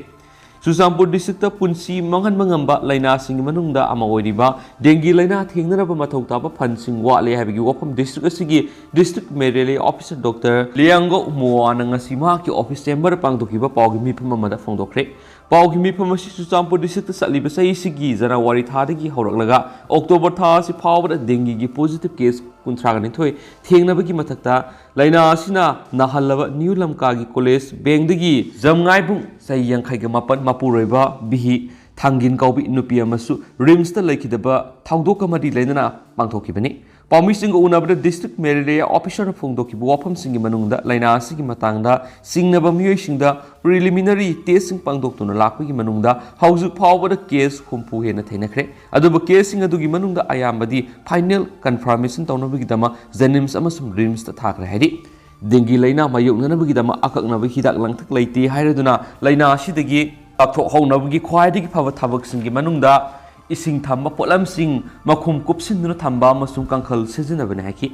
ꯆꯨꯔꯆꯥꯟꯄꯨꯔ ꯗꯤꯁꯇ꯭ꯔꯤꯛꯇ ꯄꯨꯟꯁꯤ ꯃꯥꯡꯍꯟꯕ ꯉꯝꯕ ꯂꯥꯏꯅꯥꯁꯤꯡꯒꯤ ꯃꯅꯨꯡꯗ ꯑꯃ ꯑꯣꯏꯔꯤꯕ ꯗꯦꯡꯒꯤ ꯂꯥꯏꯅꯥ ꯊꯦꯡꯅꯅꯕ ꯃꯊꯧ ꯇꯥꯕ ꯐꯟꯁꯤꯡ ꯋꯥꯠꯂꯦ ꯍꯥꯏꯕꯒꯤ ꯋꯥꯐꯝ ꯗꯤꯁꯇ꯭ꯔꯤꯛ ꯑꯁꯤꯒꯤ ꯗꯤꯁꯇ꯭ꯔꯤꯛ ꯃꯦꯂꯦꯔꯤꯌꯥ ꯑꯣꯐꯤꯁꯔ ꯗꯣꯛꯇꯔ ꯂꯤꯌꯥꯡꯒꯣ ꯃꯣꯋꯥꯅ ꯉꯁꯤ ꯃꯍꯥꯛꯀꯤ ꯑꯣꯐꯤꯁ ꯆꯦꯝꯕꯔꯗ ꯄꯥꯡꯊꯣꯛꯈꯤꯕ ꯄꯥꯎꯒꯤ ꯃꯤꯐꯝ ꯑꯃꯗ ꯐꯣꯡꯗꯣꯛꯈ꯭ꯔꯦ꯫ ꯄꯥꯎꯒꯤ ꯃꯤꯐꯝ ꯑꯁꯤ ꯆꯨꯔꯆꯥꯟꯄꯨꯔ ꯗꯤꯁꯇ꯭ꯔꯤꯛꯇ ꯆꯠꯂꯤꯕ ꯆꯍꯤꯁꯤꯒꯤ ꯖꯅꯋꯥꯔꯤ ꯊꯥꯗꯒꯤ ꯍꯧꯔꯛꯂꯒ ꯑꯣꯛꯇꯣꯕꯔ ꯊꯥ ꯑꯁꯤ ꯐꯥꯎꯕꯗ ꯗꯦꯡꯒꯤꯒꯤ ꯄꯣꯖꯤꯇꯤꯚ ꯀꯦꯁ ꯀꯨꯟꯊ꯭ꯔꯥꯒ ꯅꯤꯊꯣꯏ ꯊꯦꯡꯅꯕꯒꯤ ꯃꯊꯛꯇ ꯂꯥꯏꯅꯥ ꯑꯁꯤꯅ ꯅꯥꯍꯜꯂꯕ ꯅ꯭ꯌꯨ ꯂꯝꯀꯥꯒꯤ ꯀꯣꯂꯦꯖ ꯕꯦꯡꯗꯒꯤ ꯖꯝꯉꯥꯏꯕꯨꯡ, ꯆꯍꯤ ꯌꯥꯡꯈꯩꯒ ꯃꯥꯄꯟ, ꯃꯄꯨꯔꯣꯏꯕ ꯕꯤꯍꯤ ꯊꯥꯡꯒꯤꯟ ꯀꯧꯕꯤ ꯅꯨꯄꯤ ꯑꯃꯁꯨ ꯔꯤꯝꯁꯇ ꯂꯩꯈꯤꯗꯕ ꯊꯧꯗꯣꯛꯀ ꯃꯔꯤ ꯂꯩꯅꯅ ꯄꯥꯡꯊꯣꯛꯈꯤꯕꯅꯤ꯫ ꯄꯥꯎꯃꯤꯁꯤꯡꯒ ꯎꯅꯕꯗ ꯗꯤꯁꯇ꯭ꯔꯤꯛ ꯃꯦꯂꯦꯔꯤꯌꯥ ꯑꯣꯐꯤꯁꯔꯅ ꯐꯣꯡꯗꯣꯛꯈꯤꯕ ꯋꯥꯐꯝꯁꯤꯡꯒꯤ ꯃꯅꯨꯡꯗ ꯂꯥꯏꯅꯥ ꯑꯁꯤꯒꯤ ꯃꯇꯥꯡꯗ ꯆꯤꯡꯅꯕ ꯃꯤꯑꯣꯏꯁꯤꯡꯗ ꯄ꯭ꯔꯤꯂꯤꯃꯤꯅꯔꯤ ꯇꯦꯁꯁꯤꯡ ꯄꯥꯡꯊꯣꯛꯇꯨꯅ ꯂꯥꯛꯄꯒꯤ ꯃꯅꯨꯡꯗ ꯍꯧꯖꯤꯛ ꯐꯥꯎꯕꯗ ꯀꯦꯁ ꯍꯨꯝꯐꯨ ꯍꯦꯟꯅ ꯊꯦꯡꯅꯈ꯭ꯔꯦ꯫ ꯑꯗꯨꯕꯨ ꯀꯦꯁꯁꯤꯡ ꯑꯗꯨꯒꯤ ꯃꯅꯨꯡꯗ ꯑꯌꯥꯝꯕꯗꯤ ꯐꯥꯏꯅꯦꯜ ꯀꯟꯐꯥꯔꯃꯦꯁꯟ ꯇꯧꯅꯕꯒꯤꯗꯃꯛ ꯖꯦꯅꯤꯝꯁ ꯑꯃꯁꯨꯡ ꯔꯤꯝꯁꯇ ꯊꯥꯈ꯭ꯔꯦ ꯍꯥꯏꯔꯤ꯫ ꯗꯦꯡꯒꯤ ꯂꯥꯏꯅꯥ ꯃꯥꯌꯣꯛꯅꯅꯕꯒꯤꯗꯃꯛ ꯑꯀꯛꯅꯕ ꯍꯤꯗꯥꯛ ꯂꯥꯡꯊꯛ ꯂꯩꯇꯦ ꯍꯥꯏꯔꯗꯨꯅ ꯂꯥꯏꯅꯥ ꯑꯁꯤꯗꯒꯤ ꯉꯥꯛꯊꯣꯛꯍꯧꯅꯕꯒꯤ ꯈ꯭ꯋꯥꯏꯗꯒꯤ ꯐꯕ ꯊꯕꯛꯁꯤꯡꯒꯤ ꯃꯅꯨꯡꯗ ꯏꯁꯤꯡ ꯊꯝꯕ ꯄꯣꯠꯂꯝꯁꯤꯡ ꯃꯈꯨꯝ ꯀꯨꯞꯁꯤꯟꯗꯨꯅ ꯊꯝꯕ ꯑꯃꯁꯨꯡ ꯀꯥꯡꯈꯜ ꯁꯤꯖꯤꯟꯅꯕꯅꯤ ꯍꯥꯏꯈꯤ꯫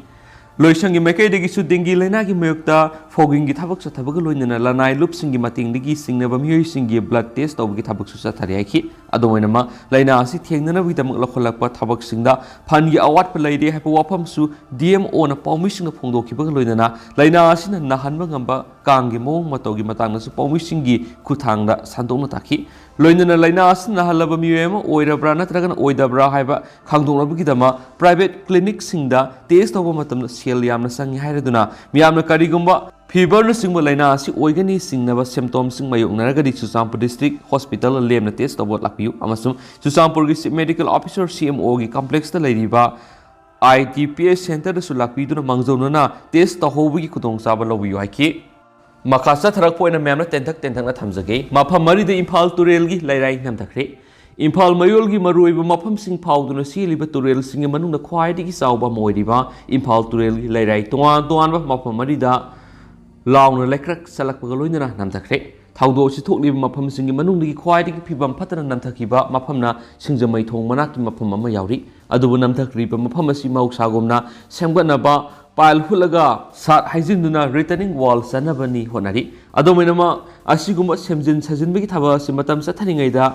ꯂꯣꯏꯁꯪꯒꯤ ꯃꯥꯏꯀꯩꯗꯒꯤꯁꯨ ꯗꯦꯡꯒꯤ ꯂꯥꯏꯅꯥꯒꯤ ꯃꯥꯌꯣꯛꯇ ꯐꯣꯒꯤꯡꯒꯤ ꯊꯕꯛ ꯆꯠꯊꯕꯒ ꯂꯣꯏꯅꯅ ꯂꯅꯥꯏ ꯂꯨꯞꯁꯤꯡꯒꯤ ꯃꯇꯦꯡꯗꯒꯤ ꯆꯤꯡꯅꯕ ꯃꯤꯑꯣꯏꯁꯤꯡꯒꯤ ꯕ꯭ꯂꯗ ꯇꯦꯁ ꯇꯧꯕꯒꯤ ꯊꯕꯛꯁꯨ ꯆꯠꯊꯔꯤ ꯍꯥꯏꯈꯤ꯫ ꯑꯗꯨꯝ ꯑꯣꯏꯅꯃꯛ, ꯂꯥꯏꯅꯥ ꯑꯁꯤ ꯊꯦꯡꯅꯅꯕꯒꯤꯗꯃꯛ ꯂꯧꯈꯠꯂꯛꯄ ꯊꯕꯛꯁꯤꯡꯗ ꯐꯟꯒꯤ ꯑꯋꯥꯠꯄ ꯂꯩꯔꯦ ꯍꯥꯏꯕ ꯋꯥꯐꯝꯁꯨ ꯗꯤ ꯑꯦꯝ ꯑꯣꯅ ꯄꯥꯎꯃꯤꯁꯤꯡꯗ ꯐꯣꯡꯗꯣꯛꯈꯤꯕꯒ ꯂꯣꯏꯅꯅ ꯂꯥꯏꯅꯥ ꯑꯁꯤꯅ ꯅꯥꯍꯟꯕ ꯉꯝꯕ ꯀꯥꯡꯒꯤ ꯃꯑꯣꯡ ꯃꯇꯧꯒꯤ ꯃꯇꯥꯡꯗꯁꯨ ꯄꯥꯎꯃꯤꯁꯤꯡꯒꯤ ꯈꯨꯠꯊꯥꯡꯗ ꯁꯟꯗꯣꯛꯅ ꯇꯥꯛꯈꯤ꯫ ꯂꯣꯏꯅꯅ ꯂꯥꯏꯅꯥ ꯑꯁꯤꯅ ꯅꯥꯍꯜꯂꯕ ꯃꯤꯑꯣꯏ ꯑꯃ ꯑꯣꯏꯔꯕ꯭ꯔꯥ ꯅꯠꯇ꯭ꯔꯒꯅ ꯑꯣꯏꯗꯕ꯭ꯔꯥ ꯍꯥꯏꯕ ꯈꯪꯗꯣꯛꯅꯕꯒꯤꯗꯃꯛ private clinicꯁꯤꯡꯗ test ꯇꯧꯕ ꯃꯇꯝꯗ ꯁꯦꯜ ꯌꯥꯝꯅ ꯆꯪꯏ ꯍꯥꯏꯔꯗꯨꯅ ꯃꯤꯌꯥꯝꯅ ꯀꯔꯤꯒꯨꯝꯕ feverꯅꯆꯤꯡꯕ ꯂꯥꯏꯅꯥ ꯑꯁꯤ ꯑꯣꯏꯒꯅꯤ ꯆꯤꯡꯅꯕ symptomꯁꯤꯡ ꯃꯥꯌꯣꯛꯅꯔꯒꯗꯤ ꯆꯨꯔꯆꯥꯟꯄꯨꯔ district hospitalꯗ ꯂꯦꯝꯅ test ꯇꯧꯕ ꯂꯥꯛꯄꯤꯌꯨ ꯑꯃꯁꯨꯡ ꯆꯨꯔꯆꯥꯟꯄꯨꯔꯒꯤ Chief Medical Officer, CMOꯒꯤ complexꯇ ꯂꯩꯔꯤꯕ ITPH centreꯗꯁꯨ ꯂꯥꯛꯄꯤꯗꯨꯅ ꯃꯥꯡꯖꯧꯅꯅ test ꯇꯧꯍꯧꯕꯒꯤ ꯈꯨꯗꯣꯡꯆꯥꯕ ꯂꯧꯕꯤꯌꯨ ꯍꯥꯏꯈꯤ꯫ ꯃꯈꯥ ꯆꯠꯊꯔꯛꯄ ꯑꯣꯏꯅ ꯃꯌꯥꯝꯅ ꯇꯦꯟꯊꯛ ꯇꯦꯟꯊꯛꯅ ꯊꯝꯖꯒꯦ꯫ ꯃꯐꯝ ꯃꯔꯤꯗ ꯏꯝꯐꯥꯜ ꯇꯨꯔꯦꯜꯒꯤ ꯂꯩꯔꯥꯏ ꯅꯝꯊꯈ꯭ꯔꯦ꯫ ꯏꯝꯐꯥꯜ ꯃꯌꯣꯜꯒꯤ ꯃꯔꯨꯑꯣꯏꯕ ꯃꯐꯝꯁꯤꯡ ꯐꯥꯎꯗꯨꯅ ꯆꯦꯜꯂꯤꯕ ꯇꯨꯔꯦꯜꯁꯤꯡꯒꯤ ꯃꯅꯨꯡꯗ ꯈ꯭ꯋꯥꯏꯗꯒꯤ ꯆꯥꯎꯕ ꯑꯃ ꯑꯣꯏꯔꯤꯕ ꯏꯝꯐꯥꯜ ꯇꯨꯔꯦꯜꯒꯤ ꯂꯩꯔꯥꯏ ꯇꯣꯉꯥꯟ ꯇꯣꯉꯥꯟꯕ ꯃꯐꯝ ꯃꯔꯤꯗ ꯂꯥꯎꯅ ꯂꯩꯀ꯭ꯔꯛ ꯆꯠꯂꯛꯄꯒ ꯂꯣꯏꯅꯅ ꯅꯝꯊꯈ꯭ꯔꯦ꯫ ꯊꯧꯗꯣꯛ ꯑꯁꯤ ꯊꯣꯛꯂꯤꯕ ꯃꯐꯝꯁꯤꯡꯒꯤ ꯃꯅꯨꯡꯗꯒꯤ ꯈ꯭ꯋꯥꯏꯗꯒꯤ ꯐꯤꯕꯝ ꯐꯠꯇꯅ ꯅꯝꯊꯈꯤꯕ ꯃꯐꯝꯅ ꯁꯤꯡꯖꯃꯩ ꯊꯣꯡ ꯃꯅꯥꯛꯀꯤ ꯃꯐꯝ ꯑꯃ ꯌꯥꯎꯔꯤ꯫ ꯑꯗꯨꯕꯨ ꯅꯝꯊꯈ꯭ꯔꯤꯕ ꯃꯐꯝ ꯑꯁꯤ ꯃꯍꯧꯁꯥꯒꯨꯝꯅ ꯁꯦꯝꯒꯠꯅꯕ pile ꯍꯨꯠꯂꯒ ꯁꯥꯠ ꯍꯩꯖꯤꯟꯗꯨꯅ retaining wall ꯆꯟꯅꯕꯅꯤ ꯍꯣꯠꯅꯔꯤ꯫ ꯑꯗꯨꯝ ꯑꯣꯏꯅꯃꯛ, ꯑꯁꯤꯒꯨꯝꯕ ꯁꯦꯝꯖꯤꯟ ꯁꯥꯖꯤꯟꯕꯒꯤ ꯊꯕꯛ ꯑꯁꯤ ꯃꯇꯝ ꯆꯠꯊꯔꯤꯉꯩꯗ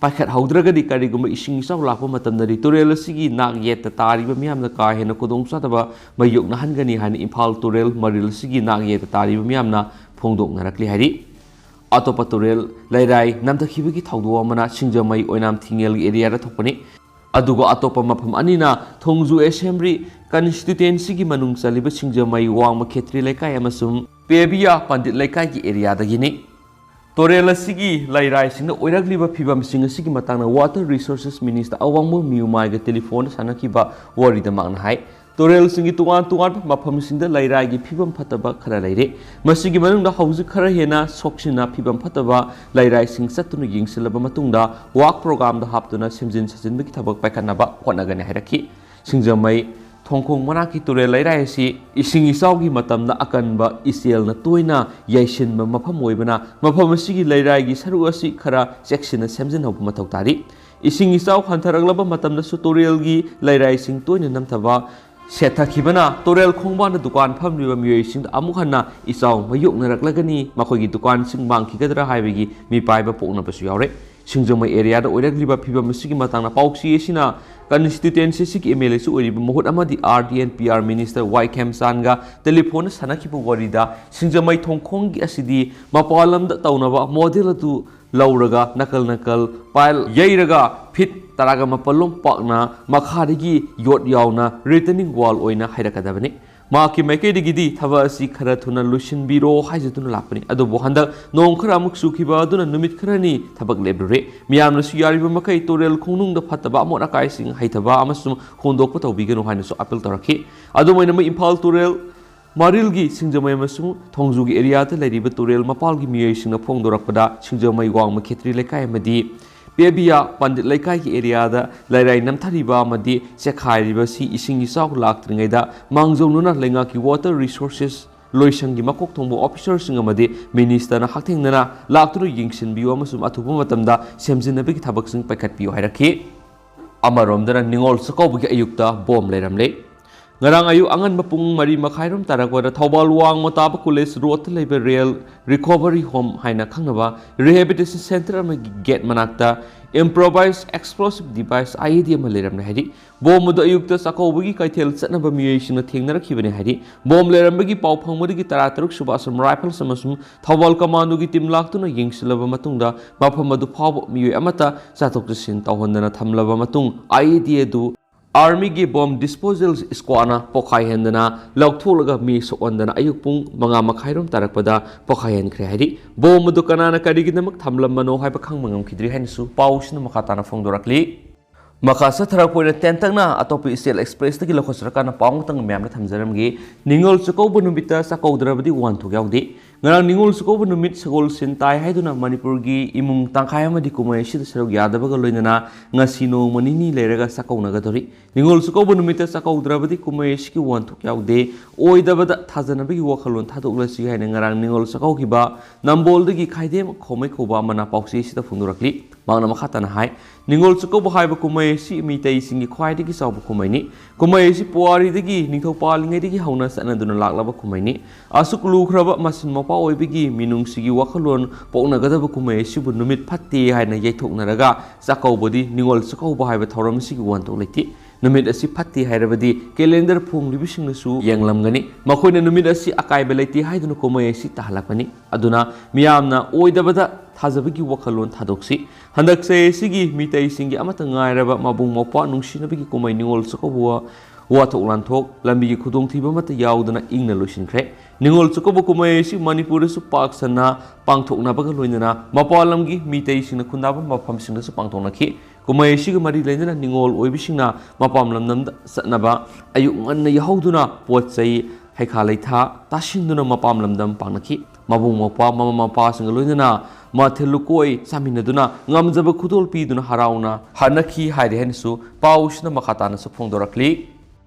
ꯄꯥꯏꯈꯠꯍꯧꯗ꯭ꯔꯒꯗꯤ ꯀꯔꯤꯒꯨꯝꯕ ꯏꯁꯤꯡ ꯏꯆꯥꯎ ꯂꯥꯛꯄ ꯃꯇꯝꯗꯗꯤ ꯇꯨꯔꯦꯜ ꯑꯁꯤꯒꯤ ꯅꯥꯛ ꯌꯦꯠꯇ ꯇꯥꯔꯤꯕ ꯃꯤꯌꯥꯝꯅ ꯀꯥ ꯍꯦꯟꯅ ꯈꯨꯗꯣꯡꯆꯥꯗꯕ ꯃꯥꯌꯣꯛꯅꯍꯟꯒꯅꯤ ꯍꯥꯏꯅ ꯏꯝꯐꯥꯜ ꯇꯨꯔꯦꯜ ꯃꯔꯤꯜ ꯑꯁꯤꯒꯤ ꯅꯥꯛ ꯌꯦꯠꯇ ꯇꯥꯔꯤꯕ ꯃꯤꯌꯥꯝꯅ ꯐꯣꯡꯗꯣꯛꯅꯔꯛꯂꯤ ꯍꯥꯏꯔꯤ꯫ ꯑꯇꯣꯞꯄ ꯇꯨꯔꯦꯜ ꯂꯩꯔꯥꯏ ꯅꯝꯊꯈꯤꯕꯒꯤ ꯊꯧꯗꯣꯛ ꯑꯃꯅ ꯁꯤꯡꯖꯃꯩ ꯑꯣꯏꯅꯥꯝ ꯊꯤꯡꯉꯦꯜꯒꯤ areaꯗ ꯊꯣꯛꯄꯅꯤ꯫ ꯑꯗꯨꯒ ꯑꯇꯣꯞꯄ ꯃꯐꯝ ꯑꯅꯤꯅ ꯊꯣꯡꯖꯨ Assembly Constituencyꯒꯤ ꯃꯅꯨꯡ ꯆꯜꯂꯤꯕ ꯁꯤꯡꯖꯃꯩ ꯋꯥꯡꯃ ꯈꯦꯇ꯭ꯔꯤ ꯂꯩꯀꯥꯏ ꯑꯃꯁꯨꯡ ꯄꯦꯕꯤꯌꯥ ꯄꯟꯗꯤꯠ ꯂꯩꯀꯥꯏꯒꯤ areaꯗꯒꯤꯅꯤ꯫ ꯇꯨꯔꯦꯜ ꯑꯁꯤꯒꯤ ꯂꯩꯔꯥꯏꯁꯤꯡꯗ ꯑꯣꯏꯔꯛꯂꯤꯕ ꯐꯤꯕꯝꯁꯤꯡ ꯑꯁꯤꯒꯤ ꯃꯇꯥꯡꯗ Water Resources Minister ꯑꯋꯥꯡꯕꯝ ꯃꯤꯌꯨꯃꯥꯏꯒ telephoneꯗ ꯁꯥꯟꯅꯈꯤꯕ ꯋꯥꯔꯤꯗ ꯃꯍꯥꯛꯅ ꯍꯥꯏ, ꯇꯨꯔꯦꯜꯁꯤꯡꯒꯤ ꯇꯣꯉꯥꯟ ꯇꯣꯉꯥꯟꯕ ꯃꯐꯝꯁꯤꯡꯗ ꯂꯩꯔꯥꯏꯒꯤ ꯐꯤꯕꯝ ꯐꯠꯇꯕ ꯈꯔ ꯂꯩꯔꯦ꯫ ꯃꯁꯤꯒꯤ ꯃꯅꯨꯡꯗ ꯍꯧꯖꯤꯛ ꯈꯔ ꯍꯦꯟꯅ ꯁꯣꯛꯆꯤꯟꯅ ꯐꯤꯕꯝ ꯐꯠꯇꯕ ꯂꯩꯔꯥꯏꯁꯤꯡ ꯆꯠꯇꯨꯅ ꯌꯦꯡꯁꯤꯜꯂꯕ ꯃꯇꯨꯡꯗ work programmeꯗ ꯍꯥꯞꯇꯨꯅ ꯁꯦꯝꯖꯤꯟ ꯁꯥꯖꯤꯟꯕꯒꯤ ꯊꯕꯛ ꯄꯥꯏꯈꯠꯅꯕ ꯍꯣꯠꯅꯒꯅꯤ ꯍꯥꯏꯔꯛꯈꯤ꯫ ꯁꯤꯡꯖꯃꯩ ꯊꯣꯡꯈꯣꯡ ꯃꯅꯥꯛꯀꯤ ꯇꯨꯔꯦꯜ ꯂꯩꯔꯥꯏ ꯑꯁꯤ ꯏꯁꯤꯡ ꯏꯆꯥꯎꯒꯤ ꯃꯇꯝꯗ ꯑꯀꯟꯕ ꯏꯆꯦꯜꯅ ꯇꯣꯏꯅ ꯌꯩꯁꯤꯟꯕ ꯃꯐꯝ ꯑꯣꯏꯕꯅ, ꯃꯐꯝ ꯑꯁꯤꯒꯤ ꯂꯩꯔꯥꯏꯒꯤ ꯁꯔꯨꯛ ꯑꯁꯤ ꯈꯔ ꯆꯦꯛꯁꯤꯟꯅ ꯁꯦꯝꯖꯤꯟꯍꯧꯕ ꯃꯊꯧ ꯇꯥꯔꯤ꯫ ꯏꯁꯤꯡ ꯏꯆꯥꯎ ꯍꯟꯊꯔꯛꯂꯕ ꯃꯇꯝꯗꯁꯨ ꯇꯨꯔꯦꯜꯒꯤ ꯂꯩꯔꯥꯏꯁꯤꯡ ꯇꯣꯏꯅ ꯅꯝꯊꯕ ꯁꯦꯠꯊꯈꯤꯕꯅ ꯇꯨꯔꯦꯜ ꯈꯣꯡꯕꯥꯟꯗ ꯗꯨꯀꯥꯟ ꯐꯝꯂꯤꯕ ꯃꯤꯑꯣꯏꯁꯤꯡꯗ ꯑꯃꯨꯛ ꯍꯟꯅ ꯏꯆꯥꯎ ꯃꯥꯌꯣꯛꯅꯔꯛꯂꯒꯅꯤ, ꯃꯈꯣꯏꯒꯤ ꯗꯨꯀꯥꯟꯁꯤꯡ ꯃꯥꯡꯈꯤꯒꯗ꯭ꯔꯥ ꯍꯥꯏꯕꯒꯤ ꯃꯤꯄꯥꯏꯕ ꯄꯣꯛꯅꯕꯁꯨ ꯌꯥꯎꯔꯦ꯫ ꯁꯤꯡꯖꯃꯩ ꯑꯦꯔꯤꯌꯥꯗ ꯑꯣꯏꯔꯛꯂꯤꯕ ꯐꯤꯕꯝ ꯑꯁꯤꯒꯤ ꯃꯇꯥꯡꯗ ꯄꯥꯎꯆꯦ ꯑꯁꯤꯅ ꯀꯟꯁꯇꯤꯇ꯭ꯌꯨꯑꯦꯟꯁꯤ ꯑꯁꯤꯒꯤ ꯑꯦꯝ ꯑꯦꯜ ꯑꯦꯁꯨ ꯑꯣꯏꯔꯤꯕ ꯃꯍꯨꯠ ꯑꯃꯗꯤ R D N P R minister Y ꯈꯦꯝꯆꯥꯟꯒ ꯇꯦꯂꯤꯐꯣꯟꯗ ꯁꯥꯟꯅꯈꯤꯕ ꯋꯥꯔꯤꯗ ꯁꯤꯡꯖꯃꯩ ꯊꯣꯡꯈꯣꯡꯒꯤ ꯑꯁꯤꯗꯤ ꯃꯄꯥꯟ ꯂꯝꯗ ꯇꯧꯅꯕ ꯃꯣꯗꯦꯜ ꯑꯗꯨ ꯂꯧꯔꯒ ꯅꯥꯀꯜ ꯅꯥꯀꯜ ꯄꯥꯏꯜ ꯌꯩꯔꯒ ꯐꯤꯠ ꯇꯔꯥꯒ ꯃꯥꯄꯜ ꯂꯣꯝ ꯄꯥꯛꯅ ꯃꯈꯥꯗꯒꯤ ꯌꯣꯠ ꯌꯥꯎꯅ ꯔꯤꯇꯔꯅꯤꯡ ꯋꯥꯜ ꯑꯣꯏꯅ ꯍꯩꯔꯛꯀꯗꯕꯅꯤ꯫ ꯃꯍꯥꯛꯀꯤ ꯃꯥꯏꯀꯩꯗꯒꯤꯗꯤ ꯊꯕꯛ ꯑꯁꯤ ꯈꯔ ꯊꯨꯅ ꯂꯣꯏꯁꯤꯟꯕꯤꯔꯣ ꯍꯥꯏꯖꯗꯨꯅ ꯂꯥꯛꯄꯅꯤ꯫ ꯑꯗꯨꯕꯨ ꯍꯟꯗꯛ ꯅꯣꯡ ꯈꯔ ꯑꯃꯨꯛ ꯆꯨꯈꯤꯕ ꯑꯗꯨꯅ ꯅꯨꯃꯤꯠ ꯈꯔꯅꯤ ꯊꯕꯛ ꯂꯦꯞꯂꯨꯔꯦ꯫ ꯃꯤꯌꯥꯝꯅꯁꯨ ꯌꯥꯔꯤꯕ ꯃꯈꯩ ꯇꯨꯔꯦꯜ ꯈꯣꯡꯅꯨꯡꯗ ꯐꯠꯇꯕ ꯑꯃꯣꯠ ꯑꯀꯥꯏꯁꯤꯡ ꯍꯩꯊꯕ ꯑꯃꯁꯨꯡ ꯍꯣꯟꯗꯣꯛꯄ ꯇꯧꯕꯤꯒꯅꯨ ꯍꯥꯏꯅꯁꯨ ꯑꯥꯄꯤꯜ ꯇꯧꯔꯛꯈꯤ꯫ ꯑꯗꯨꯝ ꯑꯣꯏꯅꯃꯛ ꯏꯝꯐꯥꯜ ꯇꯨꯔꯦꯜ ꯃꯔꯤꯜꯒꯤ ꯁꯤꯡꯖꯃꯩ ꯑꯃꯁꯨꯡ ꯊꯣꯡꯖꯨꯒꯤ ꯑꯦꯔꯤꯌꯥꯗ ꯂꯩꯔꯤꯕ ꯇꯨꯔꯦꯜ ꯃꯄꯥꯜꯒꯤ ꯃꯤꯑꯣꯏꯁꯤꯡꯅ ꯐꯣꯡꯗꯣꯔꯛꯄꯗ ꯁꯤꯡꯖꯃꯩ ꯋꯥꯡꯃ ꯈꯦꯇ꯭ꯔꯤ ꯂꯩꯀꯥꯏ ꯑꯃꯗꯤ ꯄꯦꯕꯤꯌꯥ ꯄꯟꯗꯤꯠ ꯂꯩꯀꯥꯏꯒꯤ ꯑꯦꯔꯤꯌꯥꯗ ꯂꯩꯔꯥꯏ ꯅꯝꯊꯔꯤꯕ ꯑꯃꯗꯤ ꯆꯦꯛꯈꯥꯏꯔꯤꯕ ꯑꯁꯤ ꯏꯁꯤꯡ ꯏꯆꯥꯎ ꯂꯥꯛꯇ꯭ꯔꯤꯉꯩꯗ ꯃꯥꯡꯖꯧꯅꯅ ꯂꯩꯉꯥꯛꯀꯤ ꯋꯥꯇꯔ ꯔꯤꯁꯣꯔꯁꯦꯁ ꯂꯣꯏꯁꯪꯒꯤ ꯃꯀꯣꯛ ꯊꯣꯡꯕ ꯑꯣꯐꯤꯁꯔꯁꯤꯡ ꯑꯃꯗꯤ ꯃꯤꯅꯤꯁꯇꯔꯅ ꯍꯛꯊꯦꯡꯅꯅ ꯂꯥꯛꯇꯨꯅ ꯌꯦꯡꯁꯤꯟꯕꯤꯌꯨ ꯑꯃꯁꯨꯡ ꯑꯊꯨꯕ ꯃꯇꯝꯗ ꯁꯦꯝꯖꯤꯟꯅꯕꯒꯤ ꯊꯕꯛꯁꯤꯡ ꯄꯥꯏꯈꯠꯄꯤꯌꯨ ꯍꯥꯏꯔꯛꯈꯤ꯫ ꯑꯃꯔꯣꯝꯗꯅ ꯅꯤꯉꯣꯜ ꯆꯥꯛꯀꯧꯕꯒꯤ ꯑꯌꯨꯛꯇ ꯕꯣꯝ ꯂꯩꯔꯝꯂꯦ꯫ ꯉꯔꯥꯡ ꯑꯌꯨꯛ ꯑꯉꯟꯕ ꯄꯨꯡ ꯃꯔꯤ ꯃꯈꯥꯏꯔꯣꯝ ꯇꯥꯔꯛꯄꯗ ꯊꯧꯕꯥꯜ ꯋꯥꯡꯃ ꯇꯥꯕ ꯀꯣꯂꯦꯖ ꯔꯣꯗꯇ ꯂꯩꯕ ꯔꯦꯜ ꯔꯤꯀꯣꯚꯔꯤ ꯍꯣꯝ ꯍꯥꯏꯅ ꯈꯪꯅꯕ ꯔꯤꯍꯦꯕꯤꯂꯤꯇꯦꯁꯟ ꯁꯦꯟꯇꯔ ꯑꯃꯒꯤ ꯒꯦꯠ ꯃꯅꯥꯛꯇ ꯏꯝꯄ꯭ꯔꯣꯚꯥꯏꯁ ꯑꯦꯛꯁꯄ꯭ꯂꯣꯁꯤꯚ ꯗꯤꯚꯥꯏꯁ, ꯑꯥꯏ ꯏ ꯗꯤ, ꯑꯃ ꯂꯩꯔꯝꯂꯦ ꯍꯥꯏꯔꯤ꯫ ꯕꯣꯝ ꯑꯗꯨ ꯑꯌꯨꯛꯇ ꯆꯥꯛꯀꯧꯕꯒꯤ ꯀꯩꯊꯦꯜ ꯆꯠꯅꯕ ꯃꯤꯑꯣꯏꯁꯤꯡꯅ ꯊꯦꯡꯅꯔꯛꯈꯤꯕꯅꯤ ꯍꯥꯏꯔꯤ꯫ ꯕꯣꯝ ꯂꯩꯔꯝꯕꯒꯤ ꯄꯥꯎ ꯐꯪꯕꯗꯒꯤ ꯇꯔꯥ ꯇꯔꯨꯛ ꯁꯨꯕ ꯑꯁꯥꯝ ꯔꯥꯏꯐꯜꯁ ꯑꯃꯁꯨꯡ ꯊꯧꯕꯥꯜ ꯀꯃꯥꯟꯗꯣꯒꯤ ꯇꯤꯝ ꯂꯥꯛꯇꯨꯅ ꯌꯦꯡꯁꯤꯜꯂꯕ ꯃꯇꯨꯡꯗ ꯃꯐꯝ ꯑꯗꯨ ꯐꯥꯎꯕ ꯃꯤꯑꯣꯏ ꯑꯃꯠꯇ ꯆꯠꯊꯣꯛ ꯆꯠꯁꯤꯟ ꯇꯧꯍꯟꯗꯅ ꯊꯝꯂꯕ ꯃꯇꯨꯡ, ꯑꯥꯏ ꯏ ꯗꯤ ꯑꯗꯨ ꯑꯥꯔꯃꯤꯒꯤ ꯕꯣꯝ ꯗꯤꯁꯄꯣꯖꯦꯜ ꯁ꯭ꯀ꯭ꯋꯥꯗꯅ ꯄꯣꯈꯥꯏꯍꯟꯗꯅ ꯂꯧꯊꯣꯛꯂꯒ ꯃꯤ ꯁꯣꯛꯍꯟꯗꯅ ꯑꯌꯨꯛ ꯄꯨꯡ ꯃꯉꯥ ꯃꯈꯥꯏꯔꯣꯝ ꯇꯥꯔꯛꯄꯗ ꯄꯣꯈꯥꯏꯍꯟꯈ꯭ꯔꯦ ꯍꯥꯏꯔꯤ꯫ ꯕꯣꯝ ꯑꯗꯨ ꯀꯅꯥꯅ ꯀꯔꯤꯒꯤꯗꯃꯛ ꯊꯝꯂꯝꯕꯅꯣ ꯍꯥꯏꯕ ꯈꯪꯕ ꯉꯝꯈꯤꯗ꯭ꯔꯤ ꯍꯥꯏꯅꯁꯨ ꯄꯥꯎꯁꯤꯅ ꯃꯈꯥ ꯇꯥꯅ ꯐꯣꯡꯗꯣꯔꯛꯂꯤ꯫ ꯃꯈꯥ ꯆꯠꯊꯔꯛꯄ ꯑꯣꯏꯅ ꯇꯦꯟꯇꯛꯅ ꯑꯇꯣꯞꯄ ꯏꯆꯦꯜ ꯑꯦꯛꯁꯄ꯭ꯔꯦꯁꯇꯒꯤ ꯂꯧꯈꯠꯆꯔꯀꯥꯟꯗ ꯄꯥꯎ ꯑꯃꯇꯪ ꯃꯌꯥꯝꯗ ꯊꯝꯖꯔꯝꯒꯦ꯫ ꯅꯤꯉꯣꯜ ꯆꯥꯛꯀꯧꯕ ꯅꯨꯃꯤꯠꯇ ꯆꯥꯛꯀꯧꯗ꯭ꯔꯕꯗꯤ ꯋꯥꯍꯟꯊꯣꯛ ꯌꯥꯎꯗꯦ꯫ ꯉꯔꯥꯡ ꯅꯤꯉꯣꯜ ꯆꯥꯛꯀꯧꯕ ꯅꯨꯃꯤꯠ ꯁꯒꯣꯜꯁꯦꯟ ꯇꯥꯏ ꯍꯥꯏꯗꯨꯅ ꯃꯅꯤꯄꯨꯔꯒꯤ ꯏꯃꯨꯡ ꯇꯪꯈꯥꯏ ꯑꯃꯗꯤ ꯀꯨꯝꯍꯩ ꯑꯁꯤꯗ ꯁꯔꯨꯛ ꯌꯥꯗꯕꯒ ꯂꯣꯏꯅꯅ ꯉꯁꯤ ꯅꯣꯡꯃ ꯅꯤꯅꯤ ꯂꯩꯔꯒ ꯆꯥꯛꯀꯧꯅꯒꯗꯧꯔꯤ꯫ ꯅꯤꯉꯣꯜ ꯆꯥꯛꯀꯧꯕ ꯅꯨꯃꯤꯠꯇ ꯆꯥꯛꯀꯧꯗ꯭ꯔꯕꯗꯤ ꯀꯨꯝꯍꯩ ꯑꯁꯤꯒꯤ ꯋꯥꯍꯟꯊꯣꯛ ꯌꯥꯎꯗꯦ꯫ ꯑꯣꯏꯗꯕꯗ ꯊꯥꯖꯅꯕꯒꯤ ꯋꯥꯈꯜꯂꯣꯟ ꯊꯥꯗꯣꯛꯂꯁꯤ ꯍꯥꯏꯅ ꯉꯔꯥꯡ ꯅꯤꯉꯣꯜ ꯆꯥꯛꯀꯧꯈꯤꯕ ꯅꯝꯕꯣꯜꯗꯒꯤ ꯈꯥꯏꯗꯦꯝ ꯈꯣꯃꯩ ꯀꯧꯕ ꯑꯃꯅ ꯄꯥꯎꯆꯦ ꯑꯁꯤꯗ ꯐꯣꯡꯗꯣꯔꯛꯂꯤ꯫ ꯃꯍꯥꯛꯅ ꯃꯈꯥ ꯇꯥꯅ ꯍꯥꯏ, ꯅꯤꯉꯣꯜ ꯆꯥꯛꯀꯧꯕ ꯍꯥꯏꯕ ꯀꯨꯝꯍꯩ ꯑꯁꯤ ꯃꯤꯇꯩꯁꯤꯡꯒꯤ ꯈ꯭ꯋꯥꯏꯗꯒꯤ ꯆꯥꯎꯕ ꯀꯨꯝꯍꯩꯅꯤ꯫ ꯀꯨꯝꯍꯩ ꯑꯁꯤ ꯄꯨꯋꯥꯔꯤꯗꯒꯤ, ꯅꯤꯡꯊꯧ ꯄꯥꯜꯂꯤꯉꯩꯗꯒꯤ ꯍꯧꯅ ꯆꯠꯅꯗꯨꯅ ꯂꯥꯛꯂꯕ ꯀꯨꯝꯍꯩꯅꯤ꯫ ꯑꯁꯨꯛ ꯂꯨꯈ꯭ꯔꯕ ꯃꯆꯤꯟ ꯃꯧꯄ꯭ꯋꯥ ꯑꯣꯏꯕꯒꯤ ꯃꯤꯅꯨꯡꯁꯤꯒꯤ ꯋꯥꯈꯜꯂꯣꯟ ꯄꯣꯛꯅꯒꯗꯕ ꯀꯨꯝꯍꯩ ꯑꯁꯤꯕꯨ ꯅꯨꯃꯤꯠ ꯐꯠꯇꯦ ꯍꯥꯏꯅ ꯌꯩꯊꯣꯛꯅꯔꯒ ꯆꯥꯛꯀꯧꯕꯗꯤ ꯅꯤꯉꯣꯜ ꯆꯥꯛꯀꯧꯕ ꯍꯥꯏꯕ ꯊꯧꯔꯝ ꯑꯁꯤꯒꯤ ꯋꯥꯍꯟꯊꯣꯛ ꯂꯩꯇꯦ꯫ ꯅꯨꯃꯤꯠ ꯑꯁꯤ ꯐꯠꯇꯦ ꯍꯥꯏꯔꯕꯗꯤ ꯀꯦꯂꯦꯟꯗꯔ ꯐꯣꯡꯂꯤꯕꯁꯤꯡꯅꯁꯨ ꯌꯦꯡꯂꯝꯒꯅꯤ꯫ ꯃꯈꯣꯏꯅ ꯅꯨꯃꯤꯠ ꯑꯁꯤ ꯑꯀꯥꯏꯕ ꯂꯩꯇꯦ ꯍꯥꯏꯗꯨꯅ ꯀꯨꯝꯍꯩ ꯑꯁꯤ ꯇꯥꯍꯜꯂꯛꯄꯅꯤ꯫ ꯑꯗꯨꯅ ꯃꯤꯌꯥꯝꯅ ꯑꯣꯏꯗꯕꯗ ꯊꯥꯖꯕꯒꯤ ꯋꯥꯈꯜꯂꯣꯟ ꯊꯥꯗꯣꯛꯁꯤ꯫ ꯍꯟꯗꯛ ꯆꯍꯤ ꯑꯁꯤꯒꯤ ꯃꯤꯇꯩꯁꯤꯡꯒꯤ ꯑꯃꯠꯇ ꯉꯥꯏꯔꯕ ꯃꯕꯨꯡ ꯃꯧꯄ꯭ꯋꯥ ꯅꯨꯡꯁꯤꯅꯕꯒꯤ ꯀꯨꯝꯍꯩ ꯅꯤꯉꯣꯜ ꯆꯥꯛꯀꯧꯕ ꯋꯥꯊꯣꯛ ꯂꯥꯟꯊꯣꯛ, ꯂꯝꯕꯤꯒꯤ ꯈꯨꯗꯣꯡꯊꯤꯕ ꯑꯃꯠꯇ ꯌꯥꯎꯗꯅ ꯏꯪꯅ ꯂꯣꯏꯁꯤꯟꯈ꯭ꯔꯦ꯫ ꯅꯤꯉꯣꯜ ꯆꯥꯛꯀꯧꯕ ꯀꯨꯝꯍꯩ ꯑꯁꯤ ꯃꯅꯤꯄꯨꯔꯗꯁꯨ ꯄꯥꯛ ꯁꯟꯅ ꯄꯥꯡꯊꯣꯛꯅꯕꯒ ꯂꯣꯏꯅꯅ ꯃꯄꯥꯟ ꯂꯝꯒꯤ ꯃꯤꯇꯩꯁꯤꯡꯅ ꯈꯨꯟꯗꯥꯕ ꯃꯐꯝꯁꯤꯡꯗꯁꯨ ꯄꯥꯡꯊꯣꯛꯅꯈꯤ꯫ ꯀꯨꯝꯍꯩ ꯑꯁꯤꯒ ꯃꯔꯤ ꯂꯩꯅꯅ ꯅꯤꯉꯣꯜ ꯑꯣꯏꯕꯁꯤꯡꯅ ꯃꯄꯥꯟ ꯂꯝꯗꯝꯗ ꯆꯠꯅꯕ ꯑꯌꯨꯛ ꯉꯟꯅ ꯌꯥꯍꯧꯗꯨꯅ ꯄꯣꯠ ꯆꯩ, ꯍꯩꯈꯥ ꯂꯩꯊꯥ ꯇꯥꯁꯤꯟꯗꯨꯅ ꯃꯄꯥꯟ ꯂꯝꯗꯝ ꯄꯥꯡꯅꯈꯤ꯫ ꯃꯕꯨꯡ ꯃꯧꯄ꯭ꯋꯥ, ꯃꯃꯥ ꯃꯄꯥꯁꯤꯡꯒ ꯂꯣꯏꯅꯅ ꯃꯊꯦꯜ ꯂꯨꯀꯣꯏ ꯆꯥꯃꯤꯟꯅꯗꯨꯅ ꯉꯝꯖꯕ ꯈꯨꯗꯣꯜ ꯄꯤꯗꯨꯅ ꯍꯔꯥꯎꯅ ꯍꯟꯅꯈꯤ ꯍꯥꯏꯔꯤ ꯍꯥꯏꯅꯁꯨ ꯄꯥꯎꯁꯤꯅ ꯃꯈꯥ ꯇꯥꯅꯁꯨ ꯐꯣꯡꯗꯣꯔꯛꯂꯤ꯫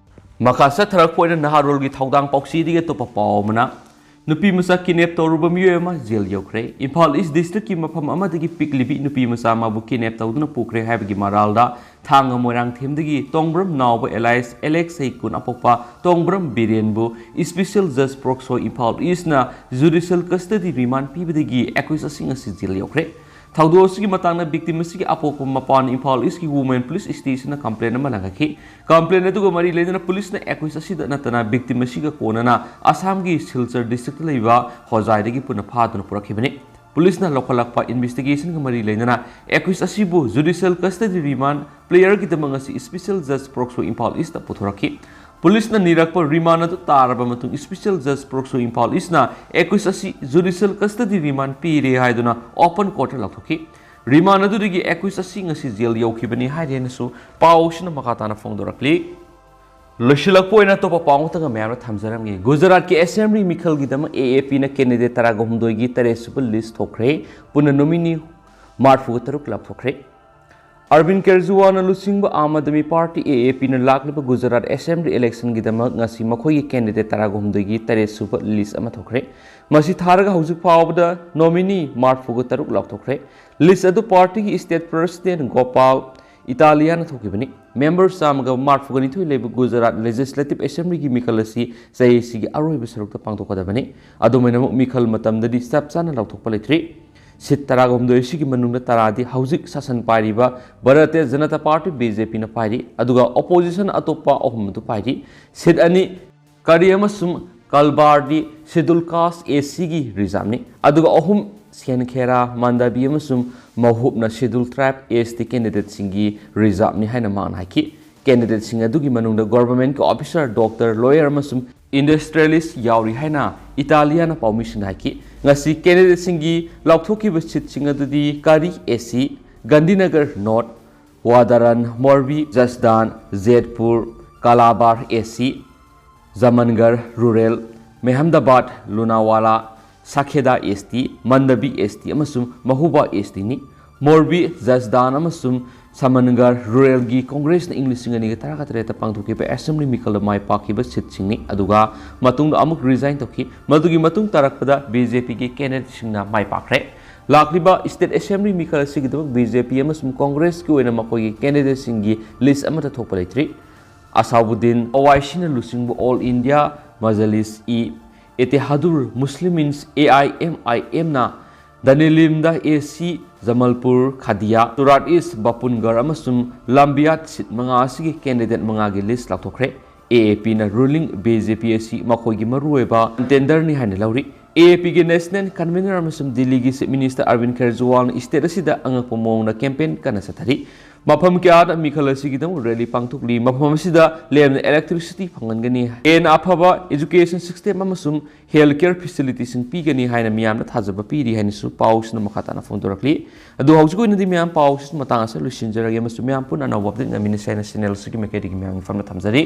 ꯃꯈꯥ ꯆꯠꯊꯔꯛꯄ ꯑꯣꯏꯅ ꯅꯍꯥꯔꯣꯜꯒꯤ ꯊꯧꯗꯥꯡ ꯄꯥꯎꯆꯦꯗꯒꯤ ꯑꯇꯣꯞꯄ ꯄꯥꯎ ꯑꯃꯅ, ꯅꯨꯄꯤ ꯃꯆꯥ ꯀꯤꯗꯅꯦꯞ ꯇꯧꯔꯨꯕ ꯃꯤꯑꯣꯏ ꯑꯃ ꯖꯦꯜ ꯌꯧꯈ꯭ꯔꯦ꯫ ꯏꯝꯐꯥꯜ ꯏꯁ ꯗꯤꯁꯇ꯭ꯔꯤꯛꯀꯤ ꯃꯐꯝ ꯑꯃꯗꯒꯤ ꯄꯤꯛꯂꯤꯕꯤ ꯅꯨꯄꯤ ꯃꯆꯥ ꯑꯃꯕꯨ ꯀꯤꯗꯅꯦꯞ ꯇꯧꯗꯨꯅ ꯄꯨꯈ꯭ꯔꯦ ꯍꯥꯏꯕꯒꯤ ꯃꯔꯥꯜꯗ ꯊꯥꯡꯒ ꯃꯣꯏꯔꯥꯡꯊꯦꯝꯗꯒꯤ ꯇꯣꯡꯕ꯭ꯔꯝ ꯅꯥꯎꯕ ꯑꯦꯂꯥꯏꯁ ꯑꯦꯂꯦꯛꯁ ꯆꯍꯤ ꯀꯨꯟ ꯑꯄꯣꯛꯄ ꯇꯣꯡꯕ꯭ꯔꯝ ꯕꯤꯔꯦꯟꯕꯨ ꯏꯁꯄꯤꯁꯦꯜ ꯖꯁ ꯄꯣꯛꯁꯣ ꯏꯝꯐꯥꯜ ꯏꯁꯅ ꯖꯨꯗꯤꯁꯤꯌꯦꯜ ꯀꯁꯇꯗꯤ ꯔꯤꯃꯥꯟ ꯄꯤꯕꯗꯒꯤ ꯑꯦꯀꯨꯏꯁ ꯑꯁꯤ ꯉꯁꯤ ꯖꯦꯜ ꯌꯧꯈ꯭ꯔꯦ꯫ ꯊꯧꯗꯣꯛ ꯑꯁꯤꯒꯤ ꯃꯇꯥꯡꯗ ꯚꯤꯛꯇꯤꯝ ꯑꯁꯤꯒꯤ ꯑꯄꯣꯛꯄ ꯃꯄꯥꯅ ꯏꯝꯐꯥꯜ ꯏꯁꯀꯤ ꯋꯨꯃꯦꯟ ꯄꯨꯂꯤꯁ ꯁ꯭ꯇꯦꯁꯟꯗ ꯀꯝꯄ꯭ꯂꯦꯟ ꯑꯃ ꯂꯪꯒꯠꯈꯤ꯫ ꯀꯝꯄ꯭ꯂꯦꯟ ꯑꯗꯨꯒ ꯃꯔꯤ ꯂꯩꯅꯅ ꯄꯨꯂꯤꯁꯅ ꯑꯦꯀꯨꯏꯁ ꯑꯁꯤꯗ ꯅꯠꯇꯅ ꯚꯤꯛꯇꯤꯝ ꯑꯁꯤꯒ ꯀꯣꯟꯅꯅ ꯑꯁꯥꯝꯒꯤ ꯁꯤꯜꯆꯔ ꯗꯤꯁꯇ꯭ꯔꯤꯛꯇ ꯂꯩꯕ ꯍꯣꯖꯥꯏꯗꯒꯤ ꯄꯨꯟꯅ ꯐꯥꯗꯨꯅ ꯄꯨꯔꯛꯈꯤꯕꯅꯤ꯫ ꯄꯨꯂꯤꯁꯅ ꯂꯧꯈꯠꯂꯛꯄ ꯏꯟꯚꯦꯁꯇꯤꯒꯦꯁꯟꯒ ꯃꯔꯤ ꯂꯩꯅꯅ ꯑꯦꯀꯨꯏꯁ ꯑꯁꯤꯕꯨ ꯖꯨꯗꯤꯁꯤꯌꯦꯜ ꯀꯁꯇꯗꯤ ꯔꯤꯃꯥꯟ ꯄ꯭ꯂꯦꯌꯔꯒꯤꯗꯃꯛ ꯉꯁꯤ ꯏꯁꯄꯤꯁꯦꯜ ꯖꯁ ꯄꯣꯛꯁꯣ ꯏꯝꯐꯥꯜ ꯏꯁꯇ ꯄꯨꯊꯣꯔꯛꯈꯤ꯫ ꯄꯨꯂꯤꯁꯅ ꯅꯤꯔꯛꯄ ꯔꯤꯃꯥꯟ ꯑꯗꯨ ꯇꯥꯔꯕ ꯃꯇꯨꯡ ꯏꯁꯄꯤꯁꯦꯜ ꯖꯁ ꯄꯣꯛꯁꯣ ꯏꯝꯐꯥꯜ ꯏꯁꯅ ꯑꯦꯀꯨꯏꯁ ꯑꯁꯤ ꯖꯨꯗꯤꯁꯤꯌꯦꯜ ꯀꯁꯇꯗꯤ ꯔꯤꯃꯥꯟ ꯄꯤꯔꯦ ꯍꯥꯏꯗꯨꯅ ꯑꯣꯄꯟ ꯀꯣꯔꯠꯇ ꯂꯥꯎꯊꯣꯛꯈꯤ꯫ ꯔꯤꯃꯥꯟ ꯑꯗꯨꯗꯒꯤ ꯑꯦꯀꯨꯏꯁ ꯑꯁꯤ ꯉꯁꯤ ꯖꯦꯜ ꯌꯧꯈꯤꯕꯅꯤ ꯍꯥꯏꯔꯤ ꯍꯥꯏꯅꯁꯨ ꯄꯥꯎꯁꯤꯅ ꯃꯈꯥ ꯇꯥꯅ ꯐꯣꯡꯗꯣꯔꯛꯂꯤ꯫ ꯂꯣꯏꯁꯤꯜꯂꯛꯄ ꯑꯣꯏꯅ ꯑꯇꯣꯞꯄ ꯄꯥꯎ ꯑꯃꯠꯇꯒ ꯃꯌꯥꯝꯅ ꯊꯝꯖꯔꯝꯒꯦ꯫ ꯒꯨꯖꯔꯥꯠꯀꯤ ꯑꯦꯁꯦꯝꯕ꯭ꯂꯤ ꯃꯤꯈꯜꯒꯤꯗꯃꯛ ꯑꯦ ꯑꯦ ꯄꯤꯅ ꯀꯦꯟꯗꯤꯗꯦꯠ ꯇꯔꯥꯒ ꯍꯨꯝꯗꯣꯏꯒꯤ ꯇꯔꯦꯠ ꯁꯨꯕ ꯂꯤꯁ ꯊꯣꯛꯈ꯭ꯔꯦ꯫ ꯄꯨꯟꯅ ꯅꯣꯃꯤꯅꯤ ꯃꯔꯤꯐꯨꯒ ꯇꯔꯨꯛ ꯂꯥꯎꯊꯣꯛꯈ꯭ꯔꯦ꯫ ꯑꯔꯕꯤꯟ ꯀꯦꯖꯔꯤꯋꯥꯜꯅ ꯂꯨꯆꯤꯡꯕ ꯑꯥꯝ ꯑꯥꯗꯃꯤ ꯄꯥꯔꯇꯤ, ꯑꯦ ꯑꯦ ꯄꯤꯅ ꯂꯥꯛꯂꯤꯕ ꯒꯨꯖꯔꯥꯠ ꯑꯦꯁꯦꯝꯕ꯭ꯂꯤ ꯏꯂꯦꯛꯁꯟꯒꯤꯗꯃꯛ ꯉꯁꯤ ꯃꯈꯣꯏꯒꯤ ꯀꯦꯟꯗꯤꯗꯦꯠ ꯇꯔꯥꯒ ꯍꯨꯝꯗꯣꯏꯒꯤ ꯇꯔꯦꯠ ꯁꯨꯕ ꯂꯤꯁ ꯑꯃ ꯊꯣꯛꯈ꯭ꯔꯦ꯫ ꯃꯁꯤ ꯊꯥꯔꯒ ꯍꯧꯖꯤꯛ ꯐꯥꯎꯕꯗ ꯅꯣꯃꯤꯅꯤ ꯃꯔꯤꯐꯨꯒ ꯇꯔꯨꯛ ꯂꯥꯎꯊꯣꯛꯈ꯭ꯔꯦ꯫ List ꯑꯗꯨ party ꯒꯤ state president ꯒꯣꯄꯥꯜ ꯏꯇꯥꯂꯤꯌꯥꯅ ꯊꯣꯛꯈꯤꯕꯅꯤ꯫ Member ꯆꯥꯝꯃꯒ ꯃꯔꯤꯐꯨ ꯅꯤꯊꯣꯏ ꯂꯩꯕ ꯒꯨꯖꯔꯥꯠ Legislative Assembly ꯒꯤ ꯃꯤꯈꯜ ꯑꯁꯤ ꯆꯍꯤ ꯑꯁꯤꯒꯤ ꯑꯔꯣꯏꯕ ꯁꯔꯨꯛꯇ ꯄꯥꯡꯊꯣꯛꯀꯗꯕꯅꯤ꯫ ꯑꯗꯨꯃꯥꯏꯅꯃꯛ ꯃꯤꯈꯜ ꯃꯇꯝꯗꯗꯤ ꯆꯞ ꯆꯥꯅ ꯂꯥꯎꯊꯣꯛꯄ ꯂꯩꯇ꯭ꯔꯤ꯫ Seat ꯇꯔꯥꯒ ꯍꯨꯝꯗꯣꯏ ꯑꯁꯤꯒꯤ ꯃꯅꯨꯡꯗ ꯇꯔꯥꯗꯤ ꯍꯧꯖꯤꯛ ꯁꯥꯁꯟ ꯄꯥꯏꯔꯤꯕ ꯚꯥꯔꯇꯤꯌ ꯖꯅꯇꯥ ꯄꯥꯔꯇꯤ, BJP ꯅ ꯄꯥꯏꯔꯤ, ꯑꯗꯨꯒ opposition ꯑꯇꯣꯞꯄ ꯑꯍꯨꯝ ꯑꯗꯨ ꯄꯥꯏꯔꯤ꯫ Seat ꯑꯅꯤ ꯀꯔꯤ ꯑꯃꯁꯨꯡ ꯀꯜꯕꯥꯔꯗꯤ Scheduled Caste, SC ꯒꯤ reserve ꯅꯤ, ꯑꯗꯨꯒ ꯑꯍꯨꯝ ꯁꯦꯟꯈꯦꯔꯥ, ꯃꯟꯗꯕꯤ ꯑꯃꯁꯨꯡ ꯃꯍꯨꯞꯅ Scheduled Tribe, ST candidate ꯁꯤꯡꯒꯤ reserve ꯅꯤ ꯍꯥꯏꯅ ꯃꯍꯥꯛꯅ ꯍꯥꯏꯈꯤ꯫ Candidate ꯁꯤꯡ ꯑꯗꯨꯒꯤ ꯃꯅꯨꯡꯗ government ꯀꯤ officer, doctor, lawyer ꯑꯃꯁꯨꯡ industrialist ꯌꯥꯎꯔꯤ ꯍꯥꯏꯅ ꯏꯇꯥꯂꯤꯌꯥꯅ ꯄꯥꯎꯃꯤꯁꯤꯡꯗ ꯍꯥꯏꯈꯤ꯫ ꯉꯁꯤ candidate ꯁꯤꯡꯒꯤ ꯂꯥꯎꯊꯣꯛꯈꯤꯕ seat ꯁꯤꯡ ꯑꯗꯨꯗꯤ ꯀꯔꯤ, SC, Gandhinagar North, ꯋꯥꯗꯥꯔꯥꯟ, ꯃꯣꯔꯕꯤ, ꯖꯁꯗꯥꯟ, ꯖꯦꯠꯄꯨꯔ, ꯀꯥꯂꯥꯕꯥꯔ, SC, ꯖꯃꯟꯒꯔ Rural, ꯃꯦꯍꯝꯗꯥꯕꯥꯗ, ꯂꯨꯅꯥꯋꯥꯂꯥ, ꯁꯥꯈꯦꯗꯥ, ST, ꯃꯟꯗꯕꯤ, ST ꯑꯃꯁꯨꯡ ꯃꯍꯨꯕꯥ, ST ꯅꯤ꯫ ꯃꯣꯔꯕꯤ, ꯖꯁꯗꯥꯟ ꯑꯃꯁꯨꯡ ꯁꯃꯟꯒꯔ Rural ꯒꯤ Congress ꯅ ꯏꯪ ꯂꯤꯁꯤꯡ ꯑꯅꯤꯒ ꯇꯔꯥꯒ ꯇꯔꯦꯠꯇ ꯄꯥꯡꯊꯣꯛꯈꯤꯕ assembly ꯃꯤꯈꯜꯗ ꯃꯥꯏ ꯄꯥꯛꯈꯤꯕ seat ꯁꯤꯡꯅꯤ, ꯑꯗꯨꯒ ꯃꯇꯨꯡꯗ ꯑꯃꯨꯛ resign ꯇꯧꯈꯤ꯫ ꯃꯗꯨꯒꯤ ꯃꯇꯨꯡ ꯇꯥꯔꯛꯄꯗ BJP ꯒꯤ candidate ꯁꯤꯡꯅ ꯃꯥꯏ ꯄꯥꯛꯈ꯭ꯔꯦ꯫ ꯂꯥꯛꯂꯤꯕ state assembly ꯃꯤꯈꯜ ꯑꯁꯤꯒꯤꯗꯃꯛ BJP ꯑꯃꯁꯨꯡ Congress ꯀꯤ ꯑꯣꯏꯅ ꯃꯈꯣꯏꯒꯤ candidate ꯁꯤꯡꯒꯤ list ꯑꯃꯠꯇ ꯊꯣꯛꯄ ꯂꯩꯇ꯭ꯔꯤ꯫ ꯑꯁꯥꯎꯕꯨꯗꯤꯟ ꯑꯣꯋꯥꯏꯁꯤꯅ ꯂꯨꯆꯤꯡꯕ All India Majlis-e-Ittehadul Muslimin, AIMIM ꯅ ꯗꯅꯤꯂꯤꯝꯗ SC, ꯖꯃꯜꯄꯨꯔ, ꯈꯥꯗꯤꯌꯥ, ꯁꯨꯔꯥꯠ ꯏꯁ, ꯕꯥꯄꯨꯟꯒꯔ ꯑꯃꯁꯨꯡ ꯂꯝꯕꯤꯌꯥꯠ seat ꯃꯉꯥ ꯑꯁꯤꯒꯤ candidate ꯃꯉꯥꯒꯤ list ꯂꯥꯎꯊꯣꯛꯈ꯭ꯔꯦ꯫ AAP ꯅ ruling BJP ꯑꯁꯤ ꯃꯈꯣꯏꯒꯤ ꯃꯔꯨꯑꯣꯏꯕ contender ꯅꯤ ꯍꯥꯏꯅ ꯂꯧꯔꯤ꯫ AAP ꯒꯤ national convener ꯑꯃꯁꯨꯡ ꯗꯤꯜꯂꯤꯒꯤ Chief Minister Arvind Kejriwal ꯅ state ꯑꯁꯤꯗ ꯑꯉꯛꯄ ꯃꯑꯣꯡꯗ campaign ꯀꯟꯅ ꯆꯠꯊꯔꯤ꯫ ꯃꯐꯝ ꯀꯌꯥꯗ ꯃꯤꯈꯜ ꯑꯁꯤꯒꯤꯗꯃꯛ rally ꯄꯥꯡꯊꯣꯛꯂꯤ꯫ ꯃꯐꯝ ꯑꯁꯤꯗ ꯂꯦꯝꯅ electricity ꯐꯪꯍꯟꯒꯅꯤ, ꯍꯦꯟꯅ ꯑꯐꯕ education system ꯑꯃꯁꯨꯡ health care facility ꯁꯤꯡ ꯄꯤꯒꯅꯤ ꯍꯥꯏꯅ ꯃꯤꯌꯥꯝꯅ ꯊꯥꯖꯕ ꯄꯤꯔꯤ ꯍꯥꯏꯅꯁꯨ ꯄꯥꯎꯁꯤꯅ ꯃꯈꯥ ꯇꯥꯅ ꯐꯣꯡꯗꯣꯔꯛꯂꯤ꯫ ꯑꯗꯨ ꯍꯧꯖꯤꯛ ꯑꯣꯏꯅꯗꯤ ꯃꯌꯥꯝ ꯄꯥꯎꯁꯤ ꯃꯇꯥꯡ ꯑꯁꯤꯗ ꯂꯣꯏꯁꯤꯟꯖꯔꯒꯦ ꯑꯃꯁꯨꯡ ꯃꯌꯥꯝ ꯄꯨꯟꯅ ꯑꯅꯧꯕ update ꯉꯥꯏꯃꯤꯟꯅꯁꯤ ꯍꯥꯏꯅ channel ꯑꯁꯤꯒꯤ ꯃꯥꯏꯀꯩꯗꯒꯤ ꯃꯌꯥꯝꯒꯤ ꯐꯝꯅ ꯊꯝꯖꯔꯤ꯫